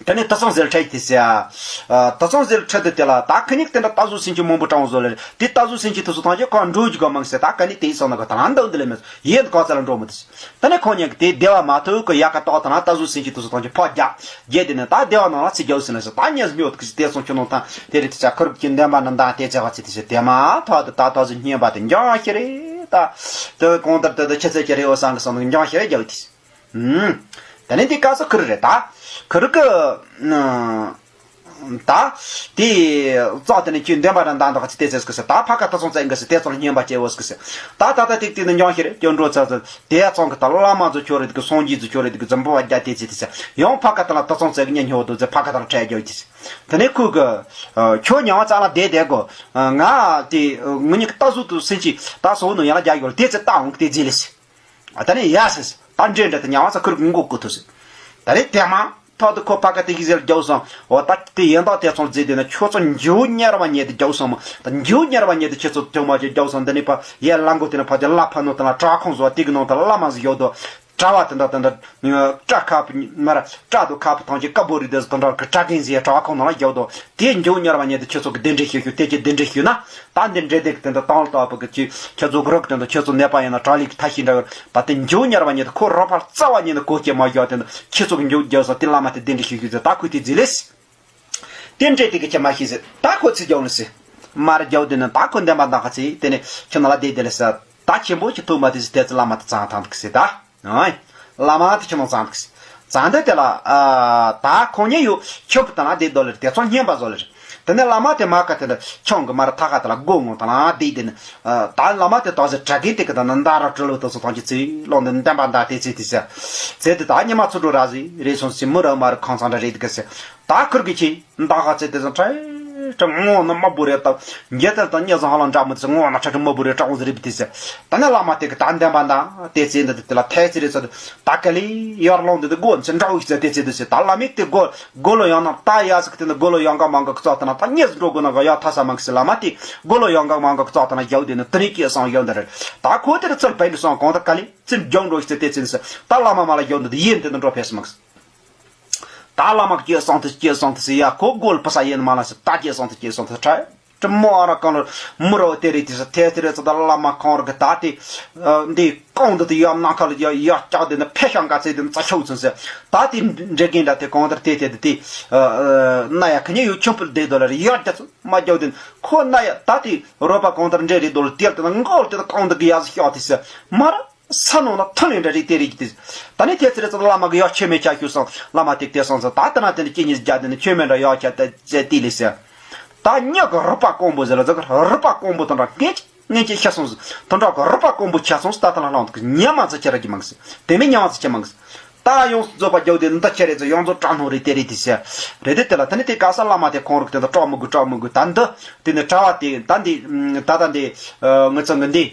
དེ་ནས་ད་ཚང་ཟེར་ཁྲལ་དེ་ཟེར། ཨ། ད་ཚང་ཟེར་ཁྲལ་དེ་དེ་ལ་ད་ཁ་ཉིག་དེ་འདྲ་ད་གཟུགས་སེམས་ཅན་མང་པོ་གྲང་བཟོ་ལེ་རེད། དེ་ད་གཟུགས་སེམས་ཅན་དེ་ཚོ་ཐང་ཆད་ཁོ་འགྲོ་རྒྱུ་ག་མང་ཟེར། ད་ག་ནི་དེ་ཡི་སོང་ན་ག་ད་ལང་འདང་དེ་ལེ་མེད་ཡིན་ག་ཚ་ལ་འགྲོ་མི་དེ་ཟེར། དེ་ནས་ཁོ་ཉིད་ཀྱི་དེ་བདེ་བ་མ་ཐུག་གི་ཡག་ག་ཏོག་ད་ན་ད་གཟུགས་སེམས་ཅན་དེ་ཚོ་ཐང་ཆད་ཕོ་རྒྱག་རྒྱལ་དེ་ནས་ད་བདེ་བ་ནང་ལ་ཚིག་རྒྱག་ཟེར་ན་ཟེར། ད་ཉེས་སྨྱོ་དེ་དེ་སོང་ཁྱོད་ནང་ཐང་དེ་རེད་དེ་ཟེར། ཁུར་གྱི་འདན་པ་ནི་འདང་དེ་ཚེ་བ་ཚེ་དེ་ཟེར། དེ་མ་ཐག་དེ་ད་ད་གཟུགས་སྙན་པ་དེ་འགྱང་ཤི་རེད་ད། དེ་གང་ལྟར་དེ་དེ་ཁྱེད་ཚེ་ཁྱེད་རེད་འོ་སང་གི་སང་དེ་འགྱང་ཤི་རེད་རྒྱག་དེ་ཟེར། ཨུམ། ད་ནི་འདི་སྐབས་སུ་ཁུར་རེད་ད། ཁུར་གི། ད། དེ། རྩ་དེ་ནི་ཁྱོད་འདོན་པ་རང་འདང་འདོག་ཅི་དེ་ཟེར་སྐུ་ཟེར། ད་ཕ་ཁ་ད་སོང་ཙེ་འགི་ཟེར་དེ་ཚོར་སྙན་པ་སྐྱེ་བོ་སྐུ་ཟེར། ད་ད་ད་ཏིག་ཏིག་ནི་འགྱང་ཤི་རེད་སྐྱོན་འགྲོ་ཚ་ཚ། དེ་ཚོང་གི་ད་བླ་མ་ཚོ་ཁྱོད་རེད་གི་སངས་རྒྱས་ཚོ་ཁྱོད་རེད་གི་འཛམ་བུ་བ་རྒྱ་དེ་ཚེ་དེ་ཟེར། ཡང་ཕ་ཁ་ད་ལ་ད་སོང་ཙེ་གི་ཉན་ཉོ་དོ་ཟེར་ཕ་ཁ་ད་ལ་ཁྲལ་རྒྱག་ཅི་ཟེར། དེ་ནི་ཁུ་གི། ཁྱོད་ཉང་བ་ཙ་ལ་དེ་དེ་གོ། ང་དེ། ངུ་ཉིག་ད་གཟུགས་དུ་སེམས་ཅི་ད་སོ་ནུ་ཡང་ལ་རྒྱ་ཡོད་དེ་ཚེ་ད་འོང་གི་དེ་རྗེས་ལས་ཟེར། ཨ་ད་ནི་ཡ་ཟེར། ད་འདྲེ་འདྲ་དེ་ཉང་བ་ས་ཁུར་གི་མགོ་ཀུ་ཐུ་ཟེར། ད་རེས་དེ་མ་ཐག་ཏུ་ཁོ་ཕ་ག་དེ་ཞིག་ཟེར་རྒྱག་སོང་། འོ་ད་དེ་ཡན་དག་དེ་ཚོ་བརྫིས་དེ་ན་ཁྱོད་ཚོ་མཇུག་ཉར་བ་ཉེ་དུ་རྒྱག་སོང་མོ། ད་མཇུག་ཉར་བ་ཉེ་དུ་ཁྱེད་ཚོ་དོན་མ་བྱེད་རྒྱག་སོང་། འདི་ནས་ཕ་ཡར་ལམ་གོ་དེ་ན་ཕ་དེ་བླ་ཕ་ནོ་དེ་ན་བྲག་ཁུང་བཟོ་བ་དེ་གི་ནང་དུ་བླ་མ་ཟིག་ཡོད་དོ། གྲྭ་བ་དེ་འདྲ་དེ་འདྲ། བྲག་ཁ་བུ་མར་བྲག་དུ་ཁ་བུ་ཐང་ཆེ་ཀ་བོ་རི་དེ་ཚོ་དེ་འདྲ་གི་གྲྭ་རྒན་ཟིག་བྲག་ཁུང་ནང་ལ་རྒྱག་དོ། དེ་མཇུག་ཉར་བ་ཉེ་དུ་ཁྱེད་ཚོ་གི་གདན་འདྲེན་ཞུ་ཞུ་དེ་ཀྱི་གདན་འདྲེན་ཞུ་ན། ད་འདི་འདྲེ་དེ་གི་དེ་འདྲ་དང་ལྟ་བུ་གི་ཁྱེད་ཚོ་གི་རོགས་དེ་འདྲ་ཁྱེད་ཚོ་ནད་པ་ཡིན་ན་གྲ་ལིག་ཐ་ཤི་འདྲ་བར་བ་དེ་མཇུག་ཉར་བ་ཉེ་དུ་ཁོ་རོགས་པ་རྩ་བ་ཉེ་དུ་གོ་སྐྱེ་མ་བཞག་དེ་འདྲ་ཁྱེད་ཚོ་གི་མཇུག་རྒྱག་ས་དེ་བླ་མ་དེ་གདན་འདྲེན་ཞུ་ཞུ་ཟེར། ད་ཁོས་དེ་བརྫིས་ལེ་ཟེར། དེ་འདྲེ་དེ་གི་ཁྱེད་མ་ཤེས་ཟེར། ད་ཁོ་ཚིག་རྒྱག་ལེ་ཟེར། མར་རྒྱག་དེ་ནི་ད་ཁོ་འདན་པ་འདང་ཁ་ཚིག་དེ་ནི་ཁྱེད་ནང་ལ་བསྡད་དེ་ལེ་ཟེར། ད་ཆེན་པོ་ཅིག་ཐུག་མ་དེ་ཟེར། དེ་ཚོ་བླ་མ་དེ་གཙང་ཐང་དུ་གི་ཟེར་ད། ཨང་། བླ་མ་དེ་ཁྱེད་ནང་གཙང་དུ་གི་ཟེར། གཙང་དེ་དེ་ལ་ཨ་ད་ཁོང་ཉིད་ཡོད་ཁྱོད་བུ་དང་ལ་བསྡད་དོ་ལེ་རེད། དེ་ཚོ་སྙན་པ་བཟོ་ལེ་རེད། དེ་ནས་བླ་མ་དེ་མ་ཀ་དེ་འདྲ་ཆང་གི་མར་ཐག་ཁ་དེ་ལ་སྒོ་ངོ་དང་ལ་བསྡད་དེ་ནི། ད་བླ་མ་དེ་དག་ཟེར་གྲྭ་རྒན་དེ་གི་དང་ནི་མདའ་ར་གྲུ་ལུག་དེ་ཚོ་ཐང་གི་ཚེ་ལོང་དེ་འདན་པ་འདང་དེ་ཚེ་དེ་ཟེར། ཚེ་དེ་ད་ཉི་མ་ཚུར་འགྲོ་ར་ཟིག་རེད་སོང་ཟེར། མི་ར་མ་ར་ཁང་ཚང་འདྲ་རེད་དེ་གི་ཟེར། ད་ཁུར་གི་ཆེ་འདང་ཁ་ཚེ་དེ་ཚོ་ཁྲ་ཁྲ་ངོ་ན་མ་བུ་རེ་ད་འཇལ་དེ་དང་ཉེ་ཟང་ཧ་ལང་འདྲ་མོ་དེ་ཚོ་ངོ་ན་ཁྲ་ཁྲ་མ་བུ་རེ་ཀྲག་འོང་ཟེར་རེད་དེ་ཟེར། ད་ནི་བླ་མ་དེ་གི་ད་འདན་པ་འདང་དེ་ཚེ་འདི་དེ་ལ་ཐལ་ཚེ་རེད་ཚོ། ད་ག་ལེ་ཡར་ལོང་དེ་དེ་སྒོ་ཚེ་འདྲ་འོང་ཟེར་དེ་ཚེ་དེ་ཟེར། ད་བླ་མ་དེ་སྒོ་སྒོ་ལོ་ཡང་ན་ད་ཡ་ཟིག་དེ་ནི་སྒོ་ལོ་ཡང་ག་མང་ག་ཚོ་དེ་ན་ད་ཉེ་ཟིག་འགྲོ་དགོས་ན་ག་ཡ་ཐ་ས་མང་གི་ཟེར། བླ་མ་དེ་སྒོ་ལོ་ཡང་ག་མང་ག་ཚོ་དེ་ན་ཡག་དེ་ནི་དེ་ནི་སྐྱེས་སང་ཡོད་འདི་རེད། ད་ཁོ་དེ་རུ་ཚུར་བས་འདི་སང་གང་ད་ག་ལེ་ཚེ་འཇོག་འགྲོ་ཟེར་དེ་ཚེ་ནི་ཟེར། ད་བླ་མ་མ་ལ་ཡོད་འདི་དེ་ཡིན་དེ་ནི་འགྲོ་ཕེ་སི་མང་གི་ཟེར། ད་བླ་མ་སྐྱེས་སང་དེ་སྐྱེས་སང་དེ་ཟེར། ཡ་ཁོ་སྒོ་ལ་ཕུ་ས་ཡིན་མ་ལ་ཟེར། ད་སྐྱེས་སང་དེ་སྐྱེས་སང་དེ་ཁྲ་ཁྲ་མོ་ཨ་ར་གང་ལོ་མུ་རོ་དེ་རེད་དེ་ཟེར། དེ་དེ་རེད་ཚོ་ད་བླ་མ་ཁོང་ར་གི་ད་དེ་འདི་གང་འདི་དེ་ཡ་ནང་ཁ་ལ་ཡ་ཡ་ལྕགས་དེ་ནི་ཕེ་ཤང་ག་ཚེ་དེ་ནི་རྩ་ཤོག་ཚུན་ཟེར། ད་དེ་འདྲེ་རྒན་འདྲ་དེ་གང་ལྟར་དེ་དེ་དེ་དེ་ན་ཡ་ཁ་ཉེ་ཡོད་ཆུང་ཕུལ་བསྡད་དོ་ལ་རེད། ཡ་རྒྱ་ཚོ་མ་རྒྱག་དེ་ཁོ་ན་ཡ་ད་དེ་རོ་པ་གང་ལྟར་འདྲེ་རེད་དོ་ལ་དེར་དེ་ན་མགོ་དེ་ན་གང་འདི་གི་ཡ་ཟི་ཤོག་དེ་ཟེར་མ་ར། ས་ནང་ན་ཐུན་ལས་འདྲ་རིགས་དེ་རིགས་ཀྱི་དེ། ད་ནི་དེ་ཚེ་རེ་ཚོ་བླ་མ་གི་ཡ་ཆོས་མེད་ཆ་ཞུ་སོང་། བླ་མ་དེ་དེ་སོང་ཟེར། ད་ལྟ་ན་དེ་ནི་ཁྱེད་གཉིས་རྒྱ་དེ་ནི་ཆོས་མེད་འདྲ་ཡག་ཆ་དེ་ཚེ་དེ་ལས་ཟེར། ད་ཉག་གི་རུ་པ་ཀོང་པོ་ཟེར་ལ་ཟེར་གི་རུ་པ་ཀོང་པོ་དང་འདྲ་ངེད་ངེད་ཀྱི་ཤ་སོང་ཟེར། དང་འདྲ་གི་རུ་པ་ཀོང་པོ་ཆ་སོང་ཟེར། ད་ལྟ་ལ་ལྷང་དུ་ཉ་མ་ཚེ་ཁྱེད་ར་གི་མང་ཟེར། དེ་མི་ཉ་མ་ཚེ་ཁྱེད་མང་ཟེར། ད་ཡོངས་སུ་རྫོགས་པ་རྒྱུ་དེ་འདི་ཁྱེད་རེ་ཚོ་ཡོངས་རྫོགས་དྲག་སྣང་རེད་དེ་རེད་དེ་ཟེར། རེད་དེ་དེ་ལ་ད་ནི་དེ་ག་ས་བླ་མ་དེ་ཁོང་རུ་དེ་འདི་སྐྲག་མི་དགོས་སྐྲག་མི་དགོས། ད་འདི་དེ་ནི་གྲྭ་བ་དེ་ད་འདི་ད་ད་འདི་ངི་ཚང་གི་འདི།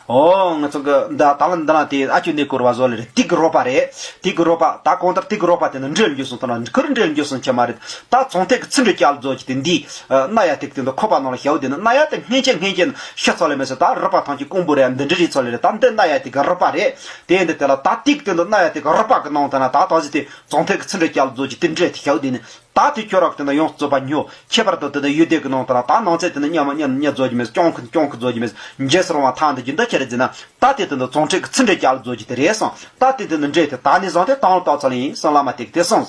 ཨོ་ང་ཚོ་གི་འདི་ད་ལ་འདི་ལ་དེ་ཨ་ཅུ་ནས་བསྐོར་བ་བཟོ་ལེ་རེད། དེ་གི་རོ་པ་རེད། དེ་གི་རོ་པ་ད་གང་ལྟར་དེ་གི་རོ་པ་དེ་ནི་འདྲེ་ལ་འགྱུར་སོང་། ད་ན་ཁུར་འདྲེ་ལ་འགྱུར་སོང་ཆེ་མ་རེད། ད་ཚོང་ཐེག་གི་ཚི་འདྲེ་སྐྱ་ལ་བཟོ་གི་དེ་འདི་ན་ཡ་ཐིག་དེ་འདི་ཁོ་པ་ནང་ལ་ཞའོ་དེ་ནི་ན་ཡ་དེ་སྔན་ཆད་སྔན་ཆད་ནི་ཤི་ཚོ་ལེ་མེད་ཟེར། ད་རོ་པ་ཐང་གི་ཀོང་པོ་རེད། འདི་འདྲེ་རེད་ཚོ་ལེ་རེད། ད་འདི་ན་ཡ་དེ་གི་རོ་པ་རེད། དེ་འདི་དེ་ལ་ད་ཐིག་དེ་འདི་ན་ཡ་དེ་གི་རོ་པ་གི་ནང་ད་ན་ད་ད་ཟི་དེ་ཚོང་ཐེག་གི་ཚི་འདྲེ་སྐྱ་ལ་བཟོ་གི་དེ་འདྲེ་དེ་ཞའོ་དེ་ནི། ད་དེ་ཁྱོད་རང་གི་དེ་ན་ཡོངས་སུ་རྫོགས་པ་ཉོ། ཁྱད་པར་དུ་དེ་ན་ཡུལ་སྡེ་གི་ནང་དུ་ན་ད་ནང་ཚན་དེ་ན་ཉམས་ཉམས་ཉམས་བཟོ་རྒྱུ་མེད། སྐྱོང་གི་སྐྱོང་གི་བཟོ་རྒྱུ་མེད། འཇལ་སར་བ་ཐང་དུ་རྒྱུ་འདི་ཁྱེད་རེ་ཟེར་ན་ད་དེ་དེ་ན་ཚོང་ཁྲེག་གི་ཚི་འདྲེ་རྒྱ་ལ་བཟོ་རྒྱུ་དེ་རེད་སོང་། ད་དེ་དེ་ན་འདྲེ་དེ་ད་ནི་བཟང་དེ་དང་ལ་ཏོག་ཚ་ལ་ཡིན་སང་བླ་མ་དེ་གི་དེ་སོང་།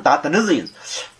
ད་དེ་ནི་ཟིན་ཡིན།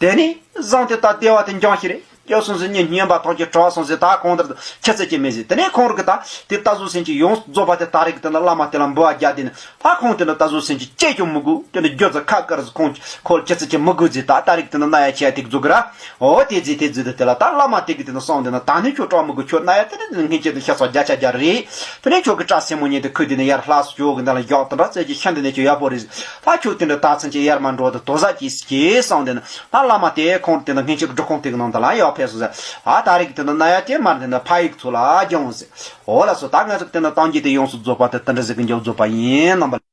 དེ་ནི་བཟང་དེ་ད་བདེ་བ་དེ་འགྱངས་ཤི་རེད། སྐྱོ་སོང་ཟེར་ཉིན་སྙན་པ་ཐོག་གི་གྲོགས་སོང་ཟེར། ད་གང་ལྟར་ཁྱེད་ཚེ་ཀྱི་མེད་ཟེར། དེ་ནས་ཁོང་རུ་གི་ད་དེ་ད་གཟུགས་སེམས་ཀྱི་ཡོངས་རྫོགས་པ་དེ་ད་རེས་ཀྱི་དེ་ན་བླ་མ་དེ་ལ་འབུལ་བ་རྒྱག་དེ་ནི། ད་ཁོང་དེ་འདྲ་ད་གཟུགས་སེམས་ཀྱི་སྐྱེ་ཀྱང་མི་དགོས། དེ་འདྲ་རྒྱུ་ཚ་ཁ་དཀར་ཟིག་ཁོང་ཁོ་ལ་ཅི་ཚེ་ཀྱི་མི་དགོས་ཟིག། ད་ད་རིག་དེ་འདྲ་ན་ཡ་ཆེ་ཡ་ཐིག་རྫོགས་གི་ར། འོ་དེ་ཟིག་དེ་ཟིག་དེ་དེ་ལ་ད་བླ་མ་དེ་གི་དེ་འདྲ་སོང་དེ་ན་ད་ནི་ཁྱོད་སྐྲག་མི་དགོས། ཁྱོད་ན་ཡ་དེ་འདྲ་དེ་འདྲ་སྔན་ཆད་དུ་ཤ་ཚ་བརྒྱ་ཆ་བརྒྱ་རེད། དེ་ནས་ཁྱོད་ཀྱི་སྐྲ་སེན་མོ་ཉིད་དེ་ཁོས་དེ་ནས་ཡར་ལྷག་སུ་ཅོག་གི་འདི་ལ་ཡག་དེ་འདྲ་ཚེ་ཀྱི་ཤ་འདི་ནས་ཁྱོད་ཡག་པོ་རེད་ཟིག། ད་ཁྱོད་དེ་འདྲ་ད་ཚན་ཆེ་ཡར་མ་འགྲོ་དེ་དོ་ཟ་ཅིག་ཟིག་སོང་དེ་ན་ད་བླ་མ་དེ་ཁོང་དེ་འདྲ་སྔན་ཆད་ཀྱི་སྒྲུབ་ཁང་དེ་གི་ནང་དུ་ལ་ཡག་ཕེབས་སོང་ཟེར། ཨ་ད་རིག་དེ་འདྲ་ན་ཡ་དེ་མར་དེ་འདྲ་ཕ་ཡིག་ཚོ་ལ་སྦྱོང་ཟེར། འོ་ལགས་སོ། ད་ང་ཚོ་དེ་འདྲ་བཏང་རྒྱུ་དེ་ཡོངས་སུ་རྫོགས་པ་དེ་དེ་འདྲ་ཟིག་གི་མཇུག་རྫོགས་པ་ཡིན། རྣམ་པ།